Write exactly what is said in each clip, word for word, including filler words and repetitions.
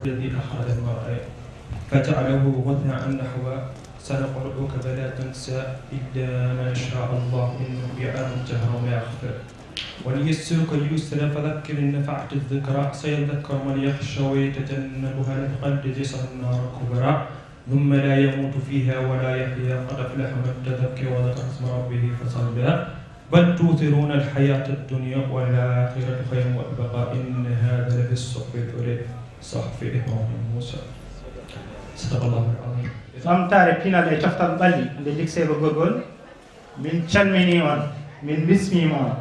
الذي أخرج المرعى فجعله غثاء أحوى. سنقرئك فلا تنسى إلا ما شاء الله إنه يعلم الجهر وما يخفى. ونيسرك لليسرى فذكر إن نفعت الذكرى سيذكر من يخشى ويتجنبها الأشقى الذي يصلى النار الكبرى ثم لا يموت فيها ولا يحيا قد أفلح من تزكى وذكر اسم ربه فصلى بل تؤثرون الحياة الدنيا والآخرة خير وأبقى إن هذا لفي الصحف الأولى صحف إبراهيم وموسى. صدق الله العظيم. Ɓamtaare pinal e coftal ɓalli nde Likseyba Gorgol, min calminii on, min mbismiima on.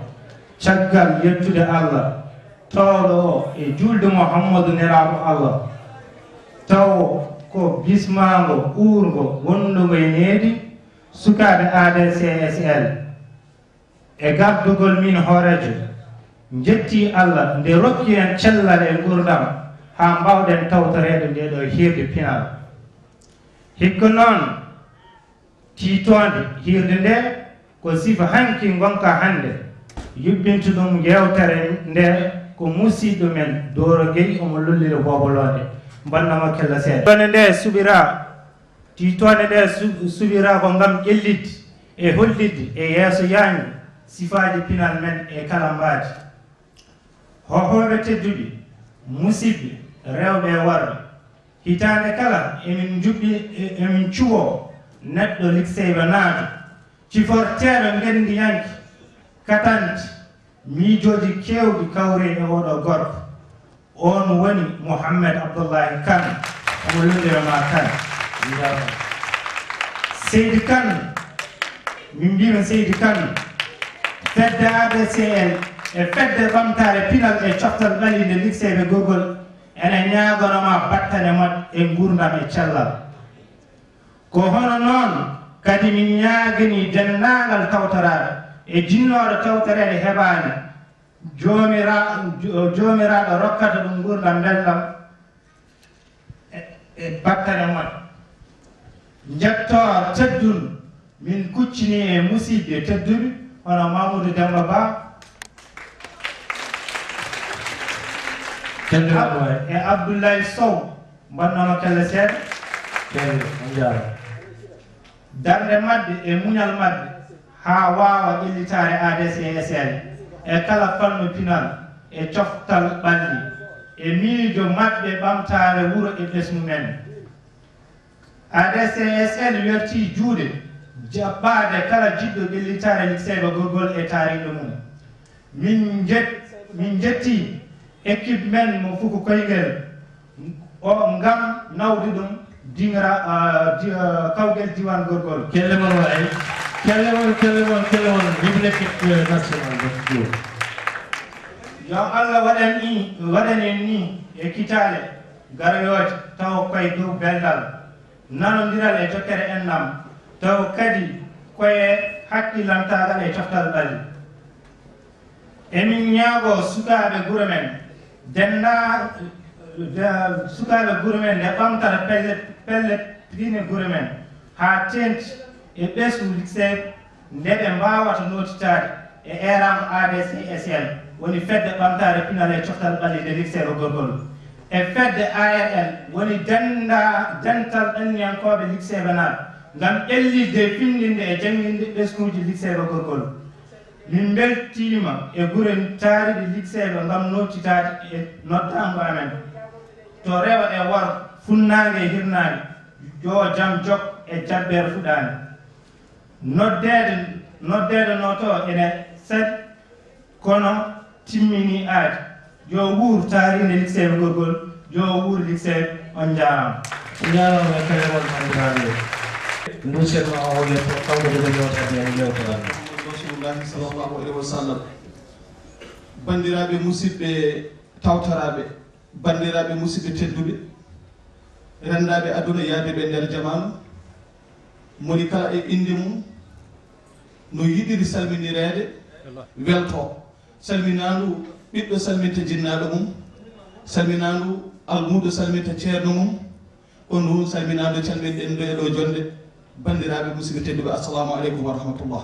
Caggal yettude Allah, towɗo o e juulde Muhammadu nelaaɗo Allah, tawo ko bismaango uurngo wonndungo e needi, sukaaɓe A D C S L, e gardugol min hooreejo, njettii Allah nde rokki en cellal e nguurndam haa mbaawɗen tawtoreede ndee ɗoo hiirde pinal. Hikka noon, tiitoonde hiirde ndee ko sifa hanki ngonka hannde, yuɓɓinta ɗum yeewtere ndee ko musiɗɗo men Dooro Gey, omo lollira Boobo Loonde, mbannama kella seeɗa. Tiitoonde ndee suɓiraa, tiitoonde ndee su-, suɓiraa ko ngam ƴellitde e hollitde e yeeso yaanyo sifaaji pinal men e kala mbaadi. Hohooɓe tedduɓe, musiɓɓe, rewɓe e worɓe, hitaande kala emin njuɓɓi, e-, emin cuwoo neɗɗo Likseyba naajo, ciforteeɗo ngenndiyanke, katante, miijooji keewɗi kawri e oɗo gorko. On woni Mohammed Abdullahi Kan, omo lullira ma Kan. Seydi Kan, min mbiyima Seydi Kan, fedde A D C L e fedde ɓamtaare pinal e coftal ɓalli nde Likseyɓe Gorgol ene ñaagono ma battane moƴƴe e nguurndam e cellal. Ko hono noon kadi min ñaaganii denndaangal tawtoraaɓe e jinnooɗo tawtoreede heɓaani, Joomira-, jo-, Joomiraaɗo rokkata ɗum nguurndam mbelɗam e, e battane mon. Njettoor teddun min kuccini e musiɓɓe tedduɓe hono Mamoudou Demba Ba, Cellal Ab-, waay. E Abdoulaye Sow, mbannoma kelle seeɗa. Cellal, on njaaraama. Darnde maɓɓe e muñal maɓɓe haa waawa ƴellitaare A D C S L e kala fannu pinal e coftal ɓalli e miijo maɓɓe ɓamtaare wuro e ɓesngu men. A D C S L wertii juuɗe jaɓɓaade kala jiɗɗo ƴellitaare Likseyba Gorgol e taariiɗo mum. Min njet-, min njettii équipe men mo Fuku Koyngel o ngam nawde ɗum diŋra, ah, di-, ah, kawgel diiwaan Gorgol. Kelle mon waay. Kelle mon, kelle mon, kelle mon. Vive l'équipe, euh, nationale de football. Yo Allah waɗan i-, waɗan en nii e kitaale garoyooje tawa koye dow belɗal, nanondiral e jokkere enɗam, tawa kadi koye hakkilantaagal e coftal ɓalli. Emin ñaagoo sukaaɓe gure men, dennda-, de-, sukaaɓe gure men nde ɓamtata pelle, pelle pine gure men haa teeŋti e ɓesngu Likseyba nde ɓe mbaawata nootitaade e eeraango A D C S L, woni fedde ɓamtaare pinal e coftal ɓalli nde Likseyba Gorgol, e fedde A R L, woni dennda-, dental ɗanniyankooɓe Likseybanaaɓe, ngam ƴellitde e finndinde e jannginde ɓesnguuji Likseyba Gorgol. Min mbeltiima e gure taariiɗe Likseyba ngam noottitaade e noddaango amen. To rewo e woro, funnaange e hirnaange, yo jam jok e jabbere fuɗaande. Noddeede, noddeede no to ene saɗi, kono timminii aadi. Yo wuur taariinde Likseyba Gorgol, yo wuur Likseyba, on njaaraama. On njaaraama e kayre mon, banndiraaɓe. Ndu senno o yeeso, kanko de ko yewtande en yewtere. Muhammadu Rasulullahi sallallahu alaihi wasallam. Banndiraaɓe musiɓɓe tawtoraaɓe, banndiraaɓe musiɓɓe tedduɓe, renndaaɓe aduna, yahdiiɓe nder jamaanu, moni kala e innde mum no yiɗiri salminireede, welto. Salminaandu ɓiɗɗo salminta jinnaaɗo mum, salminaandu almuudo salminta ceerno mum, ko ndu salminaandu calminɗen ndu e ɗo jonnde, banndiraaɓe musiɓɓe tedduɓe, assalamu aleykum wa rahmatullah.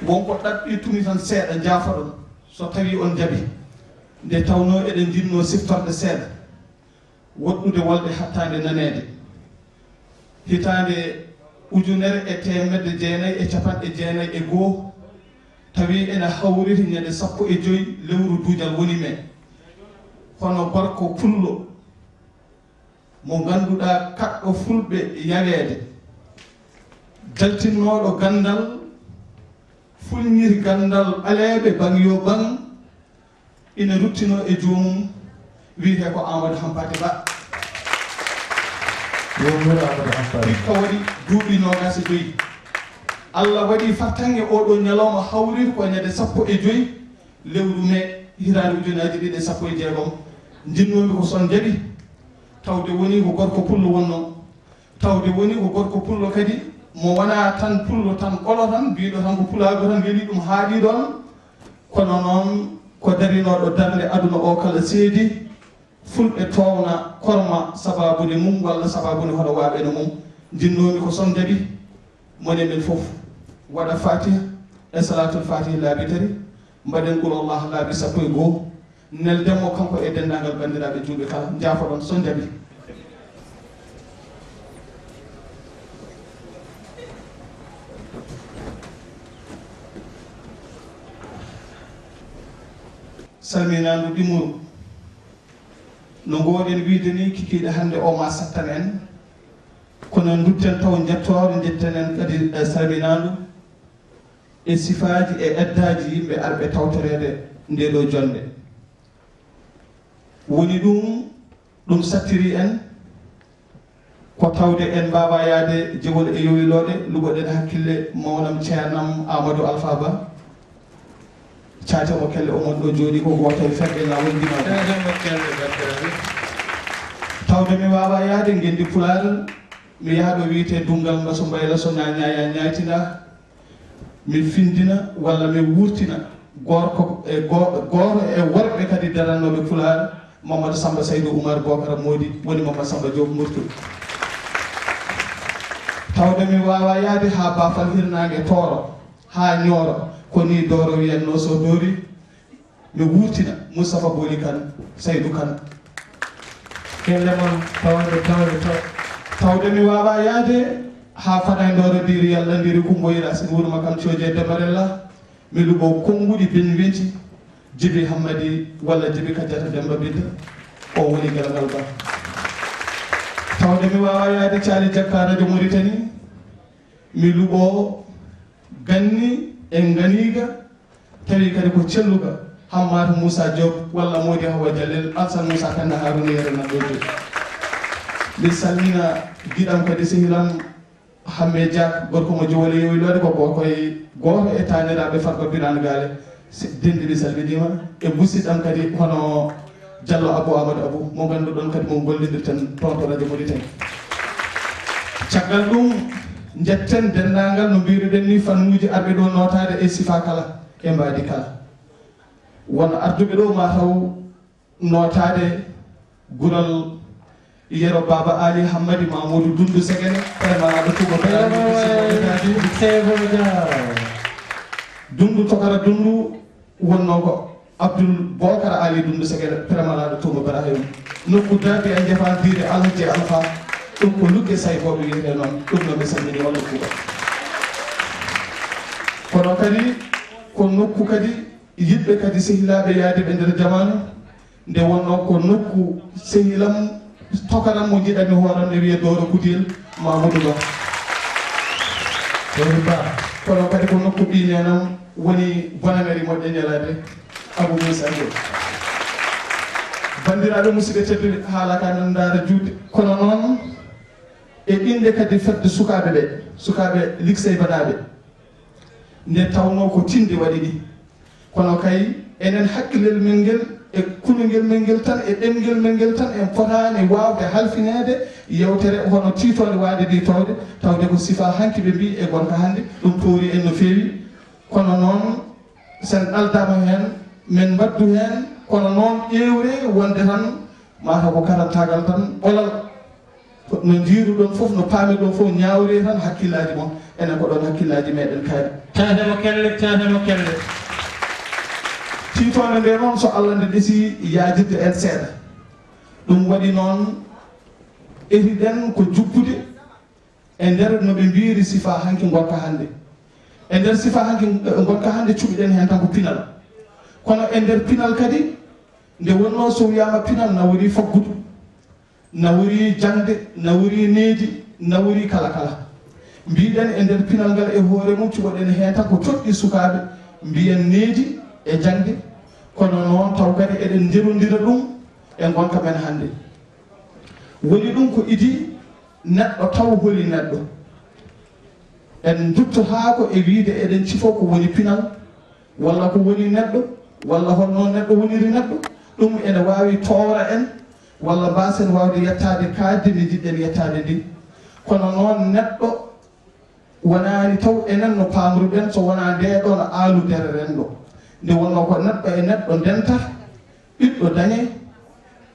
Won ko ɗaɓɓirtumi tan seeɗa, njaafoɗon so tawii on njaɓi. Nde tawnoo eɗen njiɗnoo siftorde seeɗa, woɗɗude wolde hattaande naneede. Hitaande ujunere e teemedde jeenayi e capanɗe jeenayi e goo, tawi ene hawriti ñande sappo e joy lewru duujal woni mee. Hono gorko pullo mo ngannduɗaa kaɗɗo fulɓe yaweede, jaltinnooɗo ganndal, fulñir ganndal ɓaleeɓe baŋ yo baŋ, ina ruttinoo e joomum, wiyetee ko Amadou Hampate Ba. Yo wuur Amadou Hampate. Hikka waɗi duuɓi noogaas e joy. Allah waɗi fartaŋŋe oo ɗoo ñalawma hawriri ko ñande sappo e joy lewru mee hitaande ujunaaji ɗiɗi e sappo e jeegom. Njinnoomi ko so on njaɓi, tawde woni ko gorko pullo wonnoo, tawde woni ko gorko pullo kadi mo wonaa tan pullo tan ɓolo tan, mbiyɗo tan ko pulaagu tan weli ɗum haaɗi ɗoon, kono noon ko darinooɗo darnde aduna o kala seedi, fulɓe toowna korma sabaabu nde mum walla sabaabu nde hono waaɓe no mum. Njinnoomi ko so on njaɓi, mone men fof waɗa Fatiha e Salaatul Fatiha laabi tati, mbaɗen Qul Allahu laabi sappo e goo, nelden mo kanko e denndaangal banndiraaɓe juulɓe kala, njaafoɗon so on njaɓi. Salminaandu ɗimuru. No ngoowɗen wiyde ni, kikiiɗe hannde o ma sattan en, kono ndutten taw njettoore, njetten en kadi e salminaandu e sifaaji e eddaaji yimɓe arɓe tawtoreede ndee ɗoo jonnde. Woni ɗum, ɗum sattiri en, ko tawde en mbaawaa yahde Jewol e Yowiloode, luɓoɗen hakkille mawnam ceernam Amadou Alpha Ba. Caate mo kelle omon ɗo jooɗii ko gooto e ferɓe laawol ndimaagu. Caate mo kelle, banndiraaɓe. Tawde mi waawaa yahde ngenndi Pulaar, mi yaha ɗo wiyetee Dunngal Mbasu Mbayla so ñaañaaya ñaaytinaa. Mi findina walla mi wurtina gorko e go-, gooto e worɓe kadi darannooɓe Pulaar, Mamadou Samba Saydou Oumar Bokara Mody, woni Mamadou Samba Diop Murtu. Tawde mi waawaa yahde haa Baafal Hirnaange Tooro, haa Ñooro, ko nii Dooro wiyatnoo so Doori, mi wurtina Moustapha Boly Kane, Saydou Kane. Kelle mon, tawde, tawde, taw-, tawde mi waawaa yahde haa Fanay Ndooro Diiri, Yalla Ndiiri, Kumboyira, Sidi Wuro Makam, Cooje, Demarella, mi luɓo Konnguɗi, Beñi Weñci, Jibi Hammadi walla Jibi Kadiata Demmba Binta, o woni Gelongal Ba. Tawde mi waawaa yahde Caali Jakka, Radio Mauritanie, mi luɓo Ganni e Nganiga, tawi kadi ko celluka Hammata Moussa Diop walla Mody Hawa Jalel, Alsan Moussa Penda Harouna Yero Naɗɗojo. Mi salmina giɗam kadi sehilam Hamme Diak, gorko mo Jowol e Yowiloode, ko, ko koye gooto e taaniraaɓe Farba Birane Gaale. Si-, denndi mi salminiima, e musidɗam kadi hono Diallo Abou Amadou Abou, mo ngannduɗon kadi mo gollidirten toon to Radio Mauritanie. Caggal ɗum, njetten denndaangal no mbiruɗen ni fannuuji arɓe ɗo nootaade e sifa kala, e mbaadi kala. Won arduɓe ɗo ma taw nootaade gural Yero Baba Ali Hammadi Mamoudou Doundou Segene, prémalaaɗo Touba Baraji. Doundou Tokara Doundou wonno ko Abdoul Bokar Ali Doundou Segene, prémalaaɗo Touba Ibrahim. Nokku Dabi e Jafan Diire Alhaji Alpha, ɗum ko Lukke Saybooɓe wiyetee noon, ɗum noon ɓe salmini on nokku ɗo. Kono kadi ko nokku kadi yiɗɓe kadi sehilaaɓe yaade ɓe nder jamaanu, nde wonnoo ko nokku sehilam, tokaram mo njiɗanmi hooram, ne wiyee Dooro Kudiyel, Mamoudou Ba. Dooro Ba. Kono kadi ko nokku ɓii neenam woni bonameri moƴƴa ñalaade, Abou Moussa Diop. Banndiraaɓe musidɓe tedduɓe, haala ka nan ndaara juutde. Kono noon, e innde kadi fedde sukaaɓe ɓe, sukaaɓe liksey banaaɓe, nde tawnoo ko tinde waɗi ɗi. Kono kay, enen hakkillel men ngel, e kulungel men ngel tan, e ɗemngel men ngel tan, en potaani waawde halfineede yewtere hono tiitoonde waade ɗi towde, tawde ko sifa hanki ɓe mbii e gonka hannde, ɗum toori en no feewi. Kono noon, sen ɗaldaama heen, men mbaɗdu heen, kono noon ƴeewre wonde tan, mataw ko karantaagal tan, ɓolal. Ko no njiiruɗon fof, no paamirɗon fof, ñaawre tan hakkillaaji mon. Enen ko ɗoon hakkillaaji meɗen kayri. Caate mo kelle, caate mo kelle. Tiitoonde nde noon, so Allah nde ɗesi yaajirde en seeɗa. Ɗum waɗi noon, etiɗen ko juppude e nder no ɓe mbiyiri sifa hanki ngonka hannde. E nder sifa hanki, eh, ngonka hannde, cuɓiɗen heen tan ko pinal. Kono e nder pinal kadi, nde wonnoo so wiyaama pinal, na woni faggudu, na woni jaŋde, na woni needi, na woni kala kala. Mbiɗen e nder pinal ngal e hoore mum, cuɓoɗen heen tan ko toɗɗi sukaaɓe, mbiyen needi e jaŋde, kono noon taw kadi eɗen nderondira ɗum e ngonka men hannde. Woni ɗum ko idii neɗɗo taw holi neɗɗo. En nduttotaako e wiyde eɗen cifoo ko woni pinal, walla ko woni neɗɗo, walla holno neɗɗo woniri neɗɗo. Ɗum ene waawi toowra en, walla mbaasen waawde yettaade kaaɗdi ndi njiɗɗen yettaade ndi. Kono noon, neɗɗo wonaani taw enen no paamruɗen, so wonaa ndee ɗoo no aaludere renndo. Nde wonnoo ko neɗɗo e neɗɗo ndenta, ɓiɗɗo dañe,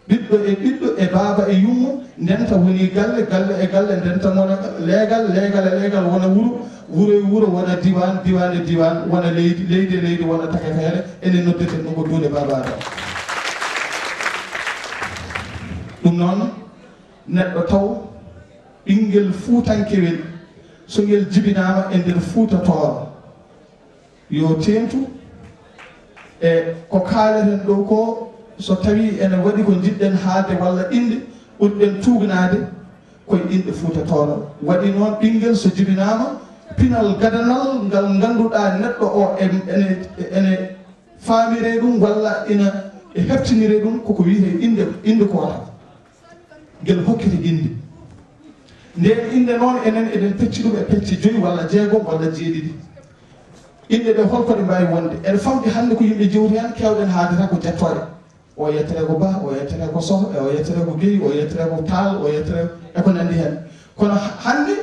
ɓiɗɗo e ɓiɗɗo e baaba e yumma ndenta, woni galle, galle e galle ndenta, wona leegal, leegal e leegal wona wuro, wuro e wuro wona diwan, diwan e diwan wona leydi, leydi e leydi wona tagefeere. Enen noddeten ɗum ko duunde Baaba Adama. Ɗum noon, neɗɗo taw ɓinngel fuutankewel, so ngel jibinaama e nder Fuuta Tooro, yo teeŋtu e ko kaaleten ɗo ko, so tawii ene waɗi ko njiɗɗen haalde walla innde ɓurɗen tuugnaade, koye inɗe Fuuta Tooro. Waɗi noon, ɓinngel so jibinaama, pinal gadanal ngal ngannduɗaa neɗɗo o en-, ene, ene faamiree ɗum walla ina e heftiniree ɗum, koko wiyetee innde, innde ko wata. Ngel hokkete innde. Ndeen innde noon, enen eɗen pecci ɗum e pecce joyi walla jeegom walla jeeɗiɗi. Inɗe ɗe, holko ɗe mbaawi wonde? Ene famɗi hannde ko yimɓe jewti heen, keewɗen haalde tan ko jettooɗe. O yettere ko Bah, o yettere ko Soh, e o yettere ko Guèye, o yettere ko Tall, o yettere e ko nanndi heen. Kono ha-, hannde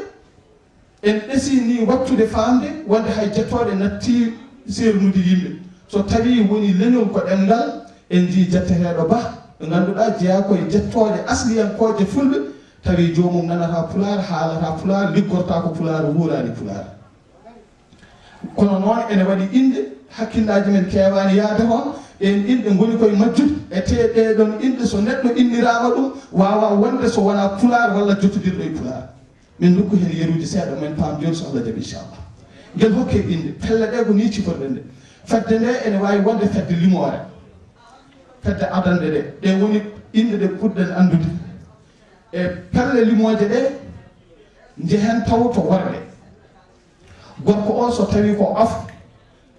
en ɗesii ni wattude faamde wonde hay jettooɗe natti seernude yimɓe. So tawii woni leñol ko ɗemngal, en njii jetteteeɗo Bah, ɓe ngannduɗaa jeyaa ko e jettooɗe asliyankooje fulɓe, tawi joomum nanata Pulaar, haalata Pulaar, liggorta ko Pulaar, wuuraani Pulaar. Kono noon ene waɗi innde, hakkillaaji men keewaani yahde toon, ɗeen inɗe ngoni koye majjude, e tee ɗee ɗoon inɗe so neɗɗo inniraama ɗum, waawaa wonde so wonaa Pulaar walla jottodirɗo e Pulaar. Min ndokku heen yeruuji seeɗa, men paam jooni so Allah jaɓi, inchallah. Ngel hokke innde, pelle ɗee ko nii ciforɗen ɗe. Fedde nde ene waawi wonde fedde limoore, fedde adannde ɗe, ɗe woni inɗe ɗe ɓurɗen anndude. E pelle limooje ɗe, njehen taw to worɓe. Gorko o, so tawii ko afo,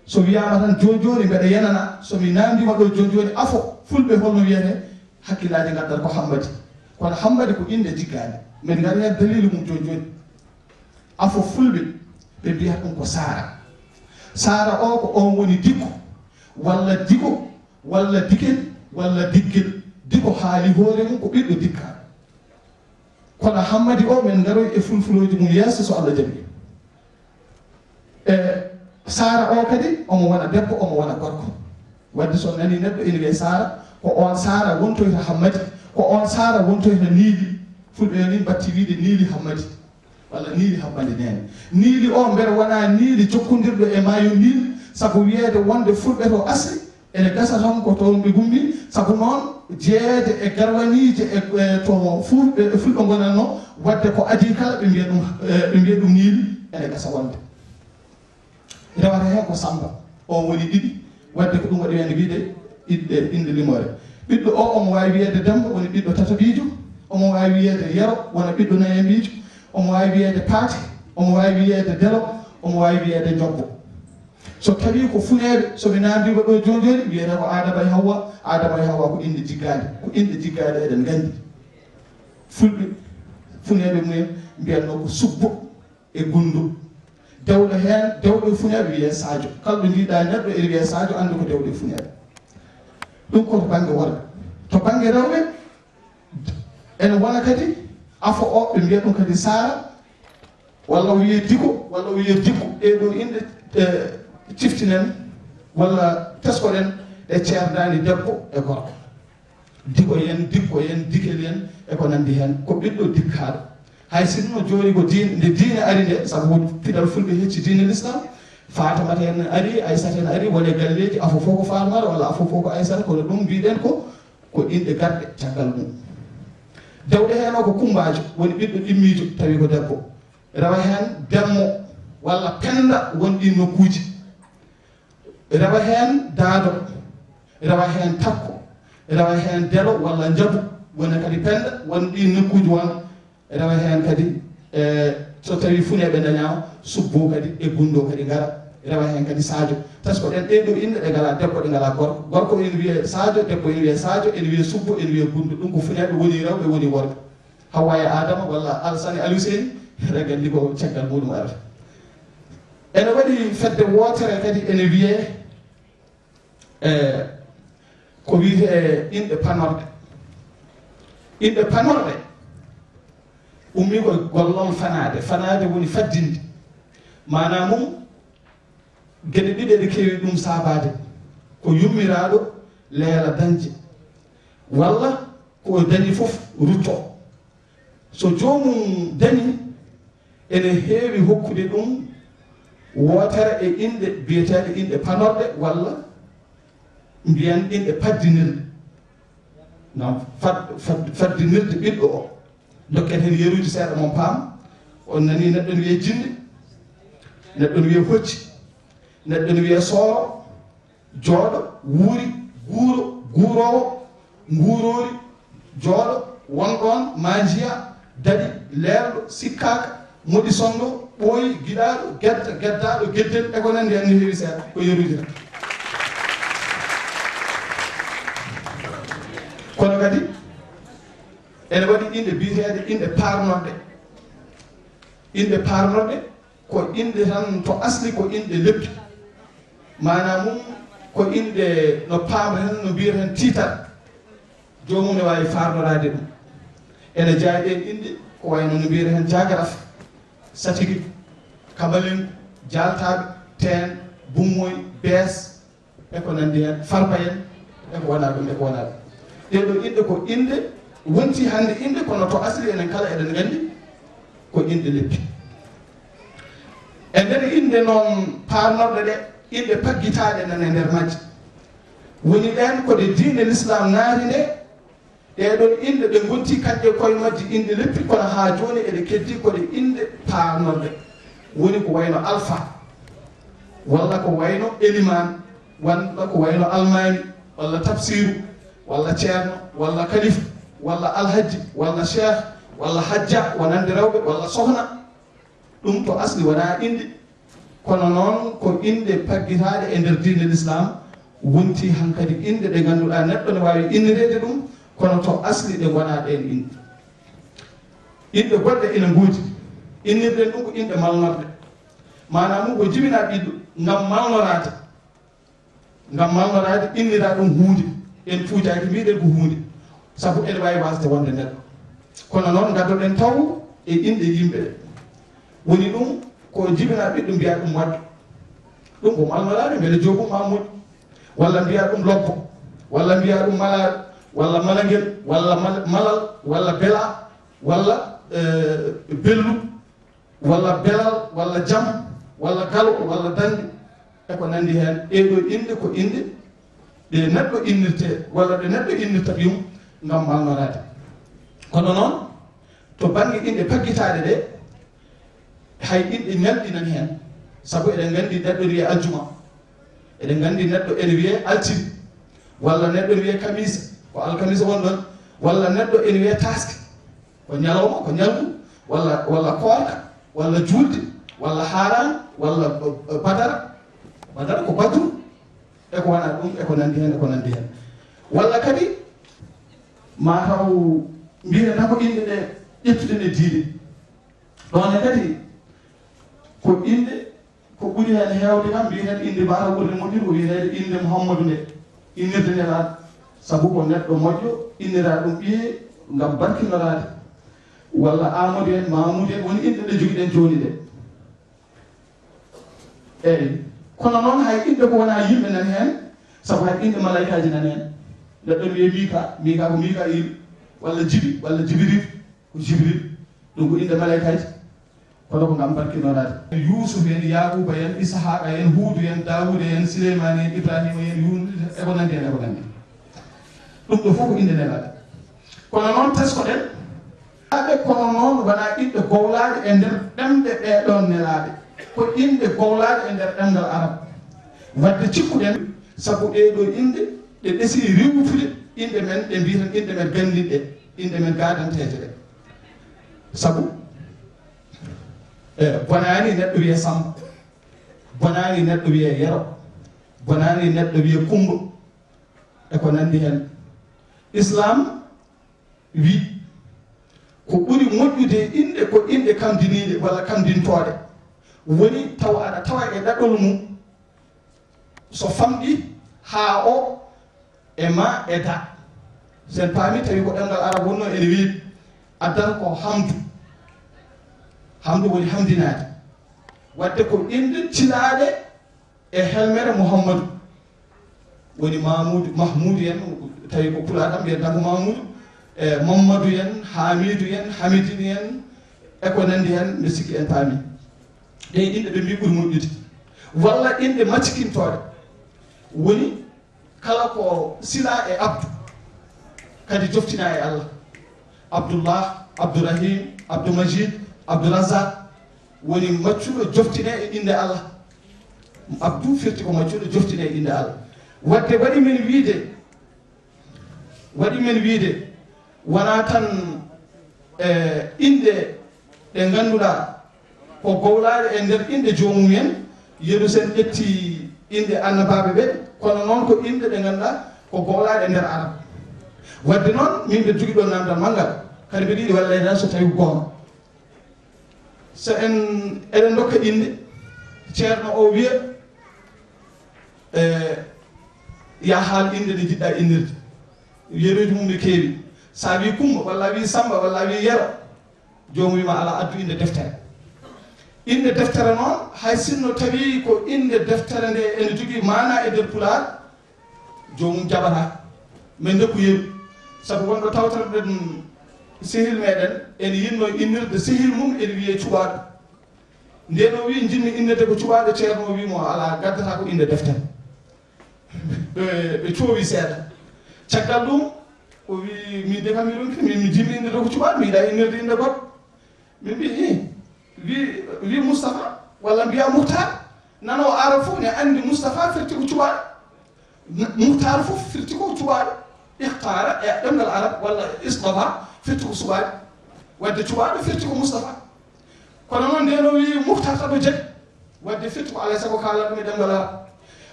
so wiyaama tan jooni jooni mbeɗa yenana, so mi naamndiima ɗo jooni jooni afo fulɓe holno wiyetee, hakkillaaji ngaddat ko Hammadi. Kono Hammadi ko innde jiggaande. Min ngari heen daliilu mum jooni jooni. Afo fulɓe, ɓe mbiyata ɗum ko Saara. Saara o ko oon woni Dikko, walla Digo, walla Dikel, walla Diggel. Diko haali hoore mum ko ɓiɗɗo Dikka. Kono Hammadi o, min ngaroy e fulfulooji mum yeeso so Allah jaɓi. E Saara o kadi, omo wona debbo, omo wona gorko. Wadde so nani neɗɗo ene wiyee Saara, ko oon Saara wontoyta Hammadi, ko oon Saara wontoyta Niili. Fulɓe ni mbatti wiyde Niili Hammadi, walla Niili Hammadi Neene. Niili o mbeɗa wona Niili jokkondirɗo e maayo Niil, sabu wiyeede wonde fulɓe to asri, ene gasa toon ko toon ɓe ngummi, sabu noon jeyeede e garwaniije e, e to fu-, ɓe, ɓe fulɓe ngonatnoo, wadde ko adii kala ɓe mbiya ɗum, e, ɓe mbiya ɗum Niili, ene gasa wonde. Rewata heen ko Sammba, o woni ɗiɗi, wadde ko ɗum waɗi heen wiyde ɓiɗɗe, innde limoore. Ɓiɗɗo o, omo waawi wiyeede Demmba, woni ɓiɗɗo tataɓiijo, omo waawi wiyeede Yero, wona ɓiɗɗo nayamiijo, omo waawi wiyeede Paate, omo waawi wiyeede Delo, omo waawi wiyeede Njobbo. So tawii ko funeeɓe, so mi naamndiima ɗo jooni jooni, wiyetee ko Aadama e Hawwa. Aadama e Hawwa ko innde jiggaande, ko innde jiggaande eɗen nganndi. Fulɓe, funeeɓe mumen mbiyatnoo ko Subbo e Gundo. Dewɗo heen, dewɗo e funeeɓe wiyee Sadio. Kala ɗo njiiɗaa neɗɗo ene wiyee Sadio, anndu ko dewɗo e funeeɓe. Ɗum ko to bannge worɓe. To bannge rewɓe, ene wona kadi afo o, ɓe mbiya ɗum kadi Saara, walla o wiyee Diko, walla o wiyee Dikko. Ɗee ɗoo inɗe, e, ciftinen, walla teskoɗen, ɗe ceerdaani debbo e gorko. Digo en, Dikko en, Dikel en, e ko nanndi heen, ko ɓiɗɗo dikkaaɗo. Hay sinno jooni ko diin-, nde diine ari nde, sabu piɗal fulɓe hecci diine Lislaam, Fatamata en ari, Aysata en ari, woni e galleeji, afo fof ko Fatamata walla afo fof ko Aysata, kono ɗum mbiɗen ko, ko inɗe garɗe caggal mum. Dewɗe heen o ko Kummbaajo, woni ɓiɗɗo ɗimmiijo, tawi ko debbo. Rewa heen Demmo walla Pennda won ɗiin nokkuuji. Rewa heen Daado, rewa heen Takko, rewa heen Delo walla Njabu, woni kadi Pennda, won ɗiin nokkuuji won. Rewa heen kadi, e, so tawii Funeeɓe ndañaama, Subbo kadi e Gunndo kadi ngara. Rewa heen kadi Sadio. Taskoɗen ɗee ɗoo inɗe ɗe ngalaa debbo, ɗe ngalaa gorko. Gorko ene wiyee Sadio, debbo ene wiyee Sadio, ene wiyee Subbo, ene wiyee Gunndo. Ɗum ko Funeeɓe woni rewɓe, woni worɓe. Hawwa e Adama walla Alsane Aliuseni, eɗen nganndi ko caggal muɗum arata. Ene waɗi fedde wootere kadi ene wiyee, e, ko wiyetee inɗe panorɗe. Inɗe panorɗe ummii ko gollal fanaade. Fanaade woni faddinde. Maanaa mum, geɗe ɗiɗi eɗe keewi ɗum saabaade. Ko yummiraaɗo leela dañde, walla ko o dañi fof rutto. So joomum dañi, ene heewi hokkude ɗum wootere e inɗe biyeteeɗe inɗe panorɗe walla mbiyen inɗe paddinirɗe. Ngam fad-, fad-, faddinirde ɓiɗɗo o. Dokken heen yeruuji seeɗa mon paam. On nanii neɗɗo ne wiyee jinne, neɗɗo ne wiyee hocci, neɗɗo ne wiyee sooro, jooɗo, wuuri, guuro, guuroowo, nguuroori, jooɗo, won ɗoon, maa njiya, daɗi, leelɗo, sikkaaka, moɗi sonndo, ɓooyi, giɗaaɗo, gedda, geddaaɗo, geddel, e ko nanndi heen, no heewi seeɗa, ko yeruuji tan. Kono kadi, ene waɗi inɗe biyeteeɗe inɗe paarnorɗe. Inɗe paarnorɗe, ko inɗe tan, to asli ko inɗe leppi. Maanaa mum ko inɗe no paamra tan, no mbiyeten tiitar. Joomum ne waawi faarnoraade ɗum. Ene jeyaa ɗeen inɗe ko wayno no mbiyeten jaagarafe, satigi, kabalengu, jaaltaaɓe, teen, bummoy, bees, e ko nanndi heen, farba en, e ko wonaa ɗum, e ko wonaa ɗum. Ɗee ɗoo inɗe ko inɗe wonti hannde inɗe, kono to asli enen kala eɗen nganndi ko inɗe leppi. E nder inɗe noon paarnorɗe ɗe, inɗe paggitaaɗe nana e nder majje. Woni ɗeen ko ɗe diine Lislaam naati nde, ɗee ɗoon inɗe ɗe ngonti kañƴe koye majje inɗe leppi, kono haa jooni eɗe keddi ko ɗe inɗe paarnorɗe. Woni ko wayno alfa, walla ko wayno elimaan, walla ko wayno almaami, walla tafsiiru, walla ceerno, walla kalifa, walla alhajji, walla cheikh, walla hajja, wonande rewɓe, walla sohna. Ɗum to asli wonaa inɗe, kono noon ko inɗe paggitaaɗe e nder diine Lislaam, wonti hankadi inɗe ɗe ngannduɗaa neɗɗo ne waawi innireede ɗum, kono to asli ɗe ngonaa ɗeen inɗe. Inɗe goɗɗe ina ngoodi, innirɗen ɗum ko inɗe malnorɗe. Maanaa mum ko jibinaa ɓiɗɗo ngam malnoraade. Ngam malnoraade, innira ɗum huunde. En tuujaaki, mbiɗen ko huunde. Sabu ene waawi waasde wonde neɗɗo. Kono noon, ngaddoɗen taw e inɗe yimɓe ɗe. Woni ɗum, ko jibinaa ɓiɗɗo mbiyaa ɗum moƴƴo. Ɗum ko malnoraade, mbele joomum maa moƴƴu. Walla mbiyaa ɗum lobbo. Walla mbiyaa ɗum malaaɗo. Walla malangel. Walla mal-, malal. Walla belaa. Walla, eh, bellu. Walla belal, walla jam, walla galo, walla dañde, e ko nanndi heen. Ɗee ɗoo inɗe ko inɗe ɗe neɗɗo innirtee, walla ɗe neɗɗo innirta ɓiyum ngam malnoraade. Kono noon, to bannge inɗe paggitaaɗe ɗe, hay inɗe ñalɗi nan heen. Sabu eɗen nganndi neɗɗo ne wiyee aljuma, eɗen nganndi neɗɗo ene wiyee altine, walla neɗɗo ne wiyee kamiisa, ko alkamiisa won ɗoon, walla neɗɗo ene wiyee taaske. Ko ñalawma, ko ñalngu, walla, walla koorka, walla juulde, walla haaraan, walla, eh, badara. Badara ko badru, e ko wonaa ɗum, e ko nanndi heen, e ko nanndi heen. Walla kadi, ma taw mbiyen tan ko inɗe ɗe ƴettuɗen e diine. Ɗoon ne kadi, ko inɗe Ko ɓuri heen heewde kam, mbiyeten innde Baara ɓurde moƴƴude, ko wiyeteede innde Muhammadu nde, innirde Nelaaɗo. Sabu ko neɗɗo moƴƴo, innira ɗum ɓiye ngam barkinoraade. Walla Aamadu en, Maamuudu en, woni inɗe ɗe njogiɗen jooni ɗe. Eey. Kono noon, hay inɗe ko wonaa yimɓe nan heen, sabu hay inɗe malaykaaji nan heen. Neɗɗo ne wiyee Miika, Miika ko Miikayil, walla Jibi, walla Jibiril, ko Jibril. Ɗum ko inɗe malaykaaji. Kono ko ngam barkinooraade. Yuusufa en, Yaaquuba en, Isahaaqa en, Huudu en, Daawuuda en, Sileymaani en, Ibraahiima en, Yuunusa, e ko nanndi heen, e ko nanndi. Ɗum ɗo fof ko innde nelaaɗo. Kono noon, tesko-ɗen, nelaaɓe, kono noon wonaa inɗe gowlaaɗe e nder ɗemɗe ɓee ɗoon nelaaɓe. Ko inɗe gowlaaɗe e nder ɗemngal Arab. Waɗde cikku-ɗen, sabu ɗee ɗoo inɗe, ɗe ɓesii riiwtude inɗe men, ɗe mbiyeten inɗe men ganndiɗe, inɗe men gaadanteeje ɗe. Sabu, e, bonaani neɗɗo wiyee Sammba, bonaani neɗɗo wiyee Yero, bonaani neɗɗo wiyee Kummba, e ko nanndi heen. Islaam wi ko ɓuri moƴƴude e inɗe ko inɗe kamdiniiɗe walla kamdintooɗe. Woni taw aɗa tawa e ɗaɗol mum, so famɗi haa o e ma e da. Sen paami, tawi ko ɗemngal Arab wonnoo ene weeɓi, addata ko Hamdu. Hamdu woni hamdinaade. Waɗde ko inɗe cilaaɗe e helmere Muhammadu. Woni Mamuudu, Mahmuudu en, tawi ko Pulaar kam mbiyen tan ko Mamuudu, e Mammadu en, Haamiidu en, Hamidini en, e ko nanndi heen, mbiɗa sikki en paami. Ɗee inɗe ɓe mbii ɓuri moƴƴude. Walla inɗe maccikintooɗe. Woni kala ko silaa e Abdu, kadi joftinaa e Allah. Abdullah, Abdourahim, Abdou Majid, Abdou Razak, woni maccuɗo joftinee e innde Allah. Abdou firti ko maccuɗo joftinee e innde Allah. Waɗde waɗi men wiyde, waɗi men wiyde, wonaa tan, e, inɗe ɗe ngannduɗaa ko gowlaaɗe e nder inɗe joomum en, yeru sen ƴetti inɗe annabaaɓe ɓe, kono noon ko inɗe ɗe ngannduɗaa ko gowlaaɗe e nder Arab. Waɗde noon, min mbiɗa jogii ɗoon naamndal manngal, kadi mbiɗa yiɗi walleede tan so tawii ko goonga. So en, eɗen ndokka inɗe, ceerno o wiya, e, ya haal inɗe ɗe njiɗɗaa innirde. Yeruuji mum ne keewi. So a wii Kummba, walla a wii Sammba, walla a wii Yero, joomum wii ma alaa, addu inɗe deftere. Inɗe deftere noon, hay sinno tawii ko inɗe deftere nde ene jogii maanaa e nder Pulaar, joomum jaɓataa. Men ndokku yeru. Sabu wonɗo tawtorɗen sehil meɗen, ene yiɗnoo innirde sehil mum, ene wiyee Cuɓaaɗo. Ndeen o wii, njiɗmi innirde ko Cuɓaaɗo, ceerno o wii mo, alaa, gaddataa ko inɗe deftere. Ɓe, ɓe coowi seeɗa. Caggal ɗum, o wii, min de kam, miɗo, min, mi jiɗmi innirde ko Cuɓaaɗo, mi yiɗaa innirde innde goɗɗo. Min mbii, hi, wii, wii Mustapha, walla mbiyaa Muhtar. Nanoowo Arab fof ne anndi Mustapha firti ko cuɓaaɗo. N-, Muhtar fof firti ko cuɓaaɗo. Ikhtaara e ɗemngal Arab walla Istafa firti ko suɓaaɗo. Waɗde cuɓaaɗo firti ko Mustapha. Kono noon, ndeen o wii Muhtar tan o jaɓi. Waɗde firti ko alaa e sago kaala ɗum e ɗemngal Arab.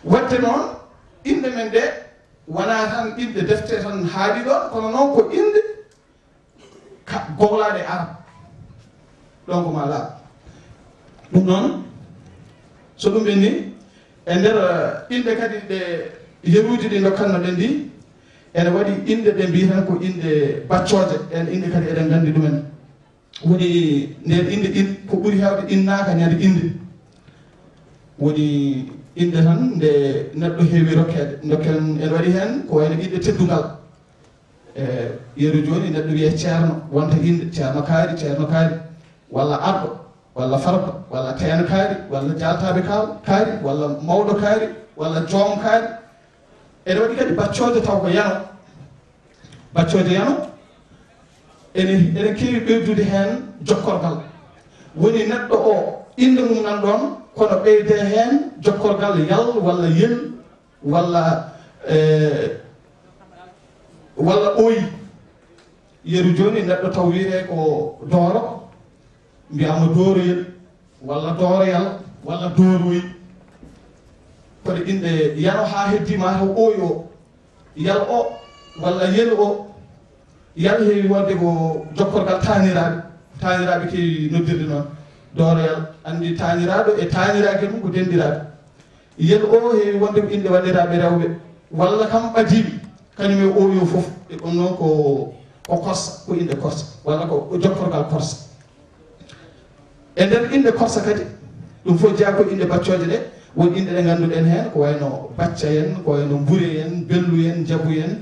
Waɗde noon, inɗe men ɗe wonaa tan inɗe defte tan haaɗi ɗoon, kono noon ko inɗe ka gowlaaɗe Arab. Ɗoon ko maa laaɓ. Ɗum noon, so ɗum ɓenni, e nder, eh, inɗe kadi ɗe yeruuji ɗi ndokkanno ɗen ɗi, ene waɗi inɗe ɗe mbiyaten ko inɗe baccooje, ɗeen inɗe kadi eɗen nganndi ɗumen. Woni ndeen inɗe ɗin, ko ɓuri heewde innaaka ñande inɗe. Woni inɗe tan nde neɗɗo heewi rokkeede, ndokken ene waɗi heen ko wayno inɗe teddungal. E yeru jooni, neɗɗo wiya ceerno, wonta innde, ceerno kaari, ceerno kaari, walla arɗo, walla farba, walla teeno kaari, walla jaaltaaɓe kaal-, kaari, walla mawɗo kaari, walla joom kaari. Ene waɗi kadi baccooje taw ko yano. Baccooje yano, ene, ene keewi ɓeydude heen jokkorgal. Woni neɗɗo o, innde mum nan ɗoon, kono ɓeyde heen jokkorgal yal walla yel, walla, eh, walla ooyi. Yeru jooni neɗɗo taw wiyetee ko Dooro, mbiyaama Dooroyel, walla Dooroyal, walla Dooroy. Kono inɗe yano haa heddii maa taw ooyi o, yal o, walla yel o. Yal heewi wonde ko jokkorgal taaniraaɓe, taaniraaɓe keewi noddirde noon. Dooroyal, anndi taaniraaɗo e taaniraagel mum ko denndiraaɓe. Yel o heewi wonde ko inɗe waɗiraaɓe rewɓe, walla kam ɓadiiɓe, kañum e ooyo fof, e ɗum noon ko, ko korsa, ko inɗe korsa, walla ko, ko jokkorgal korsa. E nder inɗe korsa kadi, ɗum fof jeyaa ko inɗe baccooje ɗe, won inɗe ɗe ngannduɗen heen, ko wayno bacca en, ko wayno mbure en, bellu en, jabu en,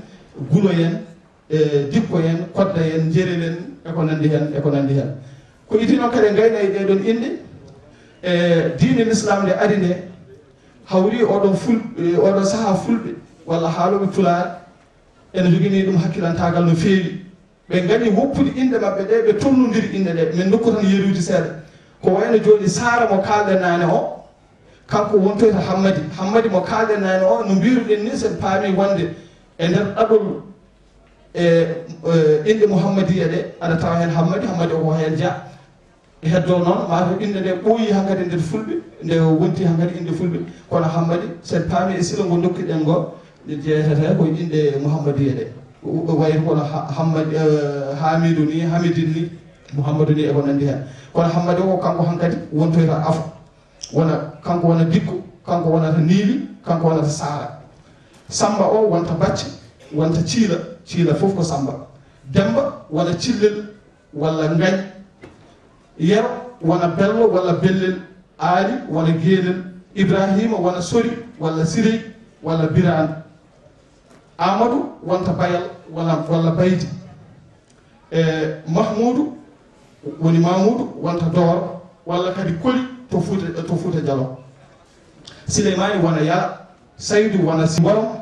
gulo en, e dikko en, kodda en, njerel en, e ko nanndi heen, e ko nanndi heen. Ko idii noon kadi en ngayna e ɗee ɗoon inɗe, e diine Lislaam nde ari nde, hawri oɗon ful-, e oɗon sahaa Fulɓe walla haalooɓe Pulaar ene njoganii ɗum hakkilantaagal no feewi. Ɓe ngaɗi woppude inɗe maɓɓe ɗe, ɓe tolnondiri inɗe ɗe. Min ndokku tan yeruuji seeɗa. Ko wayno jooni Saara mo kaalɗen naane o, kanko wontoyta Hammadi. Hammadi mo kaalɗen naane o, no mbiruɗen ni, sen paami wonde e nder ɗaɗol e, e inɗe Muhammadiya ɗe, aɗa tawa heen Hammadi, Hammadi o ko heen jeyaa. Heddo noon, maa to inɗe nde ɓooyi hankadi nder Fulɓe, nde wonti hankadi inɗe Fulɓe. Kono Hammadi, sen paami e sila ngo ndokkiɗen ngo, nde jeeyetata ko inɗe Muhammadiya ɗe. O, o wayi kono Ha-, Hammadi, eh, Hamidu ni, Hamidin ni, Muhammadu ni e ko nanndi heen. Kono Hammadi o ko kanko hankadi wontoyta afo. Wona, kanko wona Dikko, kanko wonata Niili, kanko wonata Saara. Sammba o wonta Bacce, wonta Ciila, Ciila fof ko Sammba. Demmba wona Cillel walla Ngañ. Yero wona Bello walla Bellel. Aali wona Geelel. Ibraahiima wona Sori walla Sirey walla Biraan. Aamadu wonta Bayal walla, walla Baydi. E Mahmuudu woni Maamuudu wonta Dooro walla kadi Koli to Fuuta, to Fuuta Jaloo. Sileymaani wona Yala. Saydu wona Si-, Ngorom.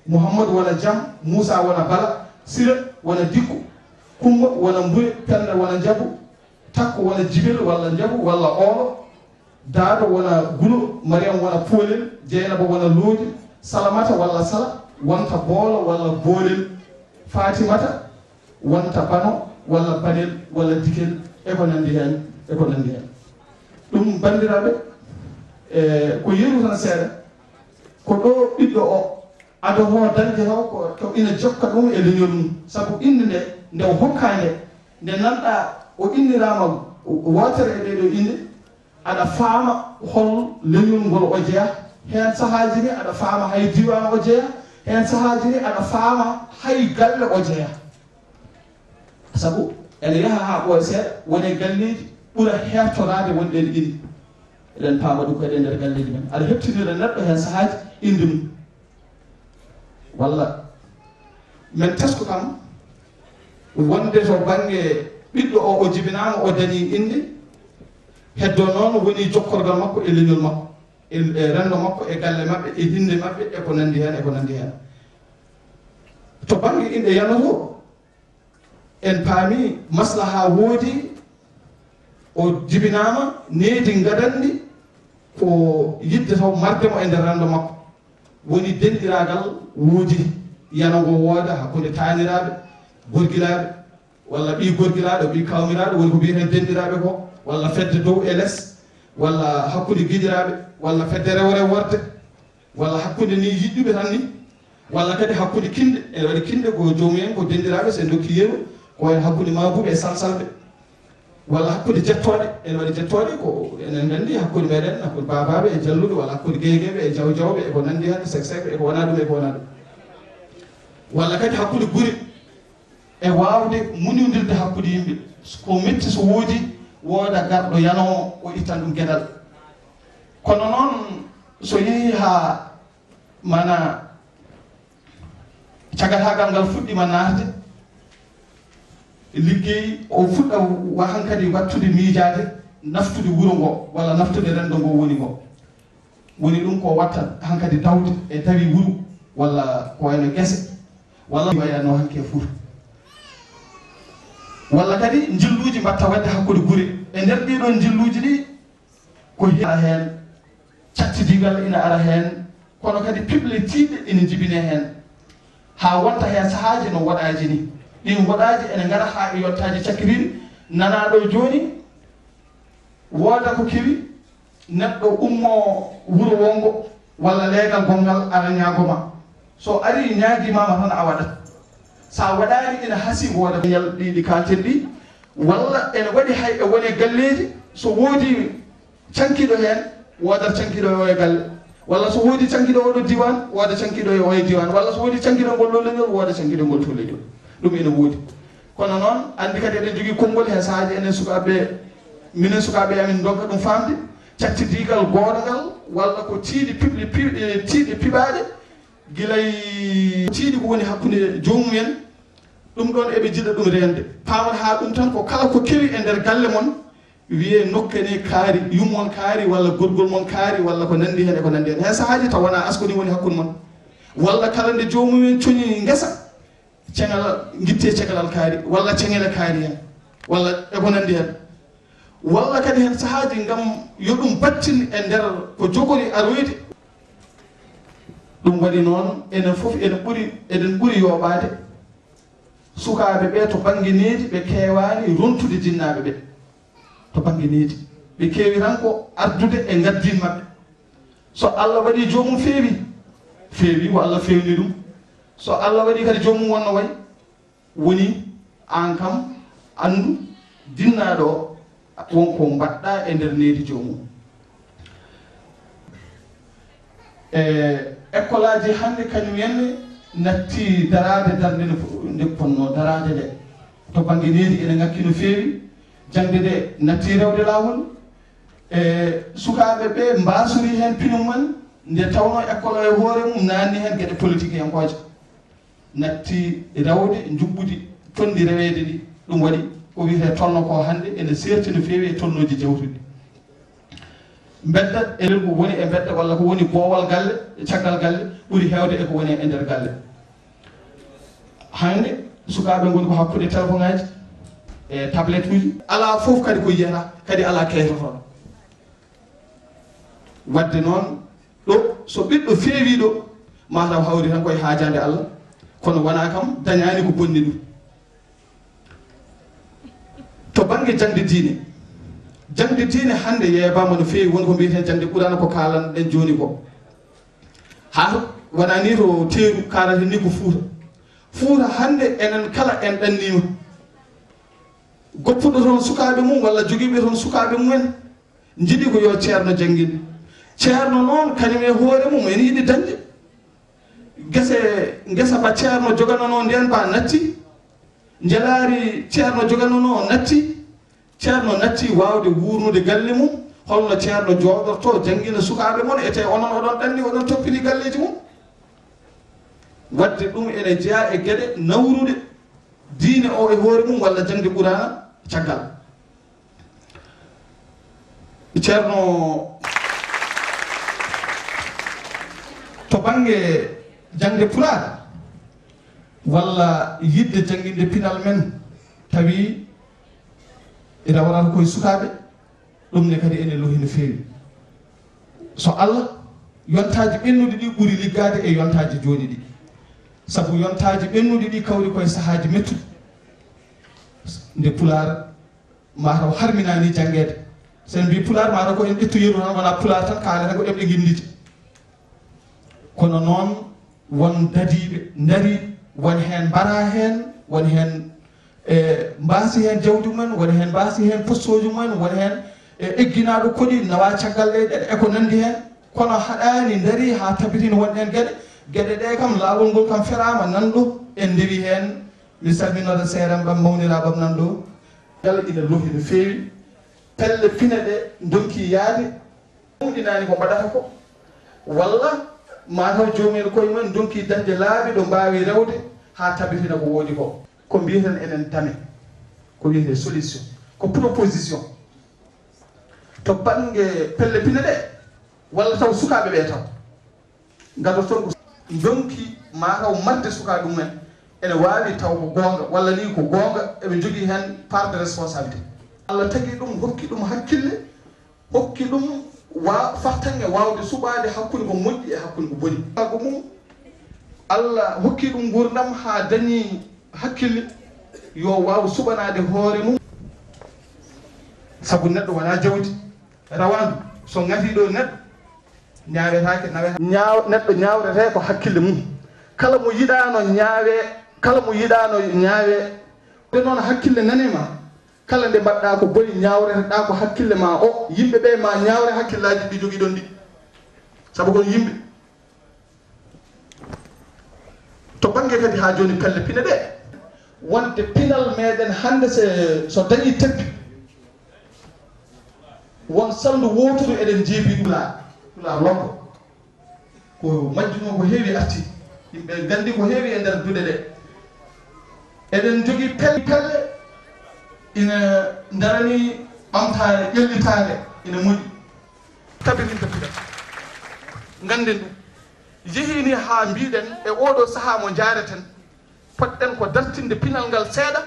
Muhammadu wona Jam. Muusaa wona Bala. Sira wona Dikku. Kummba wona Mbuye. Pennda wona Njabu. Takko wona Jibel walla Njabu walla Oolo. Daado wona Gulo. Mariyam wona Poolel. Jeynaba wona Loodi. Salamata walla Sala wonta Boolo walla Boolel. Faatimata wonta Bano walla Banel walla Dikel, e ko nanndi heen, e ko nanndi heen. Ɗum, banndiraaɓe, e ko yeru tan seeɗa, ko ɗo ɓiɗɗo o, ado o dañde taw ko, ko ina jokka ɗum e leñol mum. Sabu innde nde, nde o hokkaa nde, nde nanɗaa o inniraama wootere e ɗee ɗoo inɗe, aɗa faama hol leñol ngol o jeyaa. Heen sahaaji ni aɗa faama hay diiwaan o jeyaa. Heen sahaaji ni aɗa faama hay galle o jeyaa. Sabu ene yaha haa ɓooya seeɗa, woni e galleeji ɓura heertoraade wonɗe ene ɗiɗi. Eɗen paama ɗum ko eɗen nder galleeji men. Aɗa heɓtinira neɗɗo heen sahaaji innde mum. Walla min tesko kam wonde to bannge ɓiɗɗo o, o jibinaama, o dañii innde, heddo noon woni jokkorgal makko e leñol makko, e, e renndo makko, e galle maɓɓe, e hinnde maɓɓe, e ko nanndi heen, e ko nanndi heen. To bannge inɗe yanoto, en paami maslaha woodi, o jibinaama, needi ngadanɗi ko yiɗde taw marde mo e nder renndo makko. Woni denɗiraagal woodi, yano ngo wooda hakkunde taaniraaɓe, gorgilaaɓe, walla ɓii gorgilaaɗo, ɓii kawmiraaɗo, woni ko mbiyeten denɗiraaɓe ko, walla fedde dow e les, walla hakkunde giƴiraaɓe, walla fedde rewre worɓe, walla hakkunde ni yiɗɗuɓe tan ni, walla kadi hakkunde kinɗe, ene waɗi kinɗe ko joomumen ko denɗiraaɓe, so en ndokki yeru, ko wayi hakkunde maabuɓe e salsalɓe. Walla hakkunde jettooɗe, ene waɗi jettooɗe ko enen nganndi hakkunde meɗen, hakkunde baabaaɓe e jalluɓe, walla hakkunde geegeeɓe e jawjawɓe e ko nanndi heen, seksekɓe e ko wonaa ɗum e ko wonaa ɗum. Walla kadi hakkunde gure e waawde muñondirde hakkunde yimɓe. Ko metti so woodi, wooda garɗo yanoowo, o ittan ɗum geɗal. Kono noon, so yehii haa, maanaa, cagataagal ngal fuɗɗiima naatde, liggey o fuɗɗa wa-, hankadi waɗtude miijaade, naftude wuro ngo walla naftude renndo ngo woni ngo. Woni ɗum ko watta hankadi dawde e tawi wuro walla ko wayno gese walla wayano hanki e Fuuta. Walla kadi njilluuji mbatta waɗde hakkunde gure. E nder ɗii ɗoon njilluuji ɗi, ko he-, ara heen, cattidigal ina ara heen, kono kadi piɓle tiiɗɗe ina njibinee heen, haa wonta heen sahaaji no woɗaaji ni. Ɗiin woɗaaji ene ngara haa e yottaaji cakkitiiɗi. Nanaa ɗo jooni, wooda ko kewi, neɗɗo ummoo wuro wonngo walla leegal gonngal ara ñaago ma. So arii ñaagiima ma tan a waɗat. So a waɗaani ina hasii wooda yal ɗi, ɗi kaalten ɗi, walla ene waɗi hay e wone galleeji, so woodi cankiiɗo heen, woodat cankiiɗo e oye galle. Walla so woodi cankiiɗo oɗo diiwaan, wooda cankiiɗo e oye diiwaan. Walla so woodi cankiiɗo ngol ɗo leñol, wooda cankiiɗo ngol to leñol. Ɗum ene woodi. Kono noon, anndi kadi eɗen njogii konngol heen sahaaji enen sukaaɓe, minen sukaaɓe amin ndonka ɗum faamde, cattidigal goodangal, walla ko tiiɗi piɓli, pi-, e tiiɗi piɓaaɗe, gila e tiiɗi ko woni hakkunde joomum en, ɗum ɗoon eɓe njiɗa ɗum reende. Paamon haa ɗum tan ko kala ko kewi e nder galle mon, Wiyee nokke ne kaari, yumma on kaari, walla gorgol mon kaari, walla ko nanndi heen e ko nanndi heen. Heen sahaaji taw wonaa asko ni woni hakkunde mon. Walla kala nde joomum en coñi ngesa, ceŋal, ngittee ceŋalal kaari, walla ceŋele kaari heen, walla e ko nanndi heen. Walla kadi heen sahaaji ngam yo ɗum battin e nder ko jogori aroyde. Ɗum waɗi noon, enen fof ene ɓuri, eɗen ɓuri yooɓaade sukaaɓe ɓe to bannge needi, ɓe keewaani rontude jinnaaɓe ɓe to bannge needi. Ɓe keewi tan ko ardude e ngaddiin maɓɓe. So Allah waɗi joomum feewi, feewi ko Allah feewni ɗum. So Allah waɗi kadi joomum wonno way, woni aan kam anndu, jinnaaɗo o, won ko mbaɗɗa e nder needi joomum. E ekkolaaji hannde kañum en natti daraade darnde nde fo-, nde fotnoo daraade nde. To bannge needi ene ŋakki no feewi, jaŋde nde natti rewde laawol. E sukaaɓe ɓe mbaasori heen pino mumen, nde tawnoo ekkol o e hoore mum naanni heen geɗe politikiyankooje. Natti rewde njuɓɓudi tonɗi reweede ɗi. Ɗum waɗi ko wiyetee tolno ko hannde ene seerti no feewi e tolnooji jawtuɗi. Mbedda, enen ko woni e mbedda walla ko woni boowal galle, e caggal galle, ɓuri heewde e ko woni e nder galle. Hannde, sukaaɓe ngoni ko hakkunde telefoŋaaji e tabletuuji. Alaa fof kadi ko yiyata, kadi alaa keytotooɗo. Waɗde noon, ɗo, so ɓiɗɗo feewii ɗo, maa taw hawri tan koye haajaade Allah, kono wonaa kam dañaani ko bonni ɗum. To bannge jaŋde diine, jaŋde diine hannde yeebaama no feewi, won ko mbiyeten jaŋde Quraana ko kaalan-ɗen jooni ko. Haa wonaa ni to teeru kaalaten ni ko Fuuta. Fuuta hannde enen kala en ɗanniima. Goppuɗo toon sukaaɓe mum walla jogiiɓe toon sukaaɓe mumen njiɗi ko yo ceerno janngin. Ceerno noon, kañum e hoore mum ene yiɗi dañde gese, ngesa ba ceerno jogananoo ndeen ba natti, njelaari ceerno jogananoo natti, ceerno natti waawde wuurnude galle mum, holno ceerno jooɗortoo janngina sukaaɓe mon, etee onon oɗon ɗanni, oɗon toppiti galleeji mum. Waɗde ɗum ene jeyaa e geɗe nawruɗe diine o e hoore mum walla jaŋde Quraana caggal. Ceerno, to bannge jaŋde Pulaar walla yiɗde jannginde pinal men, tawi ina warata koye sukaaɓe, ɗum ne kadi ene lohi no feewi. So Allah, yontaaji ɓennuɗi ɗi ɓuri liggaade e yontaaji jooni ɗi. Sabu yontaaji ɓennuɗi ɗi kawri koye sahaaji mettuɗi. Nde Pulaar maa taw harminaani janngeede. So en mbii Pulaar, maa taw ko en ƴettu yeru tan, wona Pulaar tan kaalata, ko ɗemɗe nginndije. Kono noon, won dadiiɓe ndarii, won heen mbaraa heen, won heen, e, mbaasi heen jawdi mumen, won heen mbaasi heen postooji mumen, won heen, e, egginaaɗo koɗi nawa caggal leyɗe e ko nanndi heen. Kono haɗaani ndarii haa tabitina won ɗeen geɗe. Geɗe ɗe kam, laawol ngol kam feraama nan ɗo, en ndewi heen. Mi salminoto seeram ɓam mawniraaɓam nan ɗo. Kala ina lohi no feewi. Pelle pine ɗe ndonki yaade, mawɗinaani ko mbaɗata ko, walla maa taw joomum en koye mumen ndonki dañde laabi ɗo mbaawi rewde haa tabitina ko woodi ko. Ko mbiyeten enen dame, ko wiyetee solution, ko proposition. To bannge pelle pine ɗe, walla taw sukaaɓe ɓe taw. Ngaddoton ko ndonki maa taw maɓɓe sukaaɓe mumen ene waawi taw ko goonga, walla nii ko goonga, eɓe njogii heen part de responsabilité. Allah tagi ɗum, hokki ɗum hakkille, hokki ɗum wa-, fartaŋŋe waawde suɓaade hakkunde ko moƴƴi e hakkunde ko boni. Sago mum, Allah hokki ɗum nguurndam haa dañi hakkille, yo waaw suɓanaade hoore mum. Sabu neɗɗo wonaa jawdi. Rawaandu, so ŋatii ɗo neɗɗo, ñaawetaake, nawetaake. Ñaaw-, neɗɗo ñaawretee ko hakkille mum. Kala mo yiɗaano ñaawee, kala mo yiɗaano ñaawee. Nde noon hakkille nanii ma, kala nde mbaɗɗaa ko boni, ñaawreteɗaa ko hakkille ma o, yimɓe ɓe ma ñaawre hakkillaaji ɗi jogiɗon ɗi. Sabu kon yimɓe. To bannge kadi haa jooni pelle pine ɗe, wonde pinal meɗen hannde se, so dañii teppi, won salndu wooturu eɗen njeebii ɗum. Pulaar, Pulaar lombo. Ko majjunoo ko heewi arti. Yimɓe nganndi ko heewi e nder duɗe ɗe. Eɗen njogii pelle, pelle ina ndaranii Ɓamtaare ƴellitaare ene moƴƴi. Tabirinta piɗal. Ngannden ɗum. Yehiini haa mbiɗen e ooɗoo sahaa mo njaareten, potɗen ko dartinde pinal ngal seeɗa,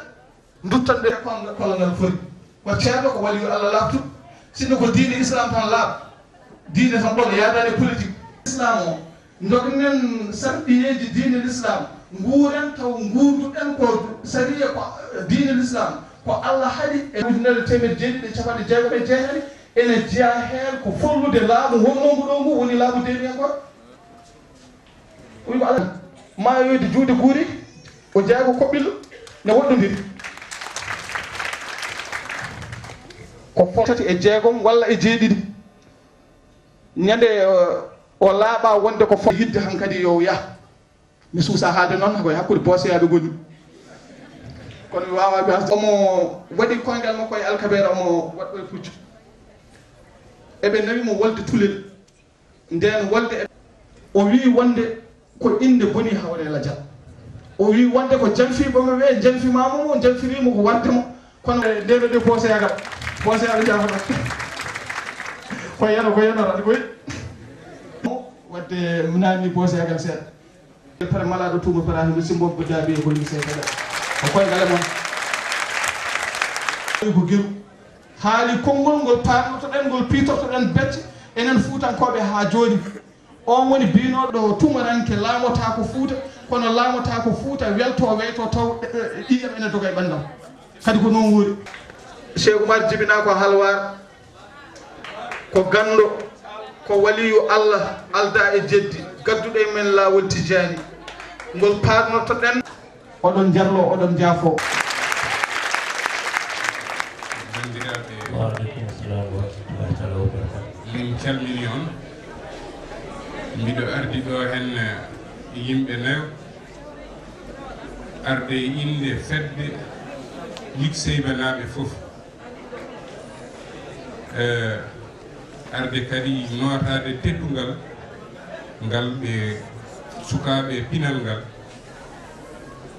nduttanɗe kolla ngal fori. Ko ceerno, ko waliyu Allah laaɓtuɗo. Sinno ko diine Islam tan laaɓ, diine tan ɓolo, yaadaani e politique. Islam o, ndognen sarɗiyeeji diine l'Islam, nguuren taw nguurduɗen ko sariya ko diine l'Islam, ko Allah haɗi e ujunere teemedde jeeɗiɗi e capanɗe jeegom e jeetati, ene jeyaa heen ko follude laamu wonnoo ngu ɗo ngu woni laamu deeniyankooɓe. Wi ko Allah maayoyde juuɗe guuri, o jeyaa ko koɓɓillo ne woɗɗondiri. Ko fo-, tati e jeegom walla e jeeɗiɗi. Ñande, o, o laaɓa wonde ko fo-, yidde hankadi yo yah. Mi suusa haalde noon, ko e hakkunde booseyaaɓe ngoni. Kono mi waawaa mi hasde. Omo waɗi koyngal makko e alkabeere, omo waɗɗo e puccu. Eɓe nawi mo wolde tulel. Ndeen wolde e, o wii wonde ko innde boni hawre lajal. O wii wonde ko janfiiɓe mo ɓe janfimaama mo, janfiriimo ko warde mo. Kono ndee ɗo de booseyaagal, booseyaagal jaafoɗa. Ko yano, ko yano tan koy. Wadde mi naani booseyaagal seeɗa. Pare malaaɗo tuuma Ibrahima Simbo Daabi e Bolmi Seydou. Ko koyngal e mon. Ko geru. Haali konngol ngol paarnotoɗen, ngol piitortoɗen becce enen Fuutankooɓe haa jooni. On woni biynooɗo tumaranke laamotaako Fuuta, kono laamotaako Fuuta welto weyto taw, eh, eh, ƴiiƴam ene doga e ɓanndam. Kadi ko noon woni. Cheikh Oumar jibinaa ko halwaar, ko ganndo, ko waliyu Allah, aldaa e jeddi, gadduɗo e men laawol Tijaani, ngol paarnotoɗen. Oɗon njarlo, oɗon njaafo. Banndiraaɓe, wa aleykum salam wa rahmatullahi taala wa barakatuh. Min calmini on. Mbiɗo ardi ɗo heen, eh, yimɓe nayo, arde e innde fedde Likseybanaaɓe fof. Eh, arde kadi nootaade teddungal ngal ɓe sukaaɓe pinal ngal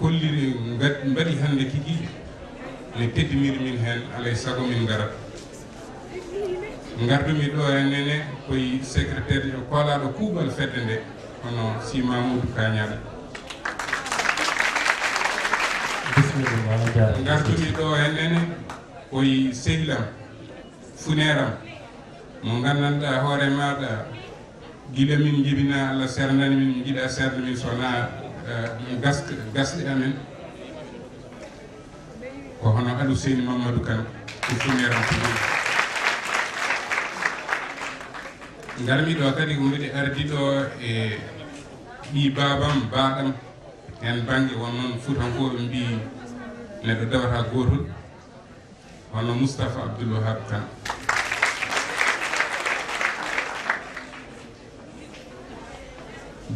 holliri, ngad-, mbaɗi hannde tigi ne teddiniri min heen, alay sago min ngarat. Ngardumi ɗo e nene koye secrétaire, koolaaɗo kuuɓal fedde nde, hono Si Mamoudou Kañaɗo. Bisimilla, on njaaraama. Ngardumi ɗo e nene koye sehilam, funeeram, mo nganndanɗaa hoore maaɗa, gila min njibinaa, Allah serndani min, min njiɗaa sernde min, so wonaa, eh, gas-, gasɗe amen. Ko hono Alu Seyni Mamadou Kane, ko funeeram ko ɗum. Ngarmi ɗo kadi ko mbiɗo ardi ɗo e ɓii baabam, baaɗam, heen bannge won noon Fuutankooɓe mbiyi neɗɗo dewata gootol. Hono Moustapha Abdoul Wahab Kane.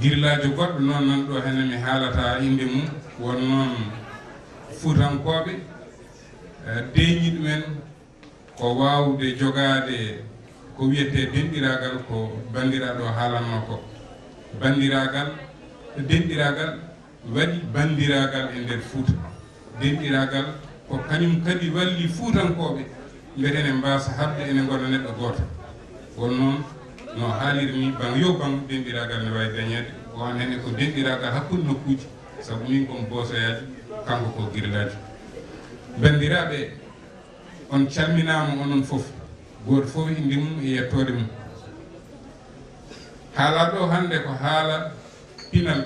Girlaajo goɗɗo noon nan ɗo hene mi haalata innde mum, won noon Fuutankooɓe, eh, deeƴi ɗumen ko waawde jogaade ko wiyetee denɗiraagal ko banndiraaɗo haalanno ko. Banndiraagal, denɗiraagal waɗi banndiraagal e nder Fuuta. Denɗiraagal ko kañum kadi walli Fuutankooɓe mbele ene mbaasa haɓde ene ngona neɗɗo gooto. Kono noon, no haaliri ni, baŋ yo baŋ denɗiraagal ne waawi dañeede. O aan hene ko denɗiraagal hakkunde nokkuuji, sabu min ko mi boosoyaajo, kanko ko girlaajo. Banndiraaɓe, on calminaama onon fof, gooto fof innde mum e yettoode mum. Haala ɗo hannde ko haala pinal,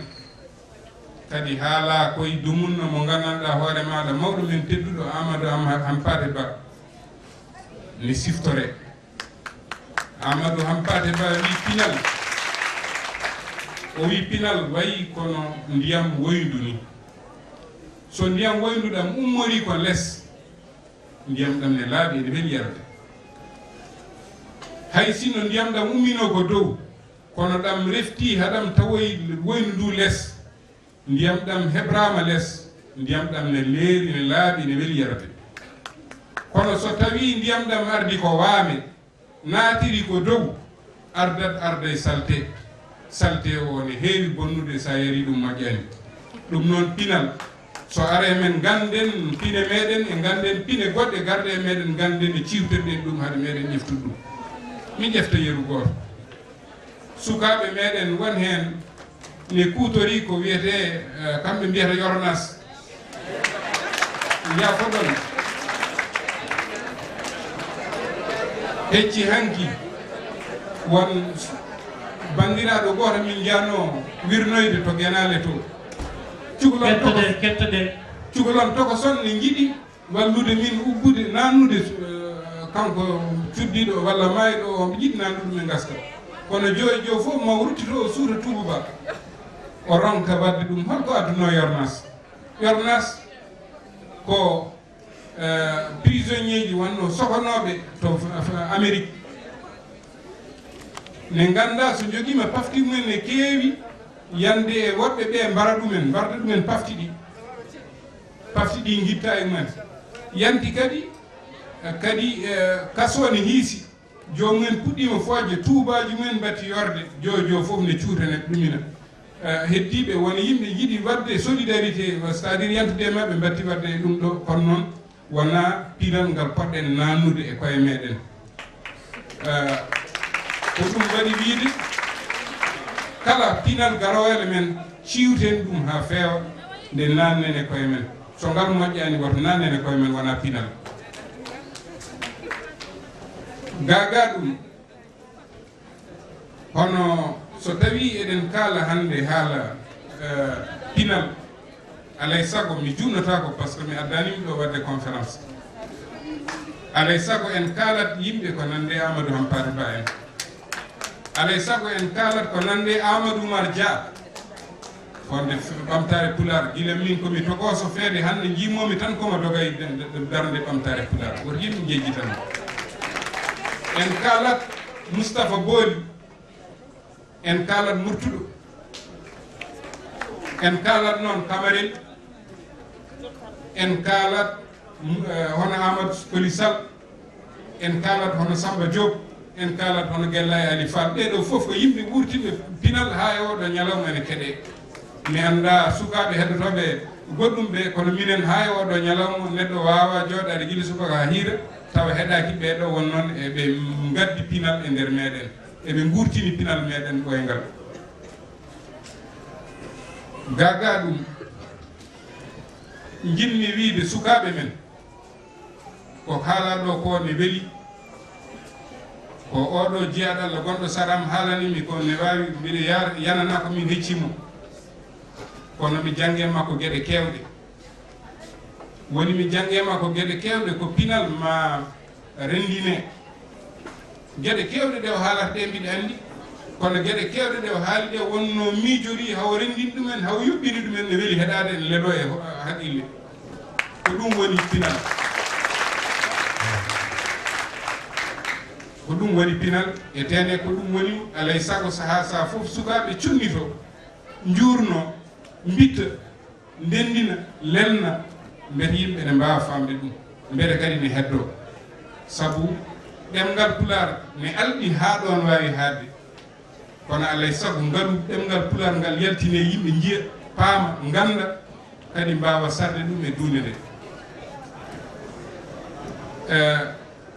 kadi haala koye dumunna mo nganndanɗaa hoore maaɗa, mawɗo men tedduɗo Amadou Am-, Hampate Ba ne siftoree. Amadou Hampate Ba wii pinal, o wii pinal wayi kono ndiyam woyndu ni. So ndiyam woyndu ɗam ummorii ko les, ndiyam ɗam ne laaɓi, ene weli yarde. Hay sinno ndiyam ɗam umminoo ko dow, kono ɗam reftii haa ɗam tawoyi woyndu ndu les, ndiyam ɗam heɓraama les, ndiyam ɗam ne leeri, ne laaɓi, ne weli yarde. Kono so tawii ndiyam ɗam ardi ko waame, naatiri ko dow, ardat arday salte. Salte o ne heewi bonnude, so a yarii ɗum moƴƴaani. Ɗum noon pinal, So aree men ngannden pine meeɗen e ngannden pine goɗɗe garɗe e meeɗen, ngannden e ciwtirɗen ɗum hade meeɗen ƴeftude ɗum. Min ƴefta yeru gooto. Sukaaɓe meeɗen won heen ne kuutori ko wiyetee, eh, kamɓe mbiyata yornas. Yaafo ɗon. Hecci hanki won banndiraaɗo gooto min njanoo wirnoyde to Genaale to. Cukalon toko, kettode, kettode. Cukalon toko son ne njiɗi wallude min ubbude, naannude, eh, kanko cuddiiɗo walla maayɗo o, omo yiɗi naannude min ngaska. Kono joyi joyi fof ma o ruttito o suuta tuuba ba. O ronka waɗde ɗum. Holko addunoo Yornas? Yornas ko, eh, prisonnier ji wonno sokonooɓe to F-, F-, Amérique. Ne nganndaa so njogiima pafti mumen ne keewi yande e woɗɓe ɓe mbara ɗumen, mbarda ɗumen pafti ɗi. Pafti ɗi ngitta e mumen. Yanti kadi, eh, kadi, eh, kaso ne hiisi. Joomumen puɗɗiima fooƴde, tuubaaji mumen mbatti yorde, joyi joyi fof ne cuuta, ne ɗumina. Eh, heddiiɓe won yimɓe njiɗi waɗde solidarité, c'est-à-dire yantude e maɓɓe, mbatti waɗde e ɗum ɗo, kono noon wonaa pinal ngal poɗɗen naannude e koye meeɗen. Eh, ko ɗum waɗi wiyde, kala pinal garoowo e men, ciwten ɗum haa feewa, nde naannen e koye men. So ngal moƴƴaani, woto naannen e koye men, wonaa pinal. Gaa gaa ɗum, hono so tawii eɗen kaala hannde haala, eh, pinal, alay sago mi juutnotaako, par ce que mi addaani mi ɗo waɗde conférence. Alay sago en kaalat yimɓe ko nande Amadou Hampâté Bâ en. Alay sago en kaalat ko nande Amadou Oumar Dia. Fodde f-, ɓamtaare Pulaar, gila min ko mi tokooso feede, hannde njiimoomi tan ko mo doga e de-, de-, de-, darnde ɓamtaare Pulaar. Woto yimɓe njejjitan. En kaalat Moustapha Booli, en kaalat Murtuɗo, en kaalat noon Kamarel, en kaalat, mm, eh, hono Amadou Koli Sall, en kaalat hono Samba Diop, en kaalat hono Gellaye Ali Fall. Ɓee ɗoo fof ko yimɓe wuurtinɓe pinal haa e oo ɗoo ñalawma ene keɗee. Mi anndaa sukaaɓe heɗotooɓe goɗɗum ɓe, kono minen haa e oo ɗoo ñalawma neɗɗo waawaa jooɗaade gila subaka haa hiira tawa heɗaaki ɓee ɗoo. Won noon eɓe ngaddi pinal e nder meeɗen, eɓe nguurtini pinal meeɗen ɓooyngal. Gaa gaa ɗum, njiɗmi wiyde sukaaɓe men, ko haalaa ɗoo ko ne weli. Ko oo ɗoo jiyaaɗo Allah gonɗo sara am haalani mi ko ne waawi, mbiɗa yar-, yananaa ko min heccii mo. Kono mi janngi e makko geɗe keewɗe. Woni mi janngi e makko geɗe keewɗe ko pinal ma renndine. Geɗe keewɗe ɗe o haalata ɗe mbiɗa anndi, kono geɗe keewɗe ɗe o haali ɗe wonno miijorii, hawo renndini ɗumen, hawo yuɓɓini ɗumen, ne weli heɗaade, ene leloo e ho-, haqqille. Ko ɗum woni pinal. Ko ɗum woni pinal, e tene ko ɗum woni, alay sago sahaa sahaa fof sukaaɓe cunnito, njuurno, mbitta, ndenndina, lelna, mbete yimɓe ne mbaawa faamde ɗum, mbete kadi ne heddoo. Sabu ɗemngal Pulaar ne alɗi haa ɗoon waawi haaɗde. Kono alay sago ngalu ɗemngal Pulaar ngal yaltine yimɓe njiya, paama, ngannda, kadi mbaawa sarde ɗum e duunde nde. Eh,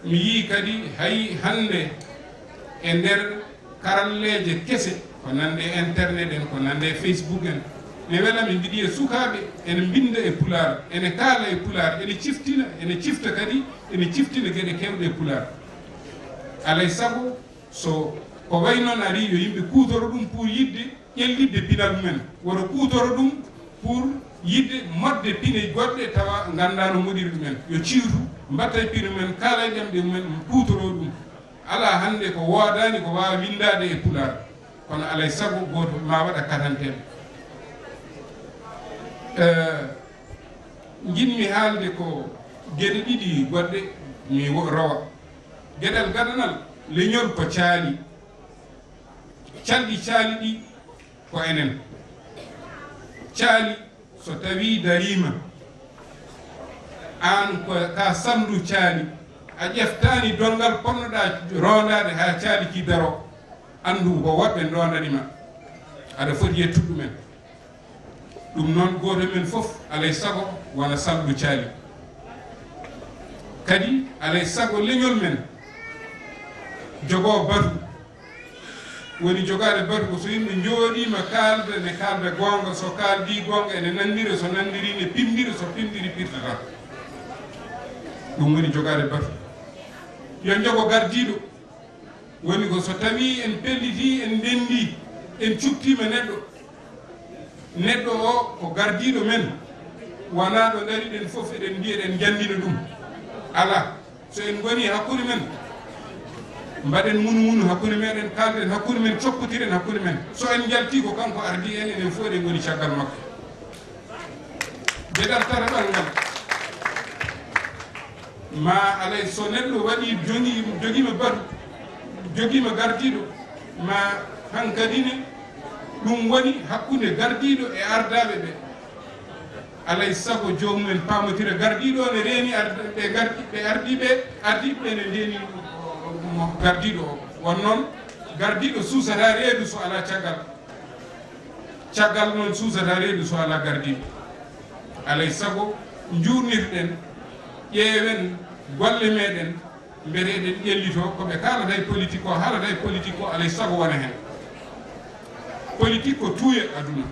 mi yii kadi hay hannde e nder karalleeje kese, ko nande e internet en, ko nande e Facebook en, ne wela mi mbiɗi e sukaaɓe ene mbinnda e Pulaar, ene kaala e Pulaar, ene ciftina, ene cifta kadi, ene ciftina geɗe keewɗe e Pulaar. Alay sago, so ko wayi noon arii, yo yimɓe kuutoro ɗum pour yiɗde ƴellitde pinal mumen. Woto kuutoro ɗum pour yiɗde moɗde pine goɗɗe tawa nganndaa no moɗiri ɗumen. Yo ciwtu, mbatta e pine mumen, kaala e ɗemɗe mumen, kuutoro ɗum. Alaa hannde ko woodaani ko waawa winndaade e Pulaar. Kono alay sago gooto ma waɗa katanteeɓe. Eh, njiɗmi haalde ko geɗe ɗiɗi goɗɗe mi wo-, rowa. Geɗal gadanal, leñol ko caali. Calɗi caali ɗi ko enen. Caali, so tawii dariima, aan ko ka sanndu caali, a ƴeftaani donngal ponnoɗaa rondaade haa caali ki daro, anndu ko woɓɓe ndondani ma. Aɗa foti yettude ɗumen. Ɗum noon, gooto men fof, alay sago, wona salɗo caali. Kadi, alay sago, leñol men jogoo batu, woni jogaade batu ko so yimɓe njooɗiima kaalda, ne kaalda goonga, so kaaldii goonga, ene nanndira, so nanndiri, ne pinndira, so pinndiri, pirtata. Ɗum woni jogaade batu. Yo jogo gardiiɗo. Woni ko so tawii en pellitii, en ndenndii, en cuktiima neɗɗo, neɗɗo o ko gardiiɗo men, wonaa ɗo ndariɗen fof eɗen mbiya eɗen njanndina ɗum. Alaa, so en ngonii hakkunde men, mbaɗen munu munu hakkunde meɗen, kaalden hakkunde men, cokkotiren hakkunde men. So en njaltii, ko kanko ardii en, enen fof eɗen ngoni caggal makko. Geɗal tataɓal ngal, ma alay so neɗɗo waɗi jogi, jogiima batu, jogiima gardiiɗo, ma hankadi ne ɗum woni hakkunde gardiiɗo e ardaaɓe ɓe. Alay sago joomum en paamotira gardiiɗo o ne reeni arda-, ɓe gardi, ɓe ardii ɓe, ardiiɓe ɓe ne ndeeni mo gardiiɗo o. Won noon gardiiɗo suusataa reedu so alaa caggal. Caggal noon suusataa reedu so alaa gardiiɗo. Alay sago njuurnirɗen, ƴeewen golle meɗen, mbele eɗen ƴellitoo ko ɓe kaalata e politique ko, haalata e politique ko, alay sago wona heen. Politique ko tuuya aduna.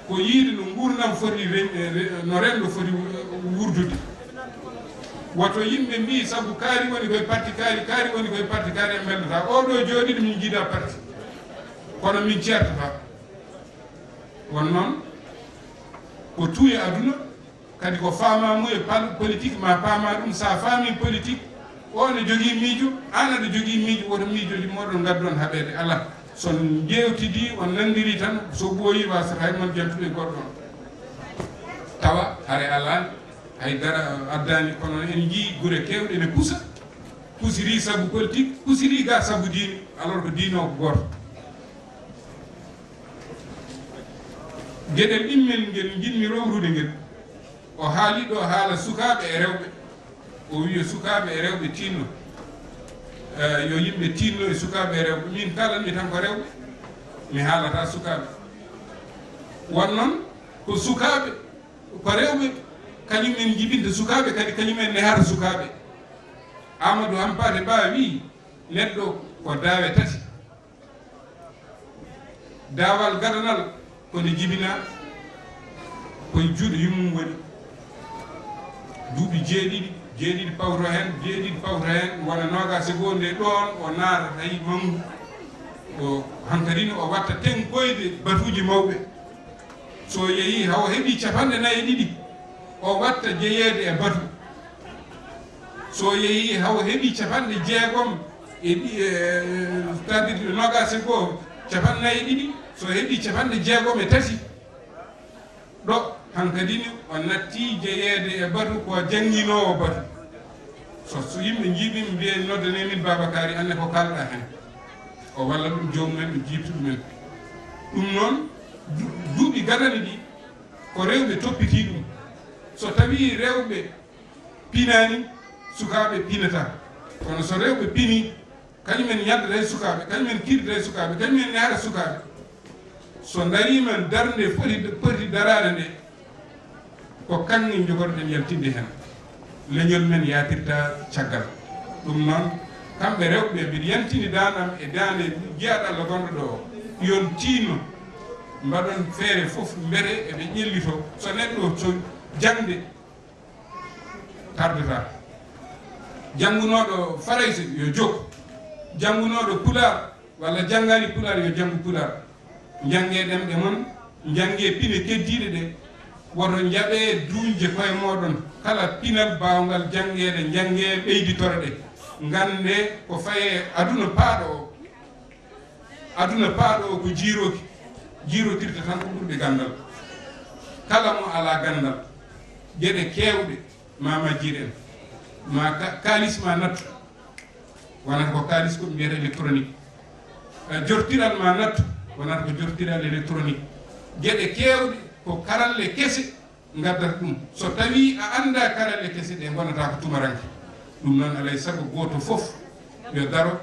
Ko yiide no nguurndam foti re-, re-, no renndo foti wu-, wuurdude. Woto yimɓe mbii sabu kaari woni koye parti kaari, kaari woni koye parti kaari, en mbeldataa. Oo ɗoo jooɗiiɗo min njiidaa parti. Kono min ceertataa. Won noon, ko tuuya aduna, kadi ko faamaamuye pal-, politique ma paamaa ɗum. So a faamii politique, o ne jogii miijo, aan aɗa jogii miijo, woto miijooji mooɗon ngaddu on haɓeede. Alaa, so on njeewtidii, on nanndirii tan, so ɓooyii, waasata hay mon jantude e goɗɗo on. Tawa hare alaa, hay dara addaani, kono en njii gure keewɗe ne pusa, pusirii sabu politique, pusirii gaa sabu diine, alors ko diine o ko gooto. Geɗel ɗimmel ngel njiɗmi rowrude ngel, o haali ɗo haala sukaaɓe e rewɓe. O wiyi sukaaɓe e rewɓe tinno. Eh, yo yimɓe tinno e sukaaɓe e rewɓe. Min kaalanmi tan ko rewɓe, mi haalataa sukaaɓe. Won noon ko sukaaɓe, ko rewɓe, kañum en njibinta sukaaɓe, kadi kañum en nehata sukaaɓe. Amadou Hampâté Bâ wiyi, neɗɗo ko daawe tati. Daawal gadanal ko nde jibinaa, ko e juuɗe yummum woni. Duuɓi jeeɗiɗi, jeeɗiɗi pawto heen, jeeɗiɗi pawto heen, wona noogaas e goo nde ɗoon o naata tawi manngu. O hankadi ne o watta teŋkoyde batuuji mawɓe. So yehii hawo heɓii capanɗe nayi e ɗiɗi, o watta jeyeede e batu. So yehii hawo heɓii capanɗe jeegom e ɗi-, e, c'est-à-dire noogaas e goo, capanɗe nayi e ɗiɗi, so heɓii capanɗe jeegom e tati, ɗo hankadi ne o nattii jeyeede e batu ko jannginoowo batu. So, so yimɓe njiiɓii, ɓe mbiya, noddanee min Baaba Kaari, annde ko kaalɗaa heen. O walla ɗum joomum en, ɓe jiiɓtu ɗum en. Ɗum noon, du-, duuɓi gadani ɗi, ko rewɓe toppitii ɗum. So tawii rewɓe pinaani, sukaaɓe pinataa. Kono so rewɓe pinii, kañum en ñaddata e sukaaɓe, kañum en kirdata e sukaaɓe, kañum en nehata sukaaɓe. So ndariima darnde foti, foti daraade nde, ko kaŋŋe njogotoɗen yaltinde heen. Leñol men yaatirta caggal. Ɗum noon, kamɓe rewɓe, mbiɗa yantini daande am e daande jiyaaɗo Allah gonɗo ɗo o. Yo on tiino, mbaɗon feere fof, mbele eɓe ƴellitoo. So neɗɗo so jaŋde tardata. Janngunooɗo Farayse yo jokku. Janngunooɗo Pulaar walla janngaani Pulaar yo janngu Pulaar. Njanngee ɗemɗe mon, njanngee pine keddiiɗe ɗe. Woto njaɓee duuñde koye mooɗon. Kala pinal baawngal janngeede, njanngee ɓeyditore ɗe. Nganndee ko faye aduna paaɗo o. Aduna paaɗo o ko jiirooki, jiirotirta tan ko ɓurɓe ganndal. Kala mo alaa ganndal, geɗe keewɗe ma majjir en, ma ka-, kaalis ma nattu, wonata ko kaalis ko ɓe mbiyata électronique. Eh, jortiral ma nattu, wonata ko jortiral électronique. Geɗe keewɗe ko karalle kese, ngaddat ɗum. So tawii a anndaa karalle kese ɗe, ngonata ko tumaranke. Ɗum noon, alay sago gooto fof yo daro,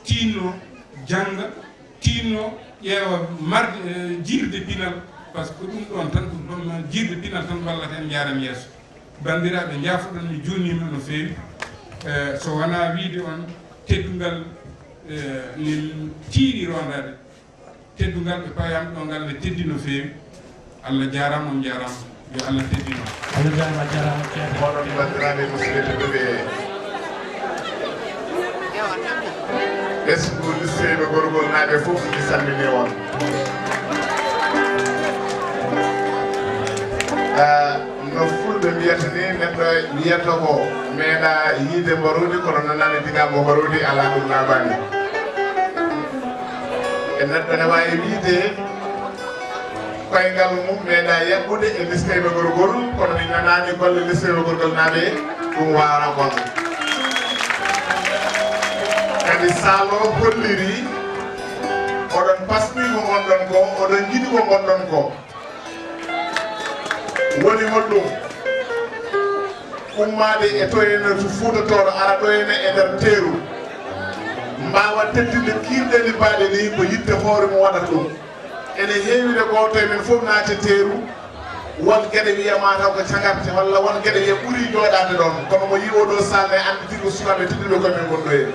tiinno, jannga, tiinno, ƴeewa marde, eh, jiirde pinal, Par ce que ɗum ɗon tan, ɗum ɗon noon jiiɗo pinal tan wallata en, njaaren yeeso. Banndiraaɓe, njaafoɗon mi, juulniima no feewi. Eh, so wonaa wiide on teddungal, eh, ne tiiɗi rondaade. Teddungal ɓe payam ɗo ngal ne teddi no feewi. Allah jaaraama, on njaaraama. Yo Allah teddin on. Allah jaaraama, a jaaraama, ceerno. Onon banndiraaɓe musidɓe tedduɓe, ɓesngu Seyba Gorgol naaɓe fof mi salmini on. Ah, no fulɓe mbiyata ni, neɗɗo wiyata ko meeɗa yiide mbaroodi, kono nanaani diga mbo mbaroodi, alaa, ɗum laaɓaani. E neɗɗo ne waawi wiide koyngal mum meeɗa yaɓɓude e Seyba Gorgol, kono mi nanaani golle Seyba Gorgol naaɓe, ɗum waara on. Kadi Salo holliri oɗon pasmi ko ngonɗon ko, oɗon njiɗi ko ngonɗon ko. Woni hol ɗum? Ummaade e to ene to Fuuta Tooro, ara ɗo ene e nder teeru, mbaawa teddinde kiirɗeeli mbaaɗe ni, ko yiɗde hoore mum waɗata ɗum. Ene heewi de, gooto e men fof naati teeru, won geɗe wiyama taw ko cagarte, walla won geɗe wiya ɓuri jooɗaade ɗoon. Kono mo yii oo ɗoo salle, anndi tigi ko sukaaɓe tedduɓe koye men ngonɗo heen.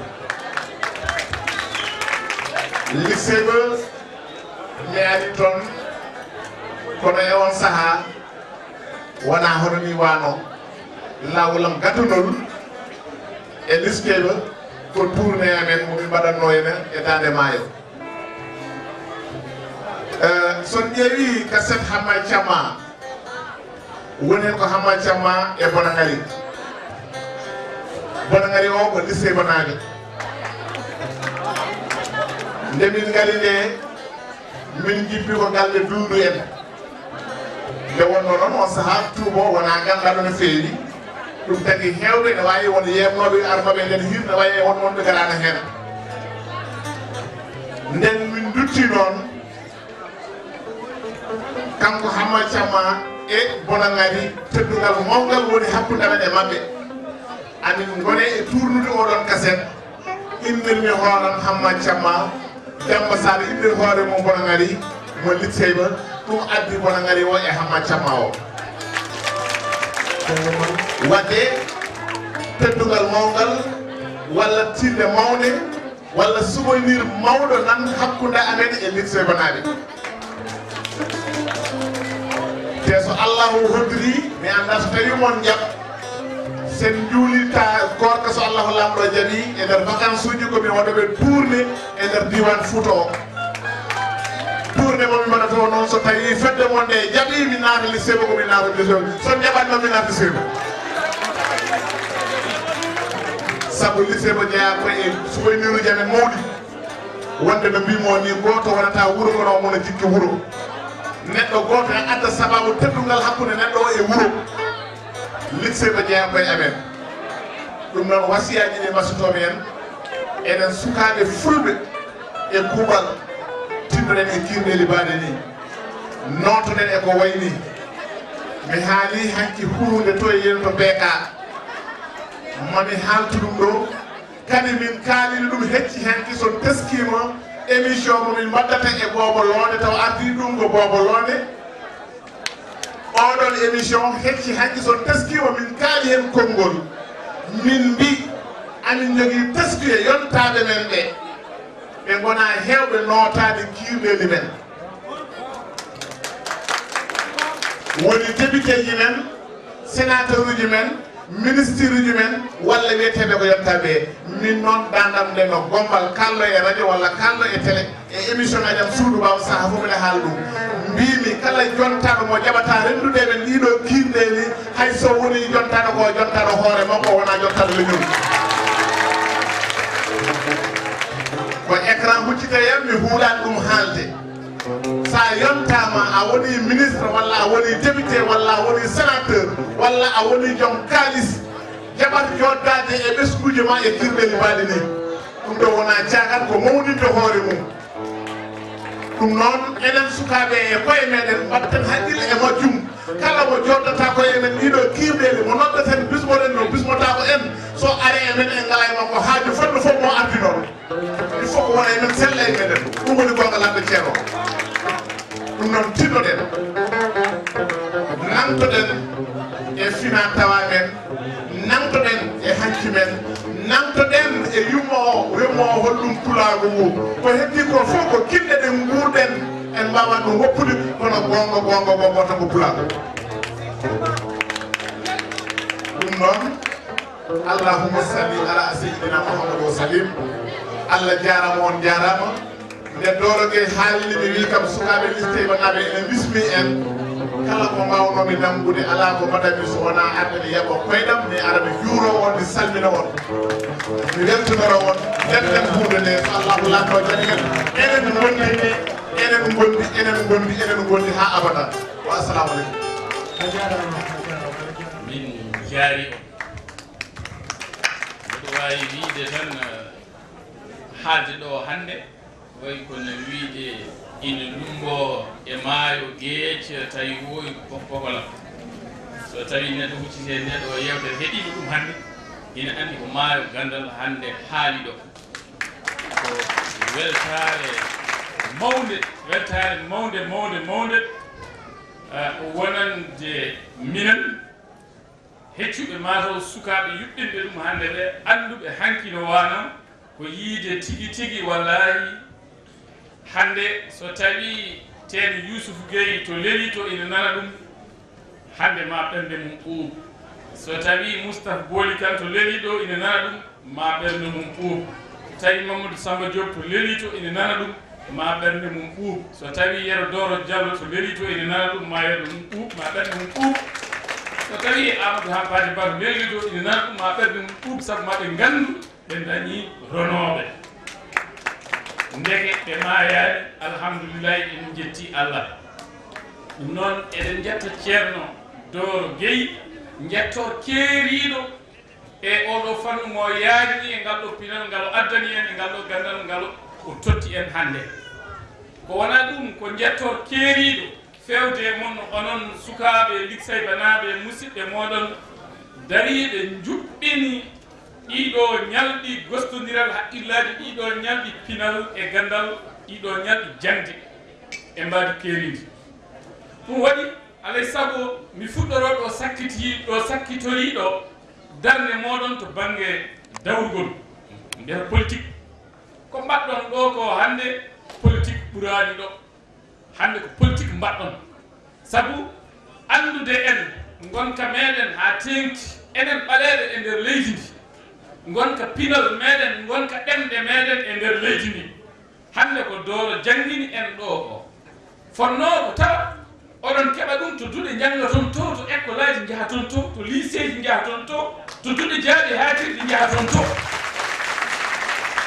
Lycée ba, mi ari toon, kono e on sahaa, wonaa hono ni waano. Laawol am gaddunol e Liskeyba ko tournée amen mo min mbaɗatno ene e Daande Maayo. Eh, so on ƴeewi kaset Hamma Camma, woni heen ko Hamma Camma e Bonangari. Bonangari o ko Liskeyba naajo. Nde min ngari nde, min njippi ko galle Duudu en. Nde wonnoo noon, on sahaa tuubo wonaa nganndaɗo no feewi. Ɗum tagi heewɓe ne waawi won yeeɓnooɓe arnooɓe e nder hirde, waawi won wonɓe garaano heen. Nden min ndutti noon, kanko Hamma Camma e Bonangari, teddungal mawngal woni hakkunde amen e maɓɓe. Amin ngone e tuurnude oɗon kaset. Innirmi hooram Hamma Camma, Demba Sall innir hoore mum Bonangari, mo Likseyba, ɗum addi Bonangari o e Hamma Camma o. Wadde teddungal mawngal, walla tiiɗnde mawnde, walla souvenir mawɗo nan hakkunde amen e Likseybanaaɓe. Te so Allahu hoddiri, mi anndaa so tawii mon njaɓ, sen njuulita koorka, so Allahu Laamɗo jaɓi, e nder vacances uji ko mi waɗa ɓe tournée e nder diiwaan Fuuta o. Tournée mo mi mbaɗata o noon, so tawii fedde mon nde jaɓi, mi naata Likseyba, ko mi naata Likseyba. So njaɓaani noon, mi naata Likseyba. Sabu Likseyba jeyaa ko e souvenir uji amen mawɗi. Wonde no mbiymi ni, gooto wonata wuro, kono omo jikki wuro. Neɗɗo gooto e adda sababu teddungal hakkunde neɗɗo o e wuro. Likseyba jeyaa ko e amen. Ɗum noon, wasiyaaji ɗi mbasotoomi en, enen sukaaɓe fulɓe e kuuɓal, tinnoɗen e kiirɗeeli mbaaɗe ni. Nootoɗen e ko wayi ni. Mi haalii hanki huunde to e yen to B K. Mami haaltu ɗum ɗo. Kadi min kaalino ɗum hecci hanki, so on teskiima émission mo min mbaɗata e Boobo Loonde, taw ardii ɗum ko Boobo Loonde. Oɗon émission hecci hanki, so on teskiima min kaali heen konngol. Min mbi, amin njogii teskuye yontaaɓe men ɓe. Ɓe ngonaa heewɓe nootaade kiirɗeeli men. Woni depiteeji men, senateuruji men, ministiruji men, walla wiyeteeɓe ko yontaaɓe. Min noon, daandam nde no gommbal, kaalɗo e radio walla kaalɗo e télé, e émission ngaji am suudu, ɓaawo sahaa fof mbiɗa haala ɗum. Mbiimi kala jontaaɗo mo jaɓata renndude e men ɗiɗo kiirɗeeli, hay so woni jontaaɗo ko jontaaɗo hoore makko, wonaa jontaaɗo leñol. Ko écran huccitee yam, mi huulaani ɗum haalde. So a yontaama, a woni ministre, walla a woni député, walla a woni sénateur, walla a woni joom kaalis, jaɓat jooɗdaade e ɓesnguuji ma e kiirɗeeli mbaaɗi ni. Ɗum ɗo wonaa caagal, ko mawninde hoore mum. Ɗum noon, enen sukaaɓe e koye meɗen, mbaɗten haqqille e majjum. Kala mo jooɗdata ko e men ɗiɗo kiirɗeeli, mo noddaten, bismoɗen no bismotaako en, so ari e men, en ngalaa e makko haaju, fodde fof mo ardi noon. Il faut ko wona e men, sella e meɗen. Ɗum woni goonga, lamɓe ceerno. Ɗum noon, tinnoɗen. Nangtoɗen e fina tawa men, nangtoɗen e hanki men, nangtoɗen e yummo o, yummo o holɗum pulaagu ngu. Ko heddi ko fof ko kinɗe ɗe nguurɗen, en mbaawa ɗum woppude, kono goonga, goonga, goonga tan ko pulaagu. Ɗum noon, Allahumma salli ala sayyidina Muhammad wa sallim. Allah jaaraama, on jaaraama. Nde Dooro Gey haalni mi, wi kam sukaaɓe liste ibanaaɓe ene bismi en. Kala ko mbaawnoomi nanngude, alaa ko mbaɗanmi so wonaa arde mi yaɓa koyɗam, mi ara mi juuro on, mi salmina on. Mi weltanora on, nden nden huunde nde, so Allahu lanndo jaɓi en. Enen ngondi, enen ngondi, enen ngondi, enen ngondi haa abada. Wa assalamu aleykum. Min jaari on. Mboɗo waawi wiyde tan, eh, haalde ɗo hannde, wayi kono wiyde ina lumbo e maayo geec, tawi wowi ko pokola. So tawi neɗɗo hucciti e nde ɗo yeewtere, heɗiima ɗum hannde, ina anndi ko maayo ganndal hannde haali ɗo. Ko weltaare mawnde, weltaare mawnde, mawnde, mawnde, eh, wonande minen. Heccuɓe mataw sukaaɓe yuɓɓinɓe ɗum hannde ɓe, annduɓe hanki no waano, ko yiide tigi tigi wallaahi. Hannde so tawi teen Yuusuf Gey to Lelito ina nana ɗum, hannde ma ɓernde mum ɓuuɓ. So tawi Mustapha Booli Kan to Lelito ina nana ɗum, ma ɓernde mum ɓuuɓ. Tawi Mamadou Samba Diop to Lelito ina nana ɗum, ma ɓernde mum ɓuuɓ. So tawi Yero Dooro Diallo to Lelito ina nana ɗum, ma ɓernde mum ɓuuɓ, ma ɓernde mum ɓuuɓ. So tawi Amadou Hampati Ba to Lelito ina nana ɗum, ma ɓernde mum ɓuuɓ, sabu ma ɓe nganndu ɓe dañi ronooɓe. Ndeke ɓe maayaani, alhamdulillahi, en njetti Allah. Ɗum noon, eɗen njetta Ceerno Dooro Gey, njetto keeriiɗo e oɗo fannu mo yaajni e ngal ɗo pinal ngal o addani en, e ngal ɗo ganndal ngal o totti en hannde. Ko wonaa ɗum, ko njetto keeriiɗo feewde e mon, onon sukaaɓe liksaybanaaɓe, musidɓe mooɗon dariiɓe njuɓɓini ɗiɗo ñalɗi gostondiral haqqillaaji, ɗiɗo ñalɗi pinal e ganndal, ɗiɗo ñalɗi jaŋde e mbaadi keeriindi. Ɗum waɗi, alay sago mi fuɗɗoro ɗo sakkiti-, ɗo sakkitori ɗo darnde mooɗon to bannge dawrugol, mbiyata politique. Ko mbaɗɗon ɗo ko hannde, politique ɓuraani ɗo. Hannde ko politique mbaɗɗon. Sabu anndude en ngonka meɗen haa teeŋti, enen ɓaleeɓe e nder leydi ndi, ngonka pinal meɗen, ngonka ɗemɗe meɗen e nder leydi ndi. Hannde ko Dooro janngini en ɗo o. Fonnoo ko tawa oɗon keɓa ɗum to duɗe njanngaton to, to ekkolaaji njahaton to, to liiseeji njahaton to, to duɗe jaaɓi haatirɗi njahaton to.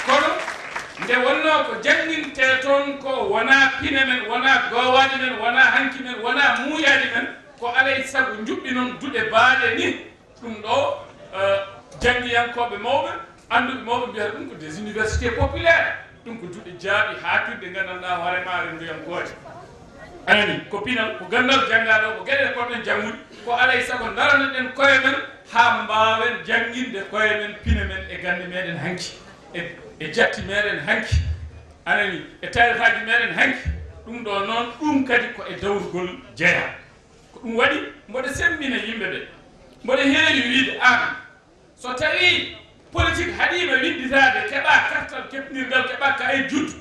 Kono nde wonnoo ko janngintee toon ko wonaa pine men, wonaa goowaaɗi men, wonaa hanki men, wonaa muuyaaɗi men, ko alay sago njuɓɓinon duɗe baaɗe ni. Ɗum ɗo, eh, janngiyankooɓe mawɓe, annduɓe mawɓe mbiyata ɗum ko des universités populaires. Ɗum ko duɗe jaaɓi haatirde nganndanɗaa hoore ma rennduyankooje. A nani, ko pinal, ko ganndal janngaa ɗo, ko geɗe ɗe potɗen janngude. Ko alay sago daranoɗen koye men haa mbaawen jannginde koye men, pine men e gannde meɗen hanki, e, e jatti meɗen hanki, a nani, e taarihaaji meɗen hanki. Ɗum ɗo noon, ɗum kadi ko e dawrugol jeyaa. Ko ɗum waɗi mboɗo semmbina yimɓe ɓe, mboɗo heewi wiyde aan, so tawii politique haɗiima winnditaade, keɓaa kartal keɓnirgal, keɓaa kayit juddu,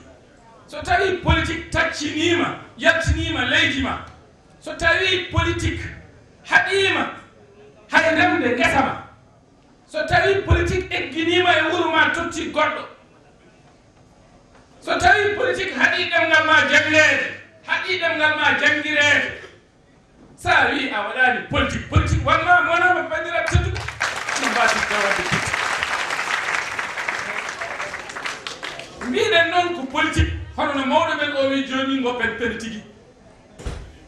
so tawii politique tacciniima, yaltiniima leydi ma, so tawii politique haɗiima hay remde ngesa ma, so tawii politique egginiima e wuro ma, totti goɗɗo, so tawii politique haɗii ɗemngal ma janngeede, haɗii ɗemngal ma janngireede, so a wii a waɗaani politique, politique wonma wonama banndiraaɓe tedduɓe, no mbaasi tawande politique. Mbiɗen noon ko politique, hono no mawɗo men o wii jooni, ngo pen pen tigi.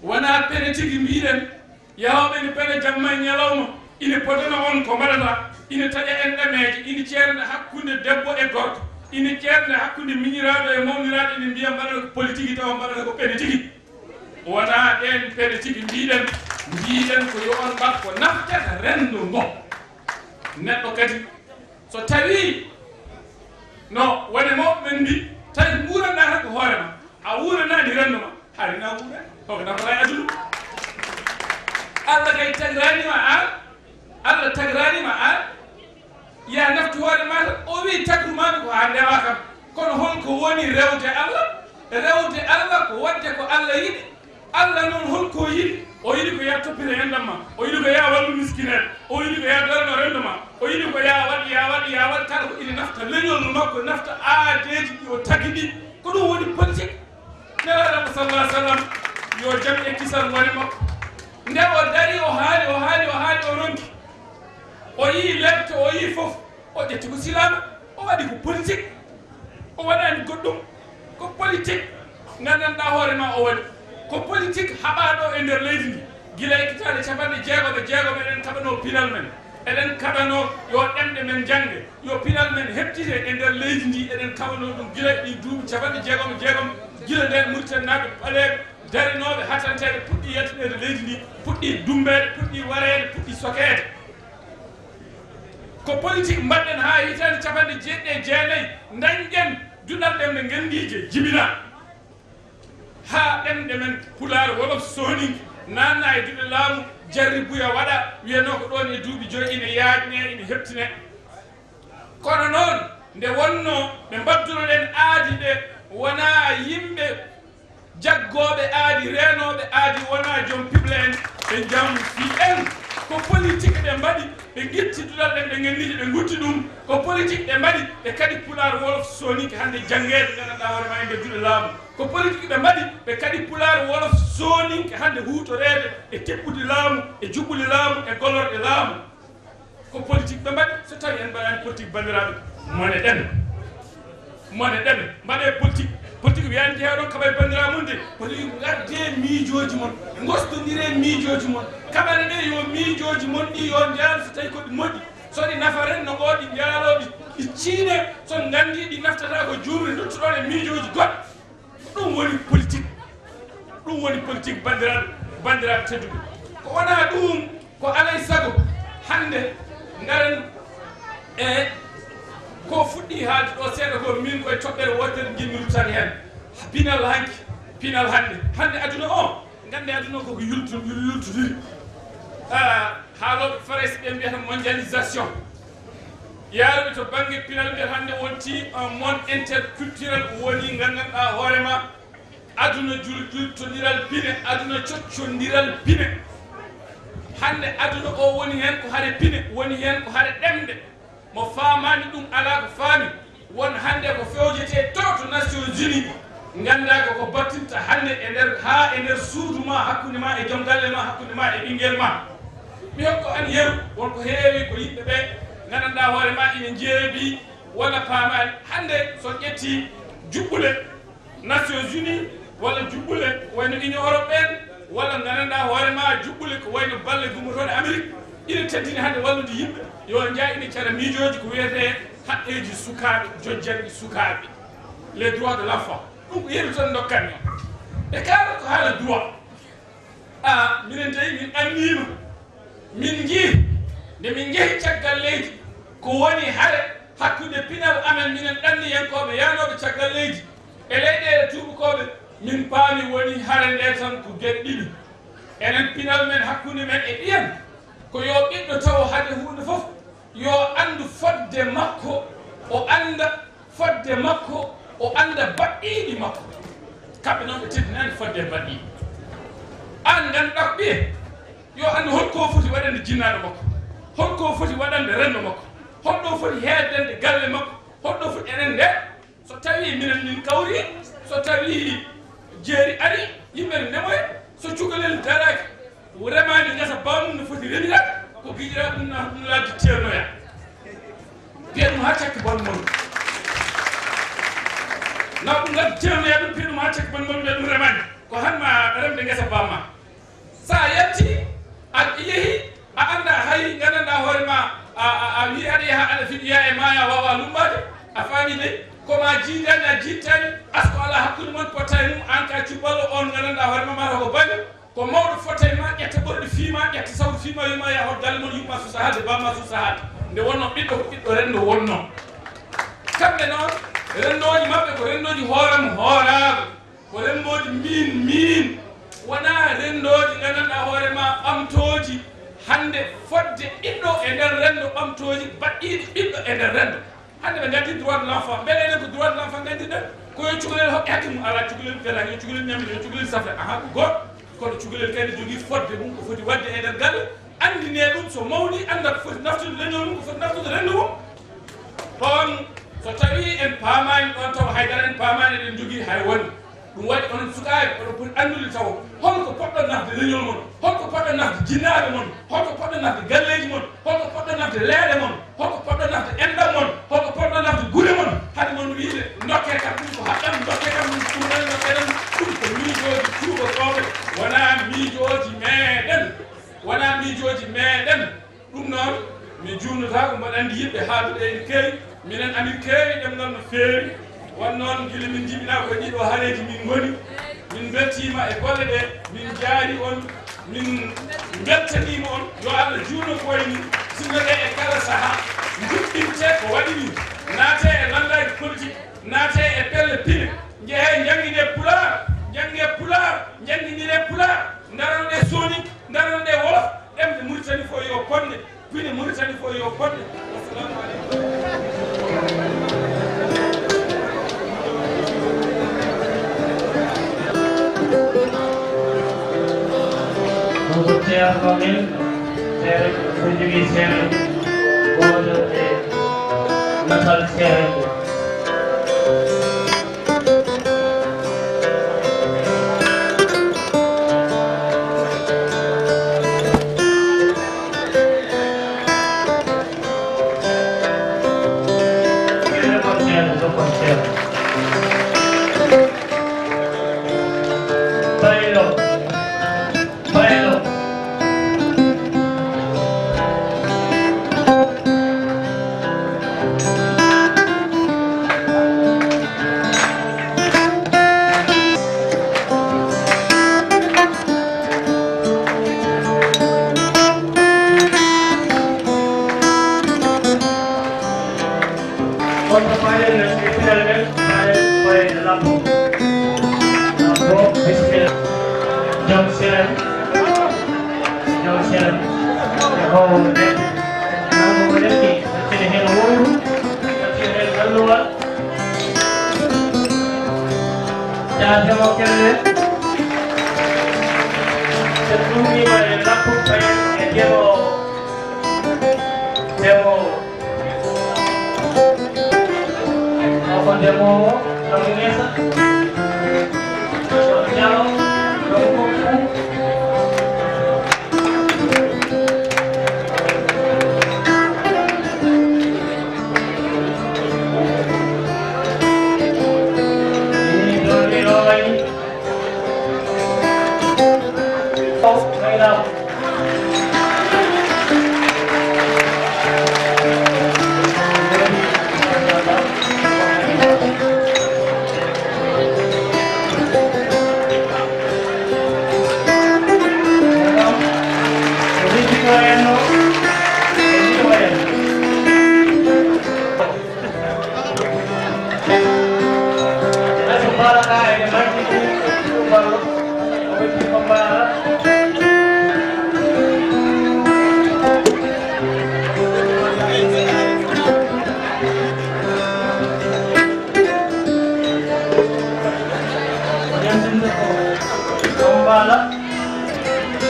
Wonaa pene tigi mbiɗen, yahooɓe ene pene jamma e ñalawma, ine podana on ko mbaɗata, ine taƴa en ɗameeje, ine ceerna hakkunde debbo e gorko, ine ceerna hakkunde miñiraaɗo e mawniraaɗo, ine mbiya mbaɗata ko politique tawa mbaɗata ko pene tigi. Wonaa ɗeen pene tigi mbiɗen, mbiɗen ko yo on mbaɗ ko naftata renndo ngo. Neɗɗo kadi so tawii no wone mawɓe men mbi, tawi nguuranɗaa tan ko hoore ma, a wuuranaani renndo ma, hari na wuure, hoko nafata e aduna. Allah kay tagrani ma an, Allah tagrani ma an, ya naftu hoore ma tan. O wi tagru ma ko ha ndewa kam. Kono hol ko woni rewde Allah? Rewde Allah ko wadde ko Allah yiɗi. Allah noon hol ko yiɗi? O yiɗi ko ya toppito endam ma. O yiɗi ko ya wallu miskineeɓe. O yiɗi ko ya darno rendo ma. O yiɗi ko ya waɗ, ya waɗ, ya waɗ kala ko ina nafta leñol makko, nafta aadeeji ɗi o tagi ɗi. Ko ɗum woni politique. Nelaaɗo sallallahu alaihi wasallam, yo jam e kisal wone makko. Nde o dari, o haali, o haali, o haali, o ronki. O yii lepte, o yii fof. O ƴetti ko silaama, o waɗi ko politique. O waɗaani goɗɗum. Ko politique nganndanɗaa hoore ma o waɗi. Ko politique haɓaaɗo e nder leydi ndi. Gila e hitaande capanɗe jeegoɓe jeegoɓe eɗen kaɓanoo pinal men. Eɗen kaɓanoo yo ɗemɗe men njannge. Yo pinal men heɓtite e nder leydi ndi. Eɗen kaɓanoo ɗum gila e ɗii duuɓi capanɗe jeegoɓe jeegom. Gila ndeen Muritaninaaɓe ɓaleeɓe darinooɓe hatanteeɓe puɗɗii yaltineede leydi ndi, puɗɗii dummbeede, puɗɗii wareede, puɗɗii sokeede. Ko politique mbaɗɗen haa hitaande capanɗe jeeɗiɗi e jeenayi, ndañɗen duɗal ɗemɗe ngenndiije jibina. Haa ɗemɗe men Pulaar, Wolof, Sooninke naatna e duɗe laamu, jarribuya waɗa, wiyanoo ko ɗoon e duuɓi joyi ina yaajne, ina heɓtine. Kono noon, nde wonnoo ɓe mbaɗdunoɗen aadi ɓe wonaa yimɓe jaggooɓe aadi, reenooɓe aadi, wonaa joom piɓle en, ɓe njamfii en. Ko politique ɓe mbaɗi, ɓe ngitti duɗal ɗemɗe ngenndiije, ɓe ngutti ɗum. Ko politique ɓe mbaɗi, ɓe kaɗi Pulaar, Wolof, Sooninke hannde janngeede, nganndanɗaa hoore ma e nder duɗe laamu. Ko politique ɓe mbaɗi, ɓe kaɗi Pulaar, Wolof, Sooninke hannde huutoreede e teɓɓudi laamu, e juɓɓuli laamu, e gollorɗe laamu. Ko politique ɓe mbaɗi. So tawi en mbaɗaani politique, banndiraaɓe, mone ɗen. Mone ɗen, mbaɗee politique. Politique wiyaani jeyaa ɗon kaɓay banndiraaɓe mon de. Politique, ngardee miijooji mon, ngostondire miijooji mon. Kaɓane ɗe yo miijooji mon ɗi yo njaal so tawi ko ɗi moƴƴi. So ɗi nafa renndo ngo, ɗi njaaloo, ɗi, ɗi ciine. So nganndii ɗi naftataa ko juumri, nduttoɗon e miijooji goɗɗi. Ɗum woni politique. Ɗum woni politique, banndiraaɓe, banndiraaɓe tedduɓe. Ko wonaa ɗum, ko alay sago hannde ngaren e ko fuɗɗii haalde ɗo seeɗa ko, min koye toɓɓere wootere njiɗmi ruttaade heen. Pinal hanki, pinal hannde. Hannde aduna o, nganndi aduna o koko yultu-, yul-, yultodiri. Ah, haalooɓe Farayse ɓe mbiyata mondialisation. Yaaruɓe to bannge pinal, ɓe hannde wonti un monde interculturel, woni nganndanɗaa hoore ma aduna jul-, jultondiral pine, aduna coccondiral pine. Hannde aduna o woni heen ko hare pine, woni heen ko hare ɗemɗe. Mo faamaani ɗum alaa ko faami. Won hannde ko fewjetee to, to Nations Unies, nganndaa ko ko battinta hannde e nder, haa e nder suudu ma, hakkunde ma e joom galle ma, hakkunde ma e ɓinngel ma. Mi hokka on yeru, won ko heewi ko yimɓe ɓe nganndanɗaa hoore ma ina njeebii walla paamaani. Hannde so ƴetti juɓɓule Nations Unies walla juɓɓule ko wayno Union Européenne walla nganndanɗaa hoore ma juɓɓule ko wayno balle gummotooɗe Amérique, ina teddini hannde wallude yimɓe yo njaah ina cara miijooji ko wiyetee haqqeeji sukaaɓe, jojjanɗi sukaaɓe, les droits de l'enfant. Ɗum ko yeru tan ndokkanmi on. Ɓe kaalata ko haala droit. A, minen dey min anniima, min njii, nde min njehi caggal leydi, ko woni hare hakkunde pinal amen minen ɗanniyankooɓe yahnooɓe caggal leydi e leyɗeele tuubakooɓe, min paami woni hare nde tan ko geɗe ɗiɗi. Enen pinal men hakkunde men e ɓiyen, ko yo ɓiɗɗo tawo hade huunde fof, yo anndu fodde makko, o annda fodde makko, o annda baɗɗiiɗi makko. Kamɓe noon ɓe teddinaani fodde baɗɗiiɗi. Aan ngannduɗaa ko ɓiye, yo anndu hol ko foti waɗande jinnaaɗo makko, hol ko foti waɗande renndo makko, hol ɗo foti heedande galle makko, hol ɗo foti enen nde. So tawii minen min kawri, so tawii jeeri ari, yimɓe ne ndemoya, so cukalel daraaki, remaani ngesa bammum no foti remiraade, ko giƴiraa ɗum na ɗum ladde teernoya. Mbiya ɗum haa cakki bon mon. Na ɗum ladde teernoya ɗum, mbiya ɗum haa cakki bon mon, mbiya ɗum remaani. Ko han ma remde ngesa bamma. So a yalti, a yehi, a annda hay nganndanɗaa hoore ma, a, a, a wii aɗa yaha aɗa fiɗi yaa e maaya, a waawaa lummbaade, a faami dey, ko ma jiidaani, a jiittaani, asko alaa hakkunde mon, potta e mum, aan ka cubballo, oon nganndanɗaa hoore ma, mata ko baño, ko mawɗo fota e ma, ƴetta ɓorɗi fii ma, ƴetta sawru fii ma, wii ma yaa hol galle mon, yuɓɓa suusa haalde, bamma suusa haalde. Nde wonnoo ɓiɗɗo, ko ɓiɗɗo renndo wonnoo. Kamɓe noon, renndooji maɓɓe ko renndooji hoore mo hooraaɓe. Ko renndooji miin, miin, wonaa renndooji nganndanɗaa hoore ma, ɓamtooji, Hannde fodde ɓiɗɗo e nder renndo, ɓamtooji baɗɗiiɗi ɓiɗɗo e nder renndo. Hannde ɓe nganndi droit de l'enfant. Mbele enen ko droit de l'enfant nganndirɗen? Ko yo cukalel hokke hakke mum. Alaa, cukalel felaani, yo cukalel ñammin, yo cukalel safre. Ahaa, ko gooto. Kono cukalel kadi jogii fodde mum, ko foti waɗde e nder galle. Anndinee ɗum, so mawni, annda ko foti naftude leñol mum, ko foti naftude renndo mum. Ɗoon, so tawii en paamaani ɗoon, tawa haydara en paamaani, eɗen njogii hay wonde. Ɗum waɗi onon sukaaɓe, oɗon poti anndude taw hol ko poɗɗon nafde leñol mon, hol ko poɗɗon nafde jinnaaɓe mon, hol ko poɗɗon nafde galleeji mon, hol ko poɗɗon nafde leeɗe mon, hol ko poɗɗon nafde enɗam mon, hol ko poɗɗon nafde gure mon. Hade mon wiide, "Ndokkee kam ɗum ko haɗɗam, ndokkee kam ɗum ko ɗum ɗan, ndokkee ɗam." Ɗum ko miijooji tuubakooɓe, wonaa miijooji meeɗen, wonaa miijooji meeɗen. Ɗum noon, mi juumnotaako, mboɗo anndi yimɓe haalduɓe ene keewi. Minen amin keewi ɗemngal no feewi. Won noon, gila min njibinaa ko e ɗiɗo hareeji min ngoni. Min mbeltiima e golle ɗe, min njaari on, min mbeltaniima on. Yo Allah juutno ko wayi nii, sinno ɗe e kala sahaa, njuɓɓinte ko waɗi nii. Naatee e lanndaaji politik, naatee e pelle pine, njehee njannginee Pulaar, njanngee Pulaar, njannginiree Pulaar, ndarono ɗe Sooninke, ndarono ɗe Wolof, ɗemɗe Muritani fof yo bonne, pine Muritani fof yo bonne. Wassalamu aleykum. Ɗum ko ceerno men, ceerno, so jogii ceerno gooto e natal ceerno. Baylo. Baylo. Kono fayda men, e pinal men, fayda, fayda lampo. Lampo, bisimilla. Jom seren. Jom seren. E hoowo nden. Lampo ko lekki, accene heen wowru, accene heen alluwal. Jaafema kelle. So ɗum wiima e lampo, fayda e ndemoowo. Ndemoowo. O ko ndemoowo, ɗon ngesa, ɗon jalo, ɗon kokku. Ni ɗon ni ɗo wayi. Mbala.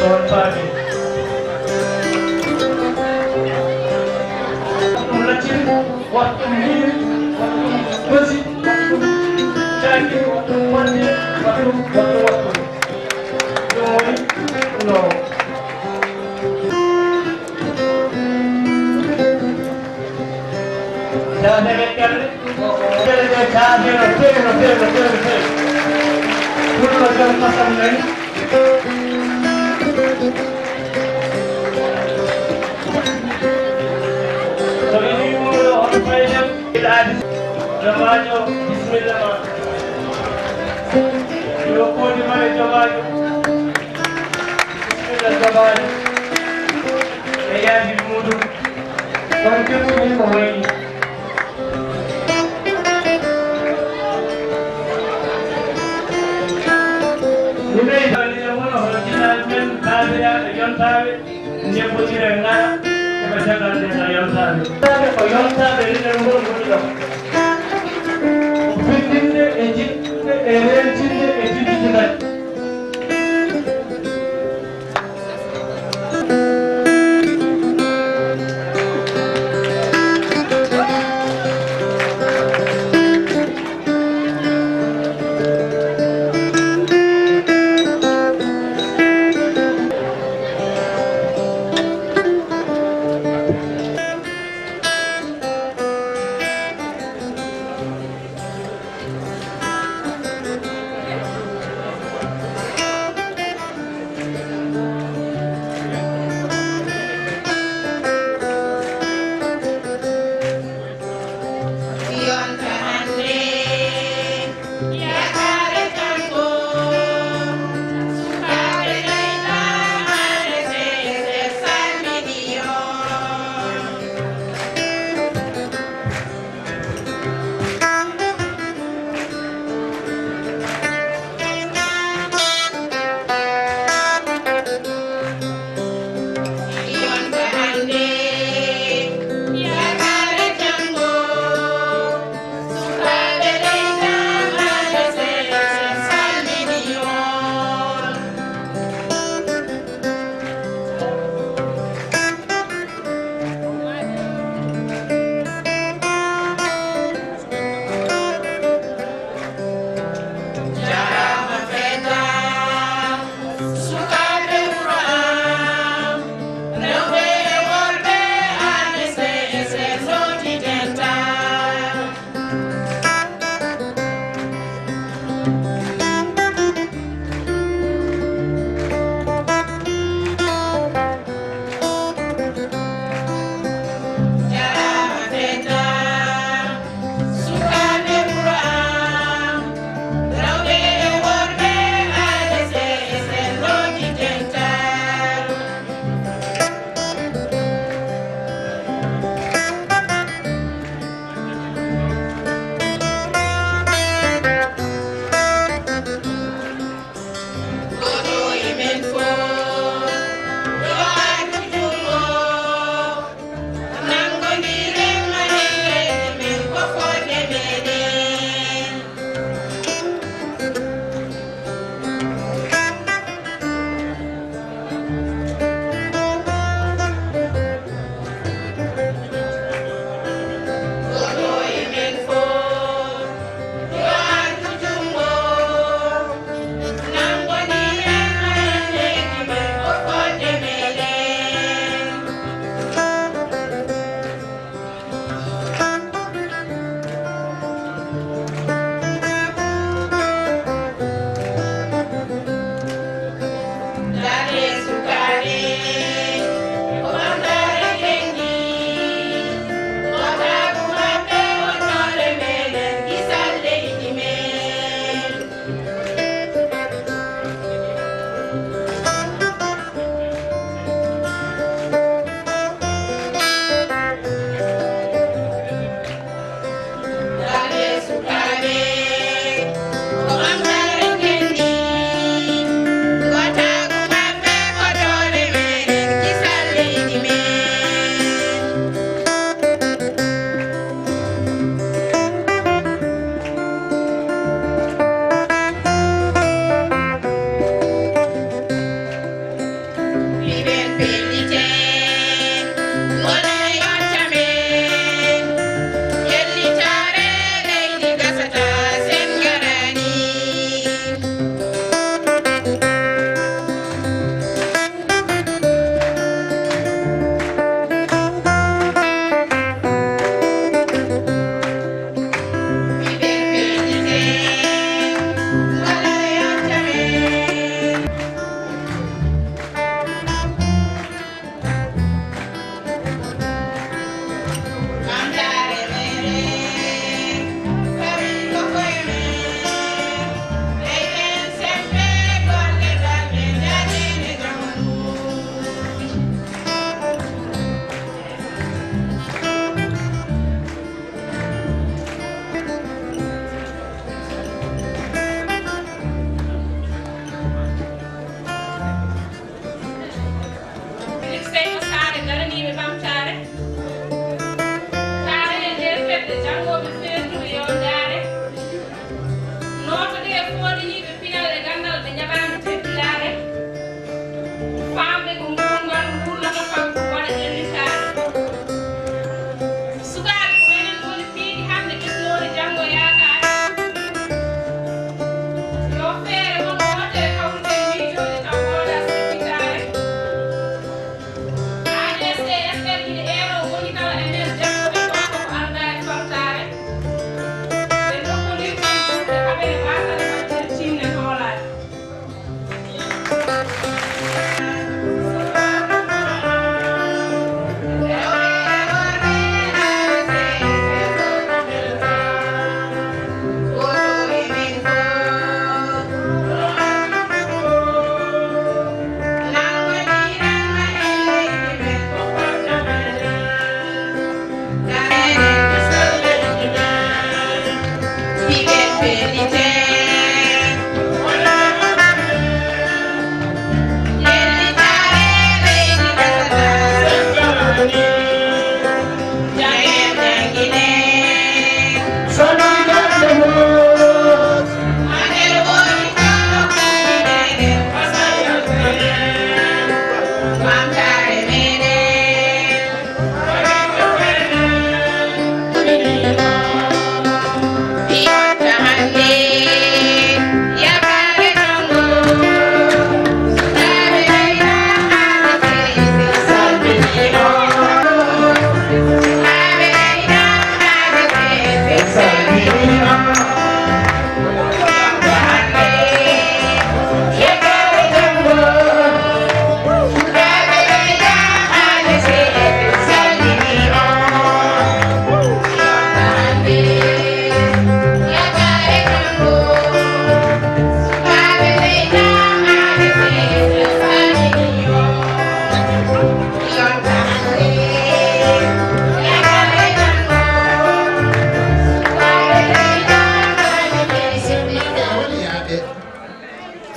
Ɗon faami. Ɗum lacciri, wattu ɗum hiiri, wattu ɗum gosi, wattu ɗum caaki, wattu ɗum bonde, wattu ɗum, wattu, wattu. Ɗum woni no. Jaafeɓe kelle, kelle ɗe caafi no feewi, no feewi, no feewi, no feewi. Pullo jom kosam nani. So ɓe wi'i ɗum ɗo, hoto fayde. Ila adi. Jomaajo, bisimilla ma. Yo koodi ma e jomaajo. Bisimilla jomaajo. E yaadi muɗum. Kono jottini ko wayni. Ni ɓeydo ni e mono hono jinaaji men. Yaaɓe yontaaɓe, njebbotira e ngara, heɓa caggal nde ngara yontaaɓe. Yontaade ko yontaaɓe riɗal ngol ngoni ɗo. Ko findinde e jiɗde e rentinde e jiɗde kadi.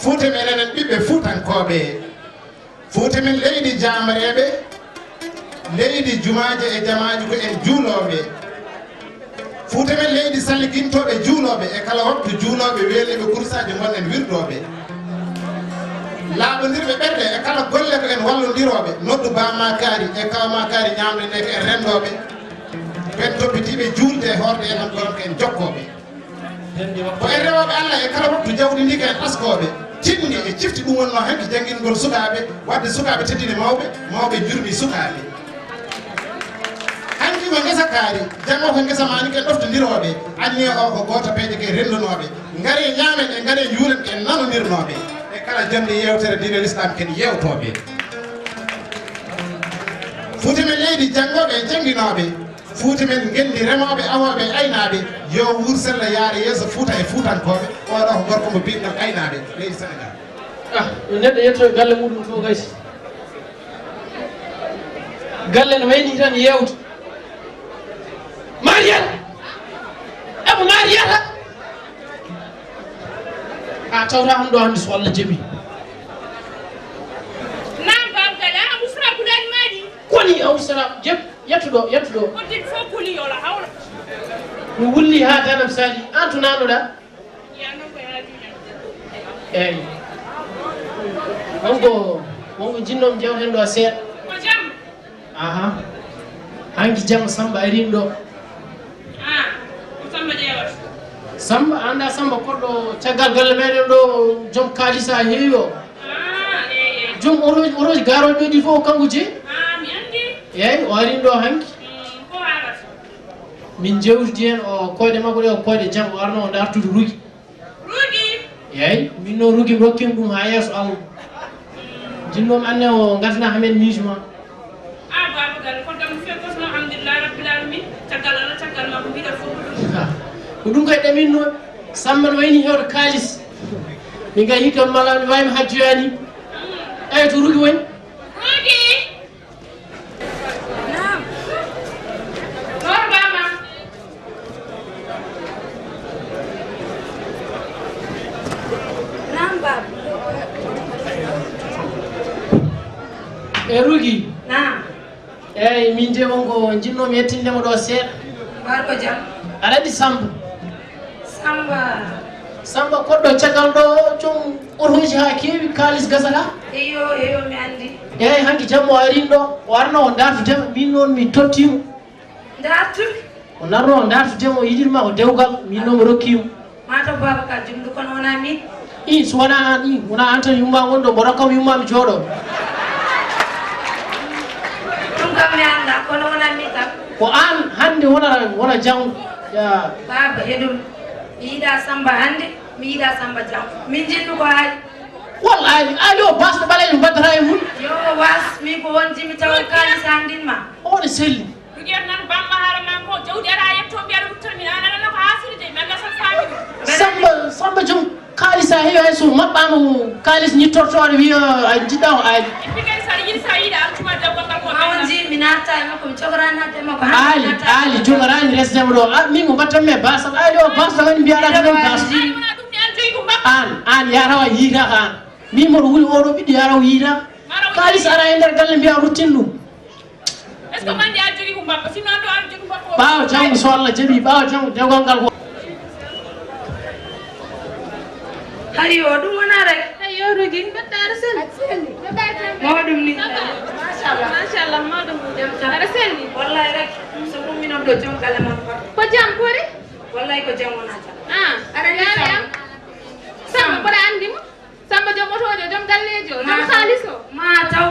Fuuta men enen ɓiɓɓe Fuutankooɓe. Fuuta men leydi jaamareeɓe, leydi jumaaje e jamaaji ko en juulooɓe. Fuuta men leydi salligintooɓe juulooɓe, e kala waktu juulooɓe weeliiɓe kursaaji ngonɗen wirdooɓe. Laaɓondirɓe ɓerɗe, e kala golle ko en wallondirooɓe, noddu Ba Makari e Kaw Makari ñaamre nde ko en renndooɓe. Ɓen toppitiiɓe juulde e hoorde en, am kono ko en jokkooɓe. Ko en rewooɓe Allah, e kala waktu jawdi ndi ko en askooɓe. Tinndi e cifti ɗum wonnoo hanki janngingol sukaaɓe, waɗde sukaaɓe teddini mawɓe, mawɓe njurmi sukaaɓe. Hanki ko ngesa kaari, janngo ko ngesa maani, ko en ɗoftondirooɓe. Anniya o ko gooto, peeje ko en renndunooɓe. Ngaree ñaamen e ngaree njuuren, ko en nanondirnooɓe. E kala jonnde yeewtere diine Lislaam, ko en yeewtooɓe. Fuuta men leydi janngooɓe e jannginooɓe. Fuuta men ngenndi remooɓe, awooɓe e aynaaɓe, yo wuur sella yaara yeeso Fuuta e Fuutankooɓe. Oɗo ko gorko mo biɗɗen aynaaɓe leydi Senegaal. Ah, yo neɗɗo yetto galle muɗum to gasi. Galle no wayni tan yeewta. Mariam! Emo Mariata! A tawta hannde o hannde so Allah jaɓi. Naam, Baaba Galle, a usra gulaali maa ɗi? Koni a usra, jep, yettu ɗo, yettu ɗo. Ko ɗin fof kuli yo la hawla. Mi wulli haa danam sali, an to nanuɗa? Eeyi. Wonko, wonko jinnomi jewten ɗo seeɗa. Ko jam? Aha. Hanki jamma Samba arini ɗo. Ah, ko Samba ƴeewata? Samba, annda Samba koɗɗo caggal galle meɗen ɗo, joom kaalisa heewi o. Ah, eeyi, eeyi. Joom oroji, oroji garooji ɓe ɗi fof kanko jeyi. Ah, mi anndi. Eeyi, o arini ɗo hanki. Mm, ko haalata? Min jewtidi heen, o koyɗe makko ɗe, o koyɗe jam, o arno o dartude Rugi. Rugi? Eeyi, min noon Rugi mi rokkima ɗum haa yeeso Allah. Jinnomi anne o ngadana amen miijo ma. Ah, Baaba Galle, ko ɗum few ko sono alhamdulillahi rabbil alamin. Caggal Allah, caggal ma ko mbiɗa fof ko ɗum. Ha, ko ɗum kay ɗaminno. Samba no wayni hewde kaalis. Min kay hikka mala mi wawi mi hajjoyani. Eyi to Rugi woni? Rugi! Naam. Noon Baba. Naam, Baba. E Rugi. Naam. Eeyi, min de wonko njinnoomi yettinde mo ɗo seeɗa. Mbar ko jam? Aɗa anndi Samba? Samba. Samba koɗɗo caggal ɗo, joom otoji haa keewi, kaalis gasata. Eyo, eyo, mi anndi. Eeyi, hanki jamma o arini ɗo, o arno o dartudema, min noon mi tottiimo. Dartude? O arno o dartudema, o yiɗirma ko dewgal, min noon mi rokkiimo. Mataw Babacar jumdu kono wona min. I, so wona an, i, wona an tan yumma wonɗo, mbo rokkam yumma mi jooɗo. Ɗum kam mi annda, kono wona min kam. Ko an hannde wona, wona janngo. Ya. Baba, heɗum. Mi yiɗa Samba hannde, mi yiɗa Samba janngo. Min jinndu ko haali. Wallaahi, Aali o baasɗo ɓaleejo mbaddata e mum. Yo was, min ko won jimi taw kaalis anndin ma. Oɗo selli. Ɗum ƴeewata nan bamma haala ma ko jawdi aɗa yetto mbiya ɗum tan min an aɗa ko haasiri de mi annda tan faami ɗum. Samba, Samba joom kaalis a heewi hay so maɓɓaama ko kaalis ñittorto aɗa wiya a jiɗɗa ko Aali. Ippi kadi saɗa yiɗi sa yiɗa artuma dewgal ngal ko ma on ji mi natta e makko mi cogorani natta e makko Aali, Aali jogoraani resdema ɗo. A min ko mbattanmi e baasal Aali o baasal woni mbiyaɗa tan baasal. Aali wona ɗum ni an jogi ko mbakka. An, an yatawa yiitaka an. Min mboɗo wuli oɗo ɓiɗɗo yatawa yiitaka. Kaalis ara e nder galle mbiya ruttin ɗum. Est-ce que mandi aɗa jogii ko mbabba? Sinno an ɗo aɗa jogii mbabba o. Ɓaawo janngo so Allah jaɓi, ɓaawo janngo dewgal ngal ko. Hayo, ɗum wona rek. Hayo, Rogi, mbaɗɗa aɗa selli. Mo ɗum ni. Ko jom galle mon ko. Ko jam kori? Wallay ko jam wona jam. Ah, aɗa anndi Samba? Samba, mboɗa anndi mo? Samba jom otoojo, jom galleejo, jom haalis o. Ma taw.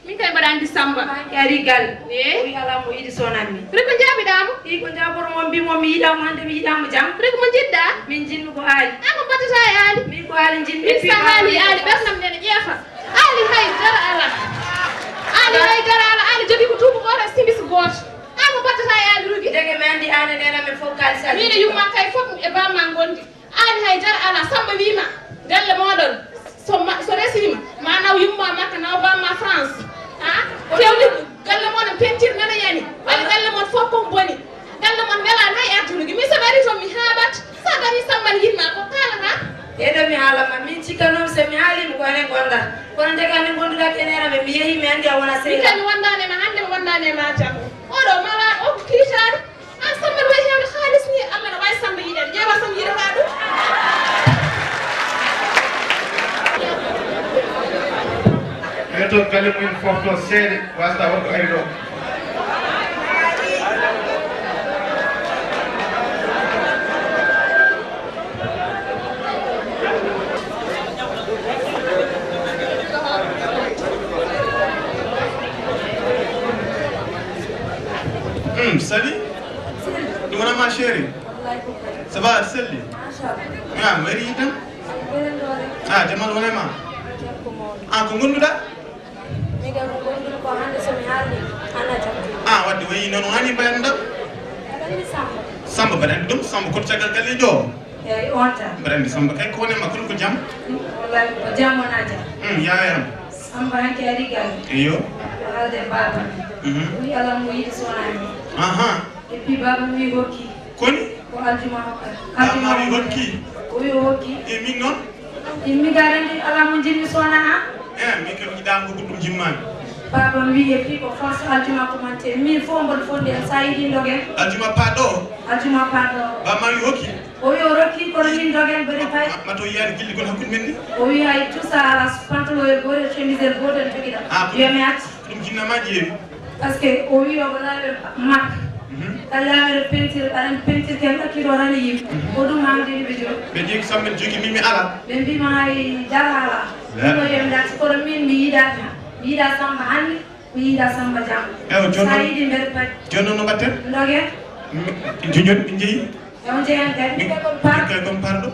Min kay mboɗa anndi Samba. Hanki ari galle. Eh? Wi alaa mo yiɗi sonammi. Reko njaabiɗaa mo? Ii ko njaabor mo mbi mo mi yiɗaa mo hannde mi yiɗaa mo jam. Reko mo njiɗɗaa? Min njiɗmi ko Aali. An ko mbaɗataa e Aali? Min ko Aali njiɗmi. Min sa haali Aali ɓernam nde ne ƴeefa. Aali hay dara alaa. Aali hay dara alaa. Aali jogii ko tuubu gooto e simis gooto. An ko mbaɗataa e Aali Rugi? Ndeke mi anndi aan e nena men fof kaalis Aali. Min e yumma kay fof e bamma ngondi. Aali hay dara alaa. Samba wiima galle mooɗon so ma, so resiima ma naw yumma makka naw bamma France. Ha? Fewni galle mooɗon peinture nana yani. Walla galle mon fof kon boni. Galle mon welaani hay Aali Rugi. Min so mi ari toon mi haaɓat. Sa dañi Samba ne yiɗma ko kaalata? Eɗo mi haalama min cikka noon so mi haalima ko enen gondata. Kono ndeke enen gonduɗa ko ene rame mi yeehi mi anndi a wona sehil. Min kay mi wondaani e ma hannde mi wondaani e ma janngo. Oɗo malaaɗo o ko kiitaɗo. An Samba no wayi hewde haalis ni Alla no wayi Samba yiɗen ƴeewa Samba yiɗata ɗum. Ɓe toon galle mumen fof toon seeɗe wasata wonko ari ɗo. Hmm, Sali? Ɗum wona ma chéri? Ça va, selli? Ah, mari tan? Ah, jamal wona ma? Ah, ko gonduɗa? Miɗen ko gonduɗo ko hannde so mi haalni ana jam. Ah, wadde wayi noon o hani mbayatno ɗam? Aɗa anndi Samba? Samba mbaɗa anndi ɗum, Samba koto caggal galleejo o. Eyi, on tan. Mbaɗa anndi Samba kay ko wone ma kono ko jam? Wallahi ko jam wona jam. Hmm, yaawe am. Samba hanki ari galle. Iyo. Ko haalde baaba mi. Mhm. Wi alaa mo yiɗi so wonaa min. Aha. Et puis baaba mi hokki. Koni? Ko aljuma hokkata. Baaba ma wi hokki? O wi o hokki. E min noon? Immi garandi alaa mo jinmi so wonaa an. Eh, min kam yiɗaama ko goɗɗum jimmaani. Baaba mi wi et puis ko force aljuma ko mante. Min fof mboɗo fondi en sa yiɗi dogen. Aljuma paaɗo o? Aljuma paaɗo o. Baaba ma wi hokki? O wi o rokki kono min dogen mboɗo fay. Ma, ma to yiyaani gilli gon hakkunde men ni? O wi hay tout ça alaa so pantalon e gooto e chemise e gooto en jogiɗa. Ah, ko yo mi acc. Ɗum jinna ma ƴeewi? Parce que o wi omo laawi makka. Mhm. Ka laawere peinture, aɗa anndi peinture ken ɗakkito tan e yimɓe. Mhm. Ko ɗum haamdini ɓe jogi. Ɓe ƴeewi Samba ne jogi min mi alaa. Ɓe mbi ma hay dara alaa. La. Ɗum o yo mi acc kono min mi yiɗaani han. Mi yiɗa Samba hannde. Mi yiɗa Samba janngo. Ewa, jooni noon. Sa yiɗi mbeɗa padi. Jooni noon no mbaɗten? Dogen. Mm, jooni jooni min njeyi. Ewa, njeyen kay. Min kay ko mi parɗo. Min kay ko mi parɗo.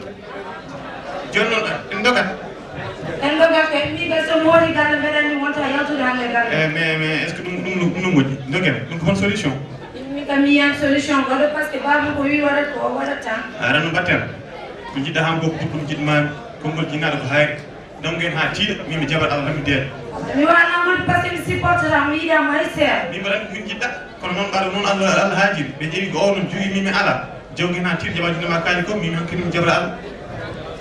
Jooni noon, en ndogat. En ndogat kay. Min kay so mi hoori galle mbeɗa anndi wonta yaltude hannde galle. Eh, mais, mais est-ce que ɗum, ɗum, ɗum no moƴƴi? Ndogen. Ɗum ko hol solution? Min kam mi yiyan solution goɗɗo parce que baaba ko wi waɗat ko o waɗat tan. Aɗa anndi no mbaɗten? Ko jiɗɗa han ko ɗum jiɗ ma konngol jinnaɗo ko hayre. Nangu en haa tiiɗa, min mi jaɓat Allah tan mi deena. Mi waɗa Amadou par ce que mi supportata mo, mi yiɗa mo hay seeɗa. Min mbaɗa min jiɗɗa, kono noon mbaɗa noon Allah, Allah haajiri. Ɓe ƴeewi ko o noon jogi min mi alaa. Jawge haa tiiɗa jaɓa jinna ma kaali ko, min hankadi mi jaɓata Allah.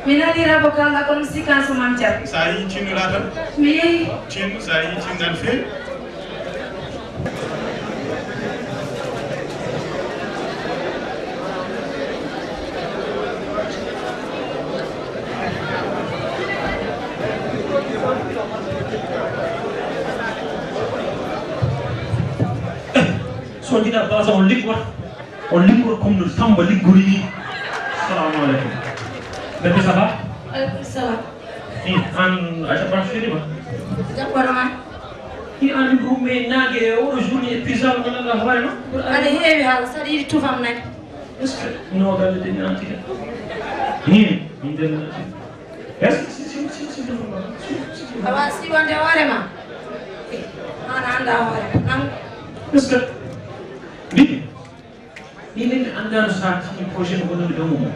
Mi nani rabo ko Allah kono mi sikkan so mam jaɓ. Sa yehi tinnoɗa tan. Mi yehi. Tinno, sa yehi tinno aɗa feewi. So jiɗa basa on liggota, on liggota comme no Samba liggori ni. Salamu aleykum. Bébé, ça va? Aleykum salam. I an a jaɓɓan firima? Jaɓɓono ma. I an ɗum mais naage e oɗo journée e pisal wonana hoore ma? Aɗa heewi haala, saɗa yiɗi tufam nani. Est-ce que no galle de nanti de? Ni, min de nanti. Est-ce que si, si, si, si, tufam ma? Si, si, si. Awa si wonde hoore ma. Eh, an anda hoore ma. Nan. Est-ce que? Bibi. Min min mi anndaano so a tini projet mo gonnomi ɗo mo.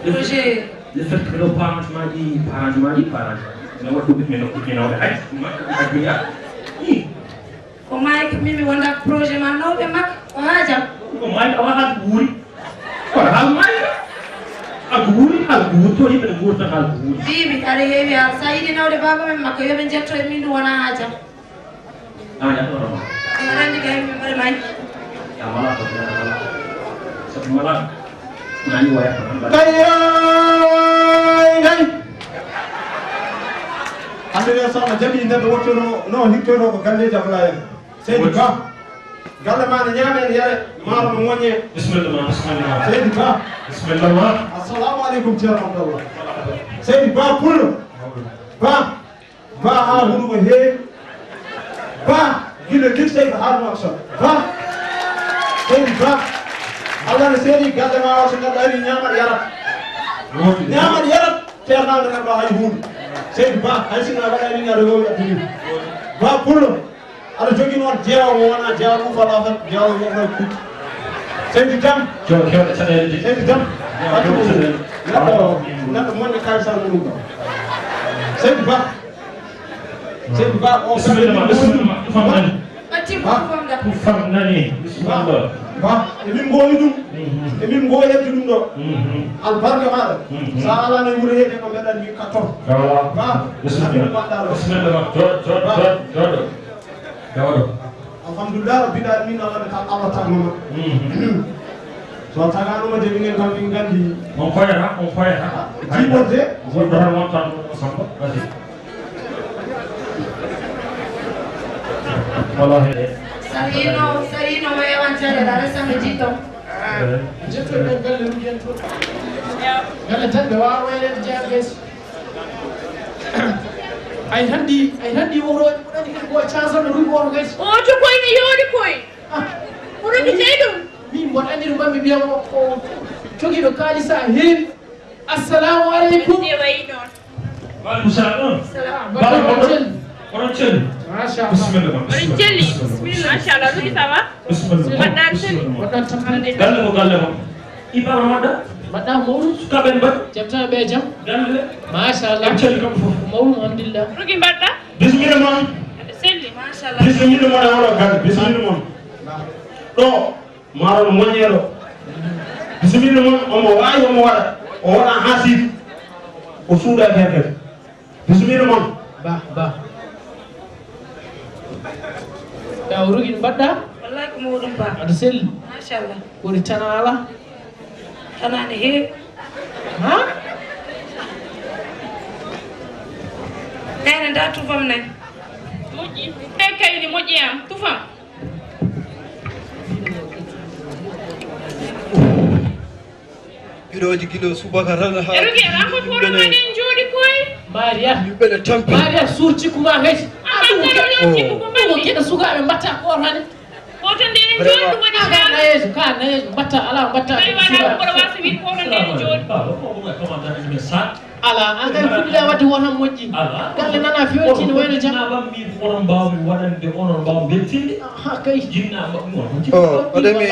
Projet? Le fait que ɗo parent ma ɗi, parent ma ɗi, parent. Mi waɗi ɗum ɓiɓɓe no, ɓiɓɓe nawɓe hay. Makka ɗum hay dunya. I. Ko maayi ko min mi wonda projet ma nawɓe makka. Ko haa jam. Ko maayi awa haa ko wuuri. Ko haa maayi. Haa ko wuuri, haa ko wuuri. To yimɓe no wuurta haa ko wuuri. Bibi, aɗa heewi haa. Sa yiɗi nawde baaba men makka, yo ɓe njetto e min ɗum wona haa jam. An yahoroma. Aɗa anndi kay min mbaɗa manki. Amala ko dina wala. Sabu mala. Nani waya ko tan. Kay ay ngay. Hande yo soxna jaɓi neɗɗo wottono no hittono ko galleji Ablaye. Seydi Ba. Galle ma ne ñaame, ne yare, maaro no moññe. Bismillah ma, bismillah ma. Seydi Ba. Bismillah ma. Assalamu aleykum, Ceerno Abdallah. Seydi Ba Pullo. Ba. Ba haa hunuko heewi. Ba, gila lit seydi haa ɗum aksa. Ba. Seydi Ba. Allah ne seedi galle ma o, so neɗɗo ari ñaamat yarat. Ñaamat yarat. Ceernaade neɗɗo hay huunde. Seydi Ba, hay sinno a waɗaani ni aɗa waawi addude. Ba Pullo, aɗa jogii noon jeewo mo wonaa jeewo ɗum falaa tan, jeewo mo wonaa kuuɗi. Seydi Dem. Joom kewɗe caɗeele de. Seydi Dem. Joom kewɗe caɗeele. Neɗɗo, neɗɗo monnde kaalisal muɗum ɗo. Seydi Ba. Seydi Ba, o bismillah ma, bismillah ma, ɗum famɗani. Ba. Ɗum famɗani. Bismillah. Ba, emin mboowi ɗum. Mhm. Emin mboowi heɓde ɗum ɗo. Mhm. Albarka maɗa. Mhm. Sa alano e wuro he, ko mbeɗa mi katto. Voilà. Ba, bismillah. Amin mbaɗɗa ɗo. Bismillah ma. Jooɗo, jooɗo, ba, jooɗo, jooɗo. Jooɗo. Alhamdulillah rabbil alamin, Allah ne kam Allah tagno ma. Mhm. So tagano ma de, minen kam min gandi. On koyata, on koyata. Jiiɓorde. Jiiɓorde wontan ɗo Samba. Vas-y. Wallahi. Sarino, sarino, ma yawan jare da rasa mi jito. Eh. Jetto ɓe galle Rugi en to. Galle tan ɓe wawa wayreede jeeya ɓees. Ay handi, ay handi wowroji ko ɗaɗi kadi ko cansonno Rugi woto kadi. O to koy ne yooɗi koy. Ah. Ɓurani jey ɗum. Min mboɗo anndi ɗum, ɓammi mbiyam o, o jogiiɗo kaalisa heewi. Assalamu aleykum. Ɓe wayi noon. Waaleykum salam. Salam. Baba, oɗon celli? Oɗon celli? Machallah. Bisimilla ma, oɗon celli? Bisimilla. Machallah, Rugi, ça va? Bisimilla. Mbaɗɗa aɗa selli? Mbaɗɗa tampere. Galle ko galle mon. Ibrahima Madda? Mbaɗɗa mawɗum? Sukaɓe en mbaɗi? Jam tan ɓe jam? Galle? Machallah. En celli kamɓe fof. Mawɗum, alhamdulillah. Rugi mbaɗɗa? Bisimilla mon. Aɗa selli? Machallah. Bisimilla mon e oɗo galle. Bisimilla mon. Ɗo. Maaro no moƴƴeeɗo. Bisimilla mon, omo waawi, omo waɗa. O waɗa haa siidi. O suuɗa heen kadi. Bisimilla mon. Ba, ba. Yaw Rugi, no mbaɗɗa? Wallahi ko mawɗum ba. Aɗa selli? Machallah. Woni tana ala? Tana ne heewi. Ha? Nene nda tufam nani. Moƴƴi. Te kayni moƴƴi am. Tufam. Biroji gilo subaka tan ha. Eruki ala ko foro manen jooɗi koy. Maria. Yimɓe ne tampi. Maria, sur cikku ma kadi. Aɗum ko keɗa sukaɓe mbatta ko tan. Ko tan nde en jooɗi ɗum waɗi ka nayeejo, ka nayeejo mbatta ala mbatta. Ay wala ko wasa wi ko tan nde en jooɗi. Ala, an kay fuɗɗiɗa wadde won han moƴƴi. Ala. Galle nana fewtini wayno jam. Jinnaaɓe am min ko onon mbawmi waɗande, onon mbawmi beltinde. Ha kay. Jinnaaɓe am on. O, o ɗemi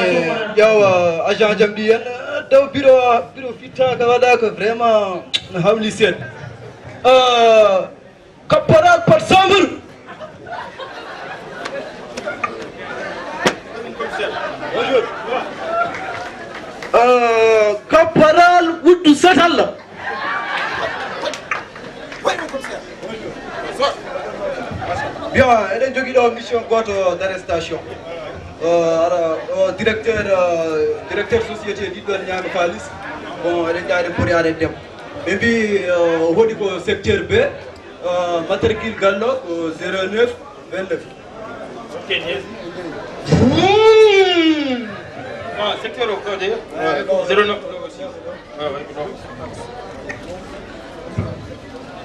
ƴeewa agent jam ɗi en, taw biro, biro fittaaka waɗaaka vraiment no hawni seeɗa. Euh, Caporal Pat Samir. Euh, Caporal Wuddu Satalla. Bien, eɗen jogii ɗo mission gooto d'arrestation. Euh, ara, o directeur, euh, directeur société ɗiɗɗon ñaami kaalis. Bon, eɗen ƴaade pour yaade dem. Ɓe mbi, euh, o hoɗi ko secteur B, euh, matricule gallo ko zéro neuf vingt-neuf. Ok, yes. Hmm. Ah, secteur o ko de? Ouais, zéro neuf aussi. Ah, ouais, non.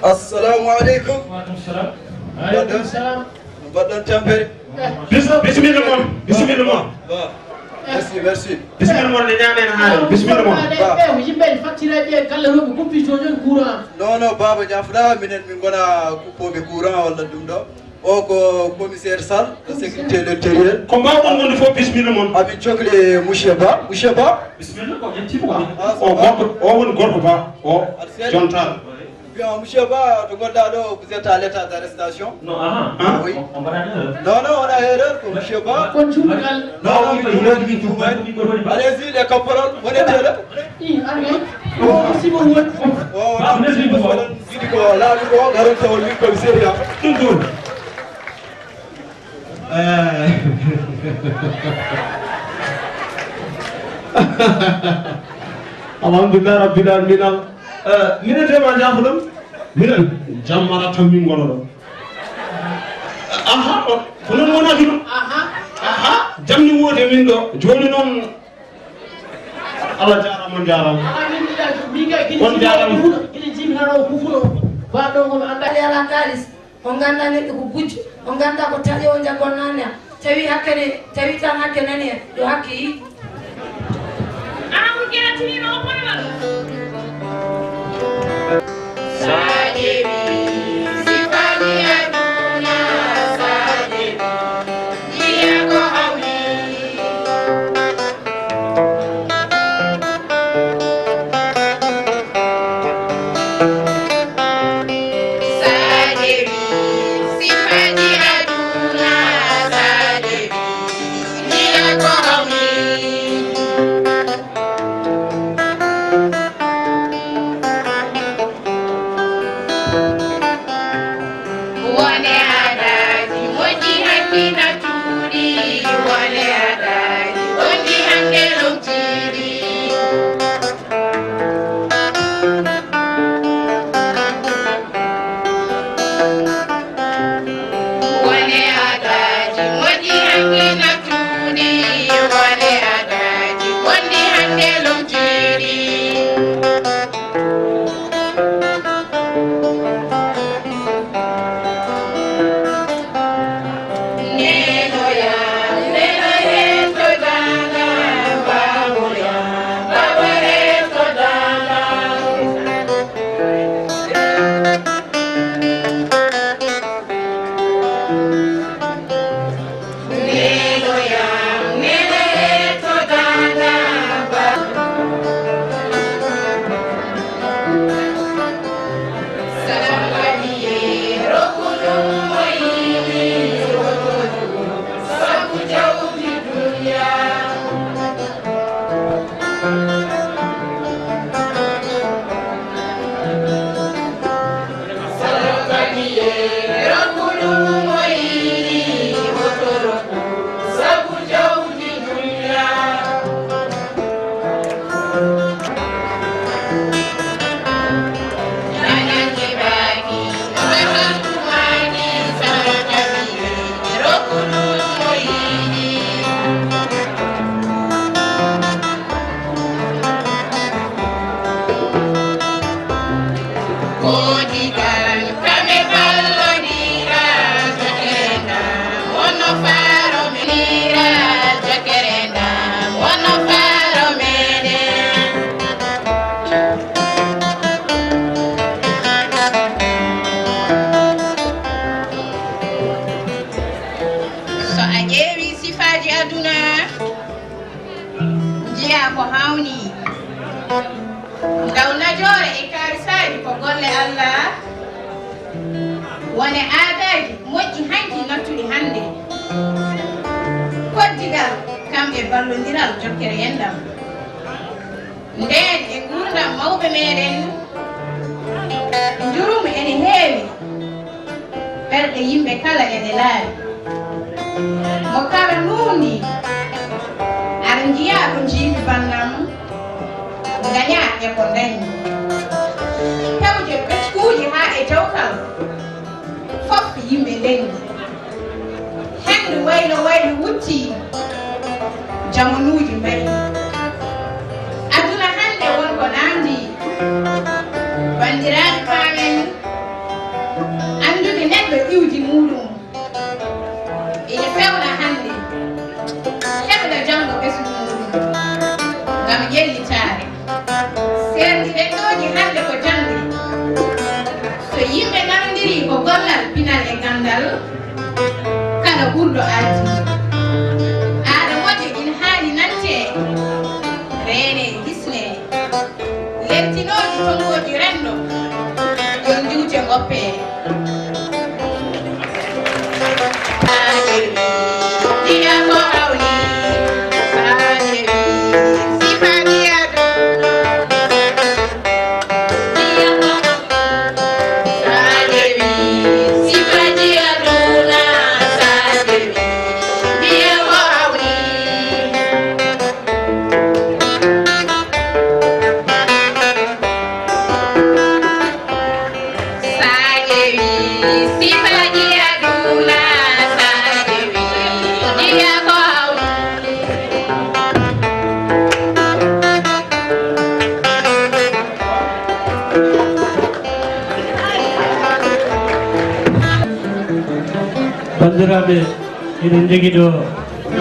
Assalamu aleykum. Waaleykum salam. Waaleykum salam. Mbaɗɗon tampere? Bis-, bisimilla mon, bisimilla mon. Ba. Merci, merci. Bisimilla mon ne ñaamen haare, bisimilla mon. Ba. Ɓe ko yimɓe fattira ɓe galle rewɓe kuppi jooni courant. Non, non, baaba ñaafɗa, minen min ngona kuppooɓe courant walla ɗum ɗo. O ko commissaire Sall, le sécurité de l'intérieur. Ko mbawɗon wonde fof, bisimilla mon. Amin cokli e monsieur Ba. Monsieur Ba. Bisimilla, ko ƴettiima ko. Ah, o gorko, o woni gorko Ba, o. Aɗa selli? Jontaɗo. Bien, monsieur Ba, to gonɗa ɗo, vous êtes à l'état d'arrestation. Non, ah, ah. Oui. On, on va aller. Non, non, on a erreur ko monsieur Ba. Ko juumgal. Non, non, il faut, il faut, il faut, il faut, il faut. Allez-y, les caporaux, wonete ɗo. I, argay. O, simo woni. O, non, simo woni. Yiɗi ko laaɓi ko, garontewol min commissariat. Ɗum ɗum. Eh. Alhamdulillah rabbil alamina. Eh, minen de ma jaafoɗon. Minen jammara tan min ngona ɗo. Aha, o, ko non wonaki ɗum. Aha. Aha, jam Min ɗo, jooni noon, Allah jaaraama, on jaaraama. Amin, min jaaraama. Gila jibinano kufuno, baɗɗo ngol anda. Ali ala kalis, on ganda neɗɗo ko gujjo, on ganda ko taƴo o jagol nane. Tawi hakke ne, tawi tan hakke nani en, yo hakke yi. An jaatiniiɗo o bongal. Sa ƴeewi sifaaji aduna, sa ƴeewi, jiya ko hawni. Sa ƴeewi sifaaji aduna, sa ƴeewi, jiya ko hawni. Wone aadaaji moƴƴi, hakkina cuuɗi, wone aadaaji bonɗi, hannde lomtiiɗi. Wone aadaaji moƴƴi, hakkina cuuɗi, wone aadaaji bonɗi, hannde lomtiiɗi. So a ƴeewi sifaaji aduna, njiya ko hawni. Ndaw najoore e kaarisaaji ko golle Allah. Wone aadaaji moƴƴi hanki nattuɗi hannde. Koddigal kam e ballondiral jokkere enɗam. Ndeen e nguurndam mawɓe meeɗen, njurum ene heewi, ɓerɗe yimɓe kala ene laawi. Mo kala nuunni, aɗa njiya ko njiimi bannam, daña e ko dañmi. Tawde ɓeskuuji haa e jawkal, fof yimɓe ndenndi. Hannde waylo waylo wutti, jamanuuji mbayi. Aduna hannde won ko naamndi. Banndiraaɓe, paamen, anndude neɗɗo iwdi muuɗum ina fewna hannde, heɓna janngo ɓesngu muuɗum ngam ƴellitaare. Seerndi renndooji hannde ko jaŋde. So yimɓe nanondirii ko gollal pinal e ganndal, kala ɓurɗo ardi. Aada moƴƴo ina haani nante, reene, hisne. Lertinooji tonngooji renndo, yo njuute ngoppe. Eɗen njogii ɗo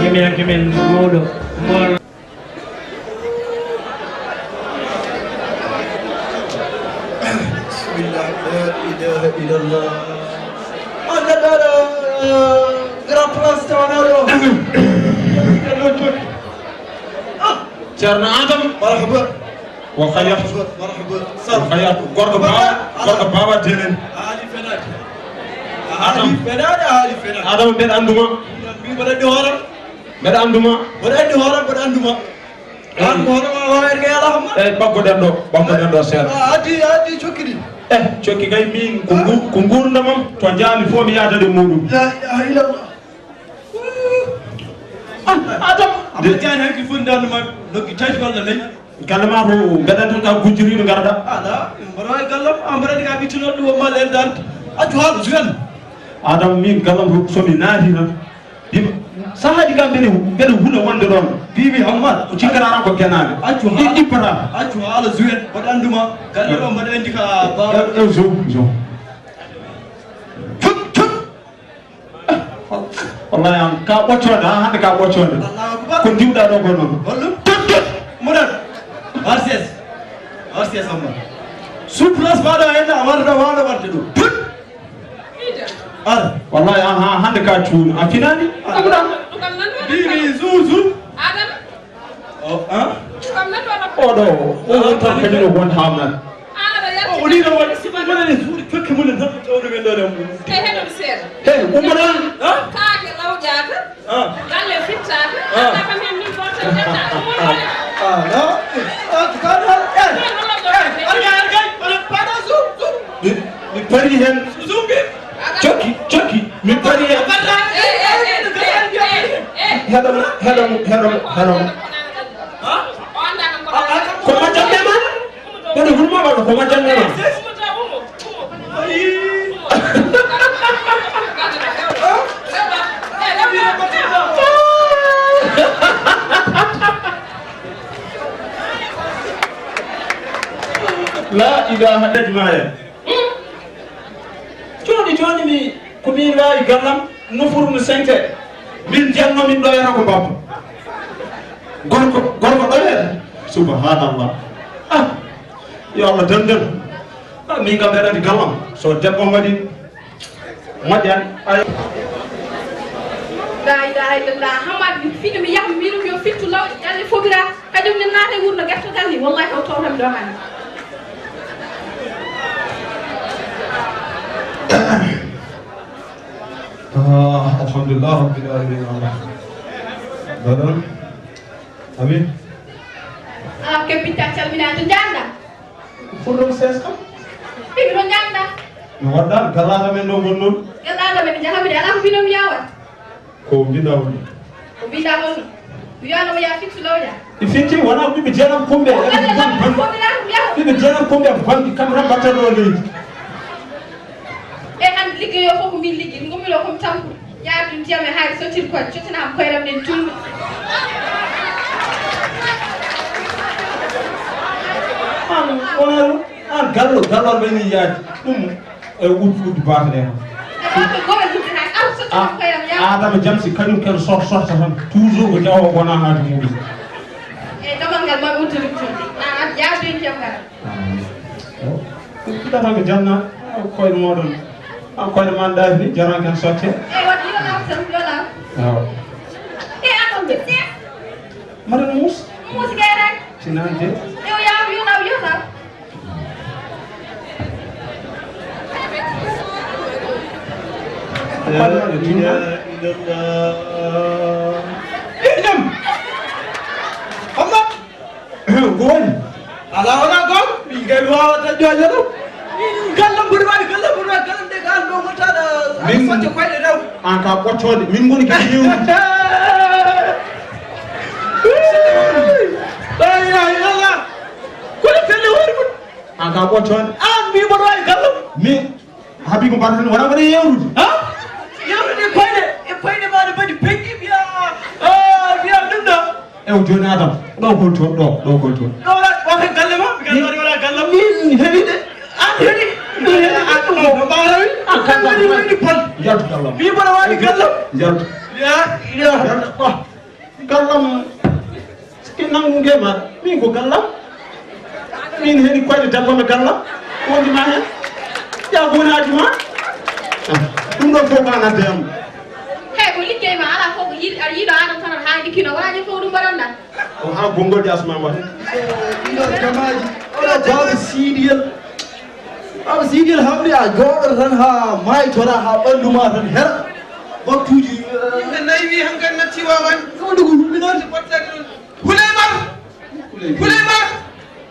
yimɓe men mawɗo. Bismillah, la ilaha illallah. On a dans le grand place, on a le. Ceerno Adam. Marhaba. Ko Xayatu. Marhaba. Ko Xayatu. Gorko Baaba, gorko Baaba Delen. Ali Fenade. Ali Fenade, Ali Fenade. Adama, mbeɗa annduma. Mbiɗa anndi hooram. Mbeɗa annduma. Mbeɗa anndi hooram, mbeɗa annduma. An ko hono ma wawa erge ala hamma. Eyi, ɓaggoɗen ɗo, ɓaggoɗen ɗo seeɗa. A addi, a addi cokki ɗi. Eh, cokki kay min ko ngu-, ko nguurndam am, to njaami fof mi yaada e muɗum. La ilaha illallah. Ah, Adam. Abba Diagne hanki fof ndandu ma nokki tawi walla nayi. Galle ma to mbeɗa tan ka gujjoriɗo garɗa. Ala, mboɗo wawi gallam, a mboɗo ka ɓittunoɗo ɗum o ma len dan. Accu haala juwen. Adam min gallam to so mi naati tan. Bima, sahaaji kam mbeɗe, mbeɗe hula wonde ɗon. Bimi Hammad. O cikkata tan ko genaale. Accu haala. Ɗi ɗippata. Accu haala juwen. Mboɗo annduma. Galle ɗo mboɗo anndi ka baaba. Eh, eh, zo, zo. Tut, tut. Wallahi an, ka ɓoccoonde, ha hannde ka ɓoccoonde. Allahu Akbar. Ko ndiwɗa ɗo ko noon. Hollum? Tut, tut. Muɗal. Arsies. Arsies Amma. Sur place mbaɗo hen, a warata wawɗo wadde ɗum. Tut. Ar. Wallahi an, ha hannde ka cuuno. A finani? Ɗum kam nan. Bimi, zu, zu. Adam. O, ah? Kam nan ɗo. Oɗo, o won tan kañum o won haamnan. O woni ɗo waɗi sifa wonani suuɗi cokke mum en tan ƴewde men ɗo ɗen. E heɗo mi seeɗa. Hey, umma ɗon. Ah? Kaake lawƴaaka. Ah. Galle fittaaka. Ah. Anda kam hen min goto tan ƴetta. Umma ɗon. Ah, no. Ah, ka ɗon. Eh. Eh, arga, arga, arga, pada su, su. Mi, mi pari hen. Su, su, bi. Cokki, cokki, mi pari hen. Heɗo mo, heɗo mo, heɗo mo, heɗo mo. Ko majjannde ma? Kono hulma ɓaɗo ko majjannde ma? La ilaha illallah. Jooni, jooni mi, ko miin waawi gallam, nofuru no sente. Min jannoo min ɗoyata ko bappa. Gorko, gorko ɗoyata. Subhanallah. Ah, yo Allah dandan. Ah, min kam mbeɗa anndi gallam. So debbo waɗi moƴƴan, ayo. La ilaha illallah. Hamad, mi fini mi yaha, mi wiinum yo fittu law, galle fogira. Kañum ne naata e wuro no gertogal ni, wallahi o tawtam ɗo hannde. Ah, alhamdulillah rabbil alamin. Badan. Amin. Ala kebbitta calmina to janda. Furɗo ses kam. Ibi no janda. No wadda galata men ɗo gonnon. Galata men jahamide ala ko binom yawat. Ko mbiɗa woni. Ko mbiɗa woni. Wiyano mo ya fittu lawƴa. E fitti wona ɓiɓɓe jeenam kumɓe. Ɓiɓɓe jeenam kumɓe banki kam tan mbatta ɗo leydi. E an liggeyo fof ko min liggi. Ɗum ɗo ko mi tampu. Yaadu ndiyam e haari sottir koy. Cottina am koyram nen tunni. An wona ɗum. An gallo, gallo ɓe ni yaadi. Ɗum. E uddu, uddu baafeɗe ma. Adama jam si kañum ken sor-, sorta tan. Toujours ko jawo wona haaju muɗum. E damal ngal ma uddu ruttude. Na ad yaadu en jam ngal. Ɗum tan ko janna. Koyɗe moɗon. An koyɗe ma daafi jaran ken sotte. E wadde yo law tan, yo law. Awa. E an on. Madan mus. Mus gere. Sinante. Yo yaw, yo law, yo law. La ilaha illallah. Jam. Amma ko woni? Ala wona gom, min kay mi wawata jooɗo ɗo. Min gallam buri waɗi, gallam buri waɗi, gallam de gal ɗo motaɗa. Min sotte koyɗe ɗaw. An ka ɓoccode, min ngoni ka yewu. La ilaha illallah. Kuli felle wori mun. An ka ɓoccode. An mi mboɗo wawi gallo. Mi habi ko mbaɗa tan wona wona yewrude. Ha? Yewrude koyɗe, e koyɗe ma no mbaɗi peƴƴi mbiya, ah, mbiya ɗum ɗo. Ew joni Adam, ɗo holto, ɗo, ɗo holto. Ɗo wona, wona galle ma, mi galle wona galle. Min heɓi de. An heɓi, min heɓi an ɗum ko. An kan woni woni pon. Yaltu gallam. Wi mboɗo wawi gallam. Yaltu. Ya, ya. Yaltu. Bah. Gallam. Sikke nangu nge ma. Min ko gallam. Min heni koyɗe debbo no gallam. Wonde ma hen. Ya gonaji ma. Ɗum ɗo fof ko an adde am. Hey, ko liggey ma ala fof ko yiɗ-, aɗa yiɗo aɗa tan aɗa haali kino waji fof ɗum mbaɗanɗa. O ha gongol jasma ma. Ɗiɗo jamaaji. Oɗo baaba Siidiyel. Baaba Siidiyel hamdi a jooɗoto tan ha maytora ha ɓandu ma tan hera. Waktuji. Yimɓe nayi wi hankan natti wawan. Ɗo ɗugu ɗum ɗon. Huley mar. Huley mar.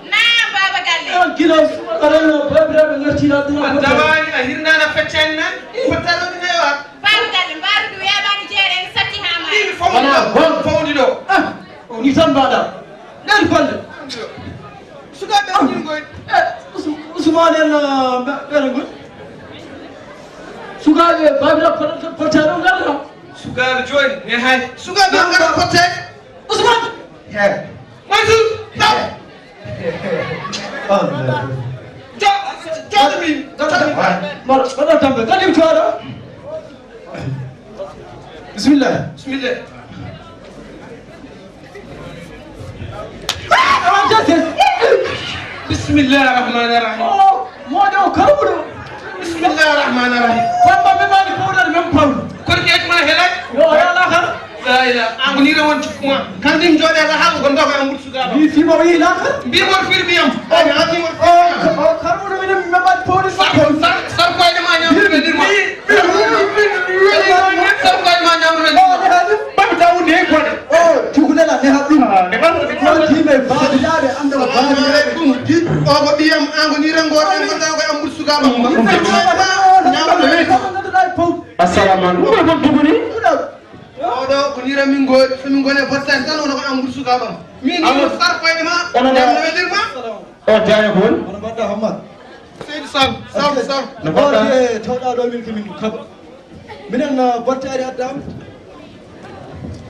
Naam, Baaba Galle. An kila suɓa karana babiraɓe ngartira duna. A tawaani a hirnaana feccani nan. Fottano ɗum e wa. Baaba Galle, mbaaru ɗum weeɓaani jeere en satti haa maaya. Ɗin fawndi ɗo. Fawndi ɗo. Ah, o ni tan mbaɗa. Nden falle. Sukaaɓe on ɗin ngoy. Eh, Usu-, Usmaan en, ah, mbe-, ɓeɗe ngoy. Sukaaɓe babiraɓe fottano ngarta. Sukaaɓe jooni ne hay. Sukaaɓe ngarta fotte. Usmaan. He. Mansour, taw. Oh, no. Jo-, jooɗo min. Jooɗo min. Mbaɗa, mbaɗa tampe. Kadi mi jooɗo. Bismillah. Bismillah. Ah, ah, justice. Bismillah rahman rahim. Oh, moƴo kawɗo. Bismillah rahman rahim. Bamba ɓe mbaɗi powdar men pawɗo. Kono ko ƴetti ma helay. Yo, yo, lakar. La ilaha. An ko ni rawon ci kuma. Kan din jode la ha ko ndo ko amul suga ba. Bi fi mo wi lakar. Bi mo fir bi am. Ay ha ni mo. Oh, oh, kar mo mi mi ma podi sa. Sar, sar, sar ko ay ma nyam be dir ma. Sar ko ay ma nyam be dir ma. Ba ta wunde ko. Oh, tugule la ne habdu. Ne ba. Ko ti me ba ya de ando ba. Assalamu alaikum. O ko bi am an ko ni rango an ko ta ko amul suga ba. Nyam be. Assalamu alaikum. Ko duguni. Oɗo ko nira min ngoni, so min ngoni e fottani tan, ono ko an ɓuri sukaaɓam. Min ni Amadou. Sar koyɗe ma, ono na- Demno welirma. O jaayo ko woni? Ono mbaɗɗa Hammad. Seydi Sall, Sall, Sall. No mbaɗɗa? Orde tawɗa ɗo min ko min kaɓa. Minen, uh, bottaari addaama.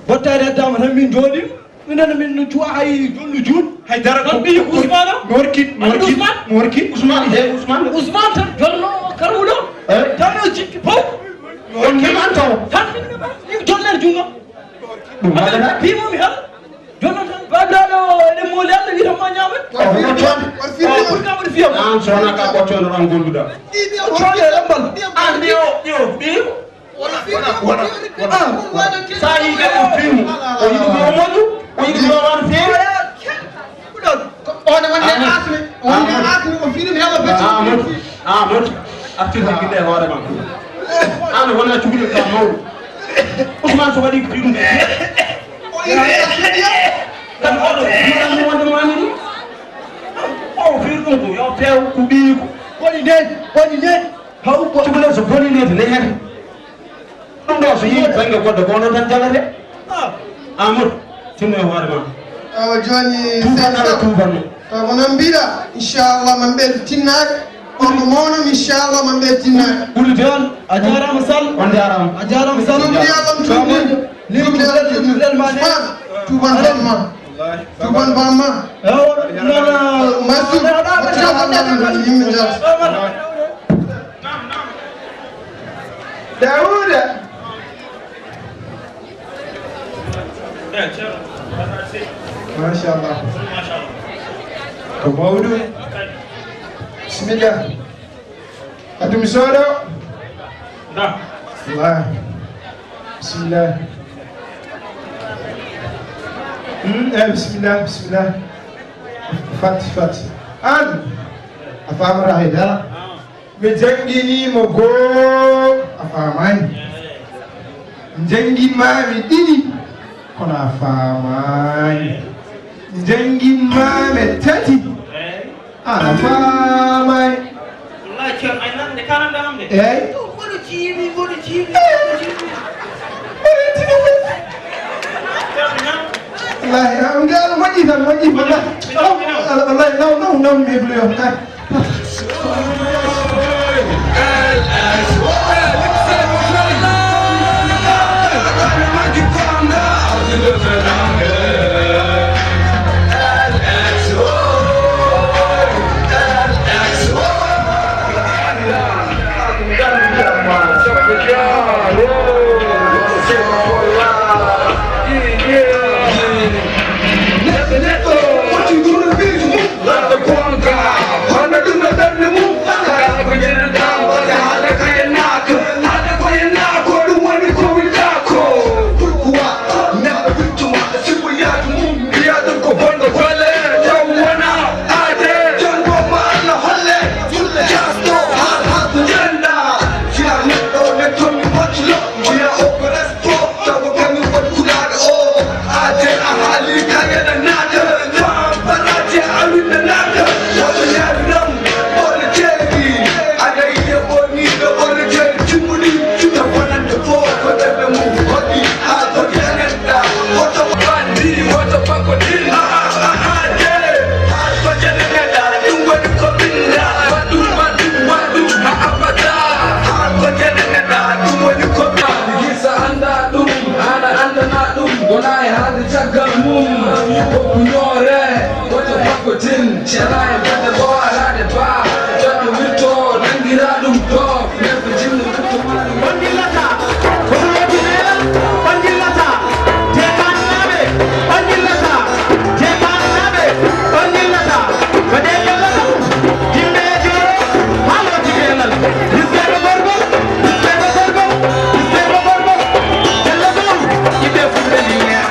Bottaari addaama tan min jooɗi. Minen min no cuwa hay jollu juut. Hay dara. Tan ɓiyi ko Ousmane. Mi worki, mi worki, mi worki. Ousmane, he Ousmane. Ousmane tan jolno karwuɗo. Eh? Tan o jikki fof. On keɓan taw. Tan min keɓan. Min jolnen junngo. Ɗum waɗata. Bimomi hal. Jonno tan, babiraɗo, eɗen mooli Allah, wiyata ma ñaama. O, o, o, o, ɓurka mbaɗa fiyam. An sona ka ɓoccono ɗan golluɗa. Ɓoccono e lambal. An ɓiyo, ɓiyo, ɓiyo. Wona, wona, wona. Sa yiide o fiimu, o yiɗi ko moƴƴu, o yiɗi ko waɗa feere. Ko on wonde asme, wonde asme, o fiiɗum heɓa becce. Amadou, Amadou, artirde ginde e hoore ma. An wona cukalel ka mawɗo. Ousmane so waɗi ko fiiɗum. O yiɗi asme. Tan oɗo, mbiɗan mo wonde mo anndi ɗum. O fiir ɗum ko yo feew, ko ɓiyi ko. Boni neen, boni neen. Haw ko cukalel so boni neen, nehete. Ɗum ɗo so yii bannge goɗɗo ko onon tan jallate. Ah. Amadou, tinno e hoore ma. Awa jooni, tuuban ala tuuban mo. Taw ko noon mbiɗa, inchallah, man ɓeydo tinnaade. On ko mawnon, inchallah, man ɓeydo tinnaade. Ɓuri toon, a jaaraama Sall. On jaaraama. A jaaraama Sall. Tuubdi Allah, tuubdi. Tuubdi Allah, tuubdi. Ousmane, tuuban bamma. Tuuban bamma. Ewa, nana. Mansour, yimɓe njaarata. Daouda. Machallah. Ko mawɗum. Bisimilla. Addu mi soodo. Wa. Bisimilla. Hmm, eh, bisimilla, bisimilla. Fat, fat. An. A faamata hay dara. Mi jannginii mo goo, a faamaani. Njannginmaa mi ɗiɗi, kono a faamaani. Njannginmaa mi tati, a faamaani. Wallahi, Ceerno, ay, nan nde kalanɗaa am nde. Eey. Mboɗo jiimi, mboɗo jiimi, mboɗo jiimi. Wallahi, ah, ngal moƴƴi tan, moƴƴi, wallahi. Wallahi, naw, naw, naw, mi hebloyo. Ɗum wona e haalde caggal mum. Hokku ñoore, goto makko tin. Ceera e fedde ɗo alaade ba. Joɗɗo wirto, nanngira ɗum ɗo. Neɗɗo jinno wirto maari. On dillata, ko ɗum woni leeral, on dillata. Jeegaannaaɓe, on dillata. Jeegaannaaɓe, on dillata. Ko ɗe yallata. Yimɓe e jooro, haalooji ɓe lal. Yimɓe ko gorgol, yimɓe ko gorgol, yimɓe ko gorgol. Jalla ɗum, yimɓe fulɓe ni leeral.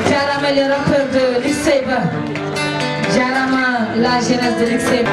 Jarama les rappeurs de Lixéba. Jarama la jeunesse de Lixéba.